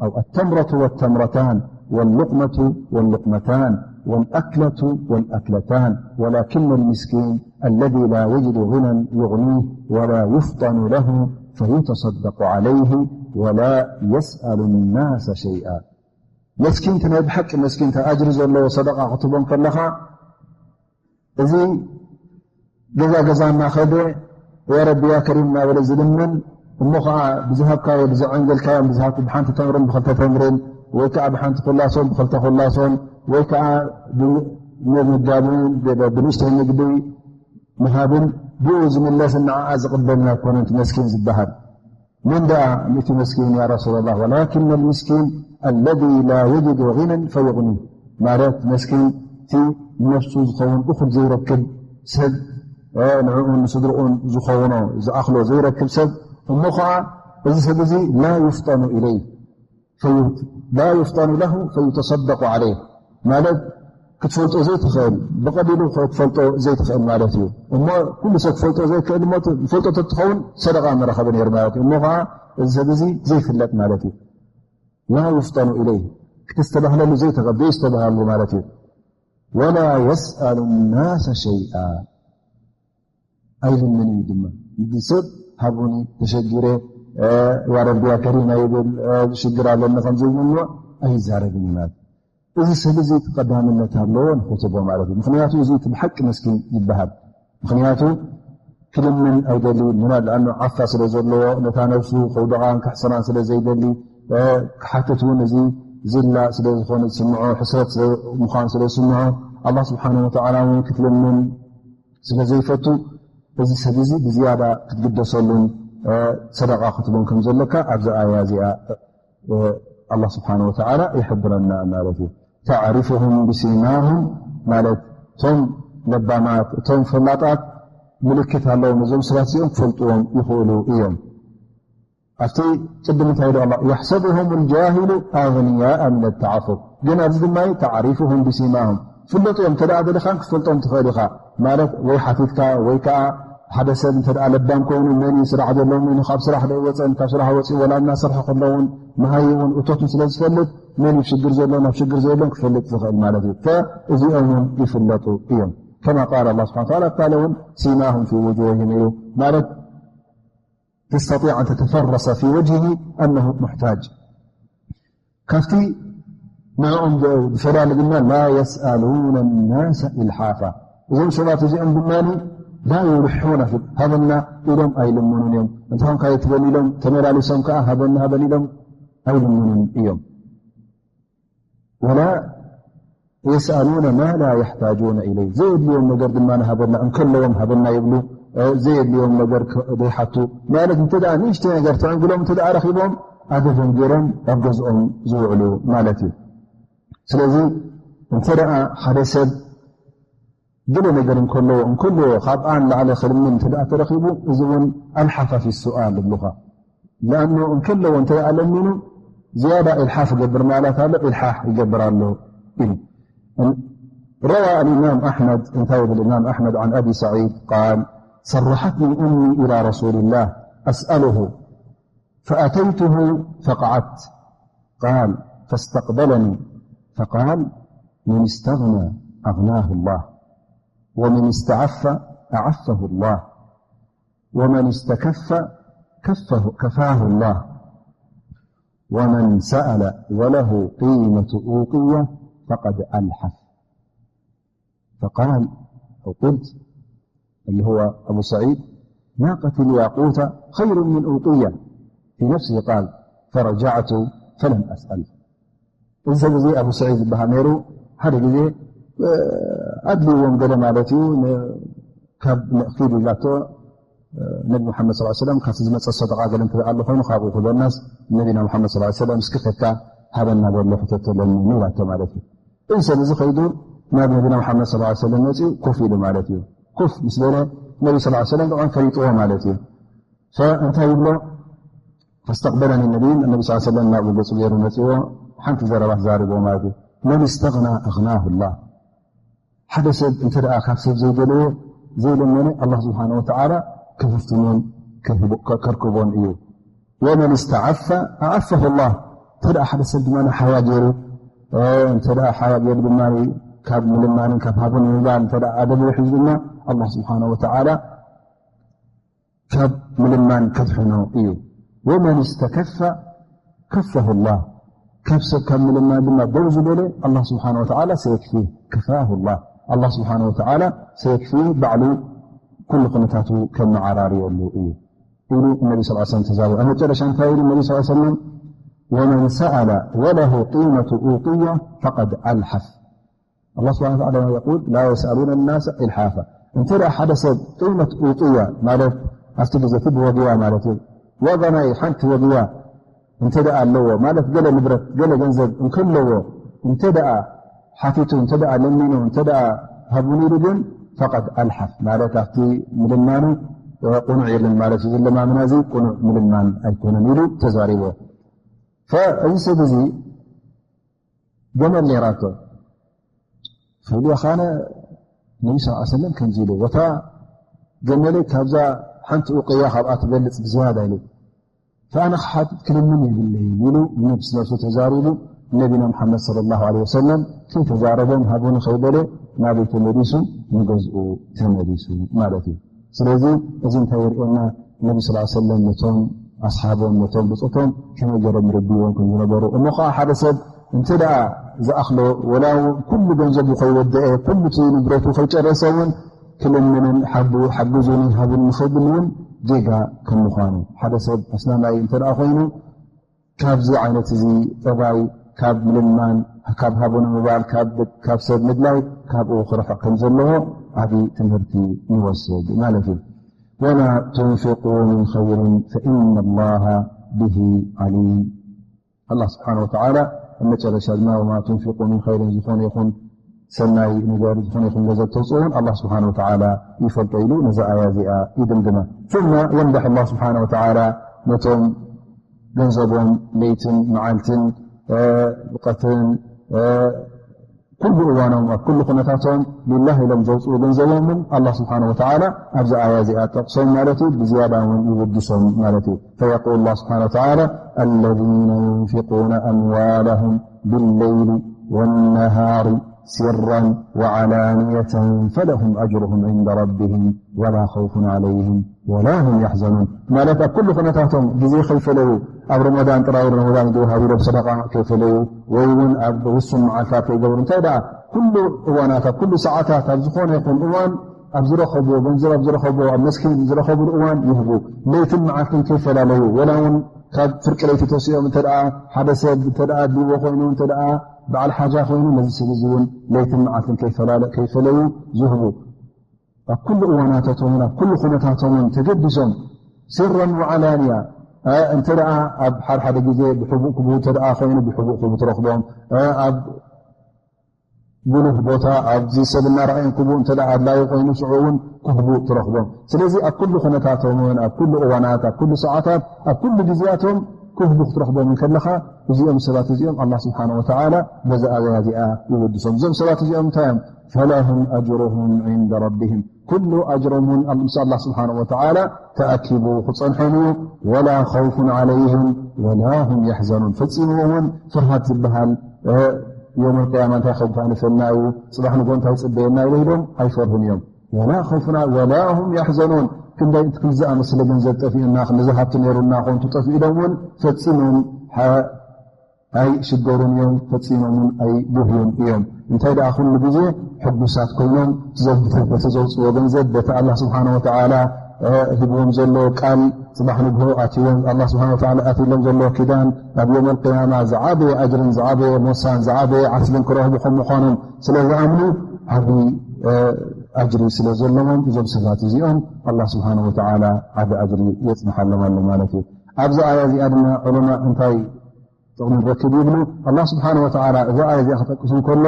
أو التمرة والتمرتان واللقمة واللقمتان والأكلة والأكلتان، ولكن المسكين الذي لا يجد غنى يغنيه ولا يفطن له فيتصدق عليه ولا يسأل الناس شيئا. መስኪን፣ እቲ ናይ ብሓቂ መስኪን፣ እቲ ኣጅሪ ዘለዎ ሰደቃ ክትቦም ከለኻ፣ እዚ ገዛ ገዛ እናኸደ፣ "ያ ረቢ፣ ያ ከሪም" እናበለ ዝልምን፣ እሞ ኸዓ ብዝሃብካዮ፣ ብዘዐንገልካዮም፣ ብዝሃብኩ ብሓንቲ ተምርን ብኽልተ ተምርን፣ ወይ ከዓ ብሓንቲ ኩላሶን ብኽልተ ኩላሶን፣ ወይ ከዓ ብምጋብን ብንእሽተይ ምግቢ ምሃብን፣ ብኡ ዝምለስን ንዓኣ ዝቕበልን ኣይኮነን እቲ መስኪን ዝበሃል። መን ደኣ እቲ መስኪን፣ ያ ረሱላላህ? ወላኪን ኣልምስኪን ኣለዚ ላ የጅዱ ጊነን ፈዩግኒህ፣ ማለት መስኪን እቲ ነፍሱ ዝኸውን እኹል ዘይረክብ ሰብ፣ እ፣ ንዕኡን ንስድርኡን ዝኸውኖ ዝኣኽሎ ዘይረክብ ሰብ፣ እሞ ኸዓ እዚ ሰብ እዚ ላ ዩፍጠኑ ኢለይህ፣ ፈዩ-፣ ላ ዩፍጠኑ ለሁ ፈዩተሰደቁ ዓለይህ፣ ማለት ክትፈልጦ ዘይትኽእል፣ ብቐሊሉ ክትፈልጦ ዘይትኽእል ማለት እዩ። እሞ ኩሉ ሰብ ክፈልጦ ዘይክእል እሞ፣ ዝፈልጦ ተትኸውን ሰደቃ መረኸበ ነይሩ ማለት እዩ። እሞ ኸዓ እዚ ሰብ እዚ ዘይፍለጥ ማለት እዩ። ላ ዩፍጠኑ ኢለይህ፣ ክተስተባህለሉ ዘይተኸ-፣ ዘይስተባሃሉ ማለት እዩ። ወላ የስኣሉ ናሰ ሸይኣ፣ ኣይልምን እዩ ድማ። ንሰብ ሃቡኒ፣ ተሸጊረ፣ እ፣ ያ ረቢ ያ ከሪም ኣይብል፣ እ፣ ሽግር ኣለኒ ከም ዝብል እሞ ኣይዛረብን እዩ ማለት። እዚ ሰብ እዚ እቲ ቀዳምነት ኣለዎ ንክትቦ ማለት እዩ። ምክንያቱ እዚ እቲ ብሓቂ መስኪን ይበሃል። ምክንያቱ ክልምን ኣይደሊ፣ ምና-፣ ለኣኑ ዓፋ ስለ ዘለዎ፣ ነታ ነብሱ ከውድቓን ከሕስራን ስለ ዘይደሊ፣ እ፣ ክሓትት እውን እዚ ዝላ ስለ ዝኾነ ዝስምዖ፣ ሕስረት ስለ ምዃኑ ስለ ዝስምዖ፣ ኣላህ ስብሓነሁ ወተዓላ እውን ክትልምን ስለ ዘይፈቱ፣ እዚ ሰብ እዚ ብዝያዳ ክትግደሰሉን፣ እ፣ ሰደቃ ክትቦን ከም ዘለካ ኣብዚ ኣያ እዚኣ፣ እ፣ ኣላህ ስብሓነሁ ወተዓላ ይሕብረና ማለት እዩ። ተዕሪፉሁም ብሲማሁም፣ ማለት እቶም ለባማት፣ እቶም ፈላጣት ምልክት ኣለዎም። እዞም ሰባት እዚኦም ክፈልጥዎም ይኽእሉ እዮም። ኣብቲ ቅድም እንታይ ኢሉ ኣላ? የሕሰቡሁም ልጃሂሉ ኣግንያኣ ምን ተዓፉፍ። ግን ኣብዚ ድማ ተዕሪፉሁም ብሲማሁም፣ ፍለጡ እዮም። እንተ ደኣ ደሊኻን ክትፈልጦም ትኽእል ኢኻ። ማለት ወይ ሓቲትካ ወይ ከዓ ሓደ ሰብ እንተ ደኣ ለባም ኮይኑ፣ መን እዩ ስራሕ ዘለዎም፣ መን እዩ ካብ ስራሕ ዶ ኣይወፀን፣ ካብ ስራሕ ወፂኡ ወላ እናሰርሐ ከለውን መሃይውን እቶትን ስለ ዝፈልጥ፣ መን እዩ ሽግር ዘለዎን ኣብ ሽግር ዘለዎን ክፈልጥ ዝኽእል ማለት እዩ። ፈ-፣ እዚኦም እውን ይፍለጡ እዮም። ከማ ቃል ኣላህ ስብሓነ ወተዓላ፣ ኣብ ካልእ እውን ሲማሁም ፊ ውጁሂም ኢሉ ማለት ተስተጢዕ ኣን ተተፈረሰ ፊ ወጅሂ ኣነሁ ሙሕታጅ። ካብቲ ንዕኦም ዝ-፣ ዝፈላሊ ድማ ላ የስኣሉነ ናሰ ኢልሓፋ። እዞም ሰባት እዚኦም ድማ ላ ዩልሑነ ፊ፣ ሃበና ኢሎም ኣይልምኑን እዮም። እንተ ኾንካ የትበል ኢሎም፣ ተመላሊሶም ከዓ ሃበና ሃበን ኢሎም ኣይልምኑን እዮም። ወላ የስኣሉነ ማ ላ የሕታጁነ ኢለይህ፣ ዘየድልዮም ነገር ድማ ንሃበና፣ እንከለዎም ሃበና ይብሉ፣ እ፣ ዘየድልዮም ነገር ክ-፣ ዘይሓቱ ማለት፣ እንተ ደኣ ንእሽተይ ነገር ተዕንግሎም እንተ ደኣ ረኺቦም፣ ኣደበን ገይሮም ኣብ ገዝኦም ዝውዕሉ ማለት እዩ። ስለዚ እንተ ደኣ ሓደ ሰብ ገለ ነገር እንከለዎ፣ እንከለዎ ካብኣ ንላዕሊ ክልምን እንተ ደኣ ተረኺቡ፣ እዚ እውን ኣልሓፋ ፊ ሱኣል ይብሉኻ። ለኣኑ እንከለዎ እንተ ደኣ ለሚኑ፣ ዝያዳ ኢልሓፍ ይገብር ማለት ኣሎ፣ ኢልሓሕ ይገብር ኣሎ ኢሉ። ረዋ ኣልኢማም ኣሕመድ፣ እንታይ ይብል ኢማም ኣሕመድ፣ عن أبي سعيد قال: صرحتني أمي إلى رسول الله أسأله فأتيته فقعدت، قال: فاستقبلني فقال: من استغنى أغناه الله، ومن استعف أعفه الله، ومن استكف كفه، كفاه الله، ومن سأل وله قيمة أوقية فقد ألحف. فقال أو قلت، اللي هو أبو سعيد: ناقة الياقوت خير من أوقية. في نفسه قال: فرجعت فلم أسأل. እዚ ሰብ እዚ ኣቡ ሰዒድ ዝበሃል ነይሩ። ሓደ ግዜ፣ እ፣ ኣድልይዎም ገለ ማለት እዩ፣ ን-፣ ካብ ን-፣ ኪድ ኢላቶ፣ እ፣ ነቢ መሓመድ ሰለላሁ ዐለይሂ ወሰለም ካብቲ ዝመጸ ሰደቓ ገለ እንተ ኣሎ ኮይኑ ካብኡ ክበናስ ነቢና መሓመድ ሰለላሁ ዐለይሂ ወሰለም እስኪ ከካ ሃበና በሎ ሕተቶ ለምኑ ኢላቶ ማለት እዩ። እዚ ሰብ እዚ ከይዱ ናብ ነቢና መሓመድ ሰለላሁ ዐለይሂ ወሰለም መጺኡ ኮፍ ኢሉ ማለት እዩ። ኮፍ ምስ በለ ነቢ ሰለላሁ ዐለይሂ ወሰለም ጥዑም ፈሊጥዎ ማለት እዩ። ፈእንታይ ይብሎ? ፈስተቅበለኒ ነቢ፣ ነቢ ሰለላሁ ዐለይሂ ወሰለም ናብኡ ገጹ ገይሩ መጺዎ ሓንቲ ዘረባ ተዛሪብዎ ማለት እዩ። መን እስተግና ኣግናሁ ላህ። ሓደ ሰብ እንተ ደኣ ካብ ሰብ ዘይደለየ ዘይለመነ ኣላህ ስብሓነ ወተዓላ ክፍትኖን ክህቦ-፣ ከ-፣ ከርክቦን እዩ። ወመን እስተዓፈ ኣዓፈሁ ላህ። እንተ ሓደ ሰብ ድማ ሓያ ገይሩ፣ እንተ ሓያ ገይሩ ድማ ካብ ምልማንን ካብ ሃቡን ምባል እንተ ኣደብ ሒዙ ድማ ኣላህ ስብሓነ ወተዓላ ካብ ምልማን ከድሕኖ እዩ። ወመን እስተከፈ ከፈሁ ላህ። ካብ ሰብ ካብ ምልማን ድማ ደው ዝበለ ኣላህ ስብሓነ ወተዓላ ሰየክፊህ፣ ከፋሁ ላህ። ኣላህ ስብሓነ ወተዓላ ሰየክፊህ፣ ባዕሉ ኩሉ ኩነታቱ ከመዓራርየሉ እዩ ኢሉ ነቢ ስ ሰለም ተዛረቡ። ኣብ መጨረሻ እንታይ ኢሉ ነቢ ስ ሰለም? ወመን ሰኣለ ወለሁ ቂመቱ ኡዕጥየ ፈቀድ ኣልሓፍ። ኣላህ ስብሓነ ወተዓላ የቁል ላ የስኣሉነ ናሰ ኢልሓፋ። እንተ ደኣ ሓደ ሰብ ቂመት ኡዕጥየ ማለት ኣብቲ ግዜ እቲ ብወግያ ማለት እዩ፣ ዋጋ ናይ ሓንቲ ወግያ እንተ ደኣ ኣለዎ ማለት ገለ ንብረት ገለ ገንዘብ እንከለዎ እንተ ደኣ ሓቲቱ እንተ ደኣ ለሚኑ እንተ ደኣ ሃቡኒ ኢሉ ግን ፈቀድ ኣልሓፍ ማለት ኣብቲ ምልማኑ ቁኑዕ የለን ማለት እዩ። ዝለማምና እዚ ቁኑዕ ምልማን ኣይኮነን ኢሉ ተዛሪቦ። ፈ-፣ እዚ ሰብ እዚ ገመል ነይራቶ። ፈሊኻ ነቢ ስ ሰለም ከምዚ ኢሉ፣ ወታ ገመለይ ካብዛ ሓንቲ ኡቅያ ካብኣ ትበልጽ ብዝያዳ ኢሉ፣ ፈኣነ ክሓትት ክልምን የብለይን ኢሉ ነብስ ነብሱ ተዛሪቡ። ነቢና ሙሓመድ ሰለላሁ ዐለይሂ ወሰለም ከይተዛረቦም ሃቡኒ ከይበለ ናበይ ተመሊሱ? ንገዝኡ ተመሊሱ ማለት እዩ። ስለዚ እዚ እንታይ የርእየና? ነቢ ስ ሰለም ነቶም ኣስሓቦም ነቶም ብጾቶም ከመይ ገይሮም ይርድዎም ከም ዝነበሩ። እሞ ኸዓ ሓደ ሰብ እንተ ደኣ ዝኣኽሎ ወላ እውን ኩሉ ገንዘቡ ከይወደአ ኩሉ እቲ ንብረቱ ከይጨረሰ እውን ክልምንን ሓቡ ሓግዙኒ ሃቡኒ ንኸብል እውን ጌጋ ከም ምዃኑ ሓደ ሰብ ኣስላማይ እንተ ደኣ ኮይኑ ካብዚ ዓይነት እዚ ጠባይ ካብ ምልማን ካብ ሃቡኒ ምባል ካብ ሰብ ምድላይ ካብኡ ክርሕቕ ከም ዘለዎ ዓቢ ትምህርቲ ንወስድ ማለት እዩ። ወማ ቱንፊቁ ምን ኸይር ፈኢነ ላሃ ብሂ ዓሊም። ኣላህ ስብሓነ ወተዓላ ኣብ መጨረሻ ድማ ወማ ቱንፊቁ ምን ኸይርን ዝኾነ ይኹን ሰናይ ነገር ዝኾነ ይኹን ገንዘብ ተውፅኡ እውን ኣላህ ስብሓነ ወተዓላ ይፈልጦ ኢሉ ነዛ ኣያ እዚኣ ይድምድማ። ثم يمدح الله سبحانه وتعالى ነቶም ገንዘቦም ለይትን መዓልትን ብቀትርን ኩሉ እዋኖም ኣብ ኩሉ ኩነታቶም ሊላህ ኢሎም ዘውፅኡ ገንዘቦም እውን ኣላህ ስብሓነ ወተዓላ ኣብዚ ኣያ እዚኣ ጠቕሶም ማለት እዩ። ብዝያዳ እውን ይውድሶም ማለት እዩ። فيقول الله سبحانه وتعالى الذين ينفقون أموالهم بالليل والنهار سرا وعلانية فلهم أجرهم عند ربهم ولا خوف عليهم ولا هم يحزنون። ማለት ኣብ ኩሉ ኩነታቶም ግዜ ከይፈለዩ ኣብ ረመዳን ጥራይ ረመዳን ይድውሃቡ ኢሎም ሰደቃ ከይፈለዩ ወይ እውን ኣብ ውሱን መዓልታት ከይገብሩ እንታይ ደኣ ኩሉ እዋናት ኣብ ኩሉ ሰዓታት ኣብ ዝኾነ ይኹን እዋን ኣብ ዝረኸብዎ ገንዘብ ኣብ ዝረኸብዎ ኣብ መስኪን ዝረኸብሉ እዋን ይህቡ። ለይትን መዓልትን ከይፈላለዩ ወላ እውን ካብ ፍርቂ ለይቲ ተሲኦም እንተ ደኣ ሓደ ሰብ እንተ ደኣ ኣድልዎ ኮይኑ እንተ ደኣ በዓል ሓጃ ኮይኑ ነዚ ሰብ እዚ እውን ለይትን መዓልትን ከይፈላለ-፣ ከይፈለዩ ዝህቡ። ኣብ ኩሉ እዋናታቶምን ኣብ ኩሉ ኩነታቶምን ተገዲሶም ሲረን ወዓላንያ፣ እ፣ እንተ ደኣ ኣብ ሓደ ሓደ ግዜ ብሕቡእ ክቡ እንተ ደኣ ኮይኑ ብሕቡእ ክቡ ትረኽቦም፣ እ፣ ኣብ ጉሉህ ቦታ ኣብዚ ሰብ እናረኣዮም ክቡ እንተ ደኣ ኣድላዩ ኮይኑ ሽዑ እውን ክህቡ ትረኽቦም። ስለዚ ኣብ ኩሉ ኩነታቶምን ኣብ ኩሉ እዋናት ኣብ ኩሉ ሰዓታት ኣብ ኩሉ ግዜያቶም ክህቡ ክትረኽቦም እንከለኻ እዚኦም ሰባት እዚኦም ኣላህ ስብሓነ ወተዓላ በዛ ኣያ እዚኣ ይወድሶም። እዞም ሰባት እዚኦም እንታይ እዮም? ፈለሁም ኣጅሩሁም ዒንደ ረቢሂም። ኩሉ ኣጅሮም እውን ምስ ኣላህ ስብሓነ ወተዓላ ተኣኪቡ ክጸንሖም እዩ። ወላ ኸውፉን ዓለይሂም ወላ ሁም የሕዘኑን። ፈጺሙ እውን ፍርሃት ዝበሃል፣ እ፣ የውመል ቅያማ እንታይ ከም ከሕልፈና እዩ፣ ጽባሕ ንጎ እንታይ ይጽበየና እዩ ኢሎም ኣይፈርሁን እዮም። ወላ ኸውፉን ዓ-፣ ወላ ሁም የሕዘኑን። ክንደይ፣ ክንዲ ዝኣመስለ ገንዘብ ጠፊኡና፣ ክንዲ ዝሃብቲ ነይሩና፣ ኮንቱ ጠፊኡ ኢሎም እውን ፈጺሞም ሓ-፣ ኣይሽገሩን እዮም፣ ፈጺሞም እውን ኣይጉህዩን እዮም። እንታይ ደኣ ኩሉ ግዜ ሕጉሳት ኮይኖም፣ ዘ-፣ በቲ ዘውጽዎ ገንዘብ፣ በቲ ኣላህ ስብሓነ ወተዓላ፣ እ፣ ሂብዎም ዘሎ ቃል፣ ጽባሕ ንግሆ ኣትዎም፣ ኣላህ ስብሓነ ወተዓላ ኣትሎም ዘሎ ኪዳን፣ ኣብ የውመል ቅያማ ዝዓበየ ኣጅርን ዝዓበየ ሞሳን ዝዓበየ ዓስብን ክረኽቡ ከም ምዃኖም ስለ ዝኣምኑ፣ ዓቢ፣ እ፣ ኣጅሪ ስለ ዘለዎም፣ እዞም ሰባት እዚኦም ኣላህ ስብሓነ ወተዓላ ዓቢ ኣጅሪ የጽንሓሎም ኣሎ ማለት እዩ። ኣብዚ ኣያ እዚኣ ድማ ዑለማ እንታይ ጥቕሚ ንረክብ ይብሉ። ኣላህ ስብሓነ ወተዓላ እዛ ኣያ እዚኣ ክጠቅስ እንከሎ፣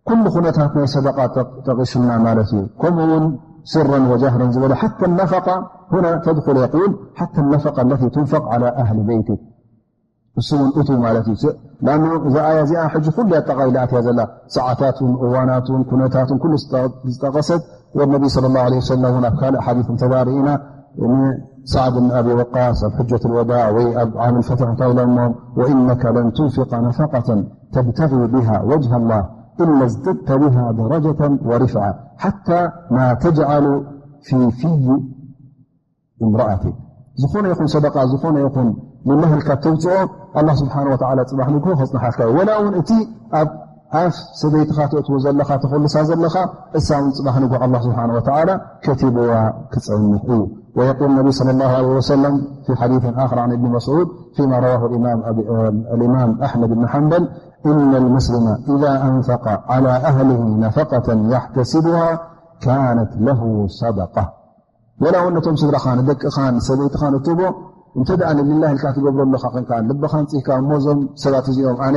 ኩሉ ኩነታት ናይ ሰደቃ ጠ-፣ ጠቂሱልና ማለት እዩ። ከምኡ እውን ስረን ወጃህረን ዝበለ፣ ሓተ ነፈቃ ሁና ተድኹል የቁል፣ ሓተ ነፈቃ ለቲ ቱንፈቅ ዓላ ኣህሊ በይቲክ። እሱ እውን እቱ ማለት እዩ። ስ-፣ ላኑ እዛ ኣያ እዚኣ ሕጂ ኩሉ ኣጠቓሊላኣት እያ ዘላ። ሰዓታቱን እዋናቱን ኩነታቱን ኩሉ ዝጠ-፣ ዝጠቐሰት፣ ወነቢ ሰለላሁ ዐለይሂ ወሰለም እውን ኣብ ካልእ ሓዲስ እንተደኣ ርኢና፣ ን-፣ ሳዕድ ብን ኣቢ ወቃስ ኣብ ሕጀት ልወዳዕ ወይ ኣብ ዓም ልፈትሕ እንታይ ኢሎሞ? "ወኢነከ ለን ቱንፊቀ ነፈቀተን ተብተጊ ብሃ ወጅሃ ላህ ኢላ ዝደድተ ብሃ ደረጀተን ወሪፍዓ ሓታ ማ ተጅዓሉ ፊ ፊይ እምረኣቲ።" ዝኾነ ይኹን ሰደቃ፣ ዝኾነ ይኹን ንላህ ኢልካ ተውፅኦ፣ ኣላህ ስብሓነ ወተዓላ ፅባሕ ንግሆ ከፅንሓልካ እዩ። ወላ እውን እቲ ኣብ ኣፍ ሰበይትኻ ተእትዎ ዘለኻ፣ ተኹልሳ ዘለኻ፣ እሳ እውን ፅባሕ ንግሆ ኣላህ ስብሓነ ወተዓላ ከቲብዋ ክፀንሕ እዩ። ወየቁል ነቢ ሰለላሁ ዐለይሂ ወሰለም ፊ ሐዲሲን ኣኸር ዐን እብኒ መስዑድ ፊማ ረዋሁ ልኢማም ኣቢ-፣ ኣልኢማም ኣሕመድ ብን ሐንበል፣ "ኢነ ልሙስሊመ ኢዛ ኣንፈቀ ዐላ ኣህሊሂ ነፈቀተን ያሕተሲቡሃ ካነት ለሁ ሰደቃ።" ወላ እውን ነቶም ስድራኻ፣ ንደቅኻ፣ ንሰበይትኻ ንትቦ እንተ ደኣ ንሊላህ ኢልካ ትገብሮ ኣለኻ ኮንካ፣ ልብኻ ኣንጺህካ፣ እሞ እዞም ሰባት እዚኦም ኣነ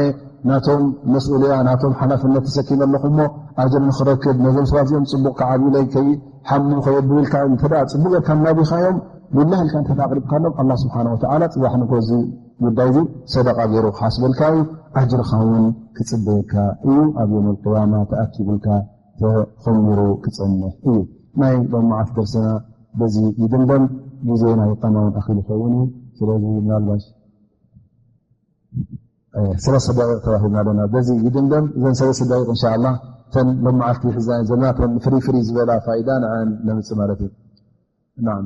ናቶም መስኡልያ፣ ናቶም ሓላፍነት ተሰኪመ ኣለኹ እሞ ኣጅሪ ንኽረክብ፣ ነዞም ሰባት እዚኦም ጽቡቕ ክዓብዩለይ፣ ከይሓሙ፣ ከየብሉ ኢልካ እንተ ደኣ ጽቡቕ ጌርካ እናቢኻዮም፣ ሊላህ ኢልካ እንተ ደኣ ኣቕሪብካሎም፣ ኣላህ ስብሓነ ወተዓላ ጽባሕ ንግሆ እዚ ጉዳይ እዚ ሰደቃ ገይሩ ክሓስበልካ እዩ፣ ኣጅርኻ እውን ክጽበየካ እዩ፣ ኣብ የውመል ቅያማ ተኣኪቡልካ ተኸሚሩ ክጸንሕ እዩ። ናይ ሎማዓት ደርስና በዚ ይድምደም። ግዜ ናይ ቀማውን ኣኺሉ ይኸውን እዩ። ስለዚ ምናልባሽ፣ እ፣ ሰለስተ ደቂቕ ተዋሂብና ኣለና። በዚ ይድምደም። እዘን ሰለስተ ደቂቕ እንሻ ኣላህ፣ እተን ሎማዓት ክሕዛ ዘለና፣ እተን ፍርይ ፍርይ ዝበላ ፋይዳ ንዐን ነምጽእ ማለት እዩ። ናዓም።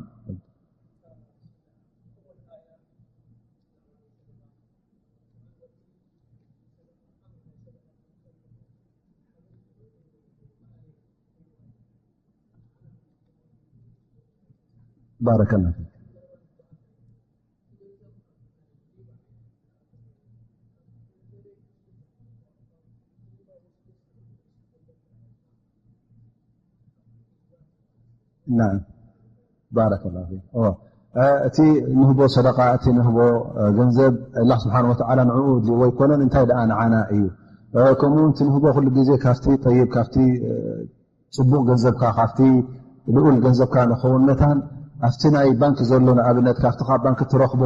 ባረከላሁ ፊክ። ናም። ባረከላሁ ፊክ። ኦ፣ እ፣ እቲ ንህቦ ሰደቃ፣ እቲ ንህቦ፣ እ፣ ገንዘብ፣ ኣላህ ስብሓን ወተዓላ ንዕኡ ድልዎ ኣይኮነን፣ እንታይ ደኣ ንዓና እዩ። እ፣ ከምኡ እቲ ንህቦ ኩሉ ግዜ ካብቲ ጠይብ፣ ካብቲ፣ እ፣ ጽቡቕ ገንዘብካ፣ ካብቲ ልኡል ገንዘብካ ንኸውን መታን፣ ኣብቲ ናይ ባንክ ዘሎ፣ ንኣብነት፣ ካብቲ ካብ ባንክ ትረኽቦ፣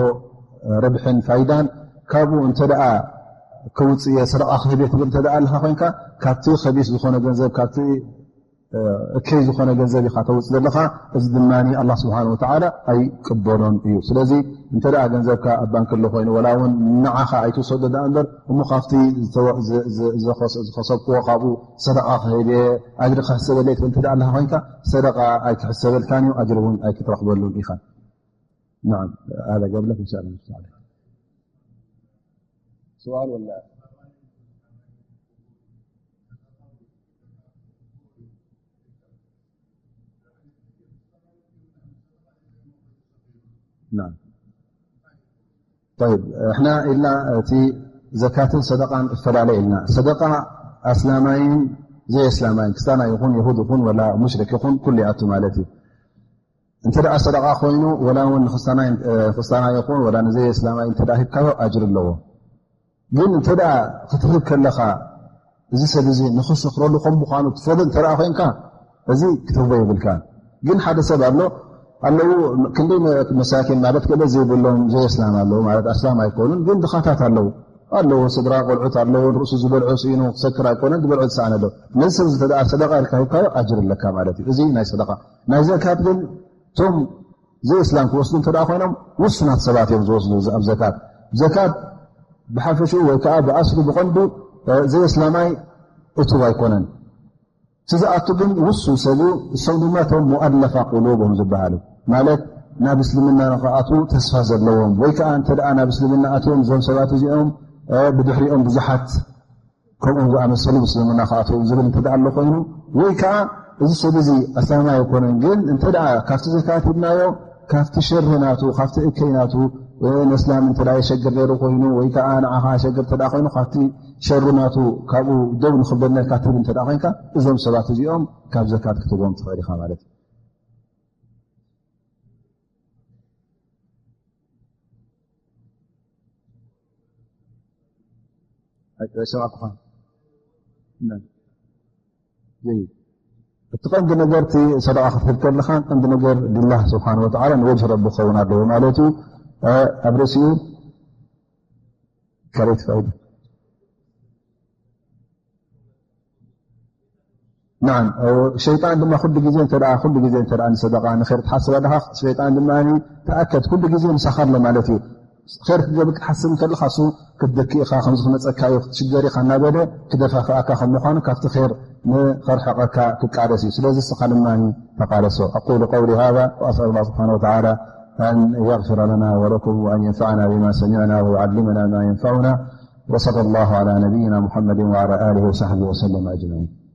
እ፣ ረብሕን ፋይዳን፣ ካብኡ እንተ ደኣ ከውጽእ እየ፣ ሰደቃ ክህብ እየ ትብል እንተ ደኣ ኣለኻ ኮይንካ፣ ካብቲ ከቢስ ዝኾነ ገንዘብ፣ ካብቲ እከይ ዝኾነ ገንዘብ ኢኻ ተውጽእ ዘለኻ፣ እዚ ድማ ኣላህ ስብሓን ወተዓላ ኣይቅበሎን እዩ። ስለዚ እንተ ደኣ ገንዘብካ ኣብ ባንክ ኣሎ ኮይኑ፣ ወላ እውን ንዓኻ ኣይትውሰዶ ደኣ እምበር፣ እሞ ካብቲ ዝተወ-፣ ዝ-፣ ዝ-፣ ዝኸስ-፣ ዝኸሰብክዎ ካብኡ ሰደቃ ክህብ እየ፣ ኣጅሪ ክሕሰበለይ ትብል እንተ ደኣ ኣለኻ ኮይንካ፣ ሰደቃ ኣይክሕሰበልካን እዩ፣ ኣጅሪ እውን ኣይክትረኽበሉን ኢኻ። ናዓም፣ هذا قبلك إن شاء الله تعالى. سؤال ولا؟ نعم. طيب، احنا إلنا في زكاة صدقة فلا إلنا. صدقة أسلامين زي أسلامين. كستانا يكون، يهود يكون، ولا مشرك يكون، كل يأتوا مالتي. እንተ ደኣ ሰደቃ ኮይኑ፣ ወላ እውን ንክስታናይ፣ እ፣ ንክስታናይ ይኹን፣ ወላ ንዘይ እስላማይ እንተ ደኣ ሂብካዮ፣ ኣጅሪ ኣለዎ። ግን እንተ ደኣ ክትህብ ከለኻ፣ እዚ ሰብ እዚ ንኽስኽረሉ ከም ምዃኑ ትፈልጥ እንተ ደኣ ኮይንካ፣ እዚ ክትህቦ የብልካን። ግን ሓደ ሰብ ኣሎ፣ ኣለዉ፣ ክንደይ መ-፣ መሳኪን ማለት ገለ ዘይብሎም፣ ዘይ እስላም ኣለዉ፣ ማለት ኣስላም ኣይኮኑን፣ ግን ድኻታት ኣለዉ። ኣለዎ፣ ስድራ ቆልዑት ኣለዎ፣ ርእሱ ዝበልዖ ስኢኑ ክሰክር ኣይኮነን፣ ዝበልዖ ዝሰኣነ ኣሎ። ነዚ ሰብ እዚ እንተ ደኣ ሰደቃ ኢልካ ሂብካዮ፣ ኣጅሪ ኣለካ ማለት እዩ። እዚ ናይ ሰደቃ። ናይ ዘካት ግን፣ እቶም ዘይእስላም ክወስዱ እንተ ደኣ ኮይኖም፣ ውሱናት ሰባት እዮም ዝወስዱ። እዚ ኣብ ዘካት፣ ዘካት ብሓፈሽኡ ወይ ከኣ ብኣስሉ ብቐንዱ፣ እ፣ ዘይእስላማይ እቱው ኣይኮነን። እቲ ዝኣቱ ግን ውሱን ሰብ እዩ። እሶም ድማ እቶም ሙኣለፋ ቁሉብም ዝበሃሉ፣ ማለት ናብ እስልምና ንኽኣትዉ ተስፋ ዘለዎም፣ ወይ ከኣ እንተ ደኣ ናብ እስልምና ኣትዮም፣ እዞም ሰባት እዚኦም፣ እ፣ ብድሕሪኦም ብዙሓት ከምኦም ዝኣመሰሉ ምስልምና ክኣትዉ ዝብል እንተ ደኣ ኣሎ ኮይኑ፣ ወይ ከኣ እዚ ሰብ እዚ ኣስላማይ ኣይኮነን፣ ግን እንተ ደኣ ካብቲ ዘካት ሂብናዮ፣ ካብቲ ሸሪ ናቱ፣ ካብቲ እከይ ናቱ፣ እ፣ ነስላም እንተ ደኣ የሸግር ነይሩ ኮይኑ፣ ወይ ከኣ ንዓኻ የሸግር እንተ ደኣ ኮይኑ፣ ካብቲ ሸሩ ናቱ ካብኡ ደው ንኽብለና ኢልካ ትህብ እንተ ደኣ ኮይንካ፣ እዞም ሰባት እዚኦም ካብ ዘካት ክትህቦም ትኽእል ኢኻ ማለት እዩ። ኣይሰማዕኩኻ። ና። ጀይድ። እቲ ቀንዲ ነገር እቲ ሰደቃ ክትህብ ከለኻ፣ ቀንዲ ነገር ሊላህ ስብሓን ወተዓላ፣ ንወጅህ ረቢ ክኸውን ኣለዎ ማለት እዩ። እ፣ ኣብ ርእሲኡ ካልኣይቲ ፋይዳ። ናዓም፣ ሸይጣን ድማ ኩሉ ግዜ እንተ ደኣ፣ ኩሉ ግዜ እንተ ደኣ ንሰደቓ ንኸይር ትሓስብ ኣለኻ፣ ሸይጣን ድማ ተኣከድ ኩሉ ግዜ ምሳኻ ኣሎ ማለት እዩ። ኸይር ክትገብር ክትሓስብ እንከለኻ፣ እሱ ክትደኪእኻ፣ ከምዚ ክመጸካ እዩ፣ ክትሽገር ኢኻ እናበለ ክደፋፍኣካ ከም ምዃኑ፣ ካብቲ ኸይር ንኸርሕቐካ ክቃለስ እዩ። ስለዚ እስኻ ድማ ተቃለሶ። أقول قولي هذا وأسأل الله سبحانه وتعالى أن يغفر لنا ولكم وأن ينفعنا بما سمعنا ويعلمنا ما ينفعنا. وصلى الله على نبينا محمد وعلى آله وصحبه وسلم أجمعين.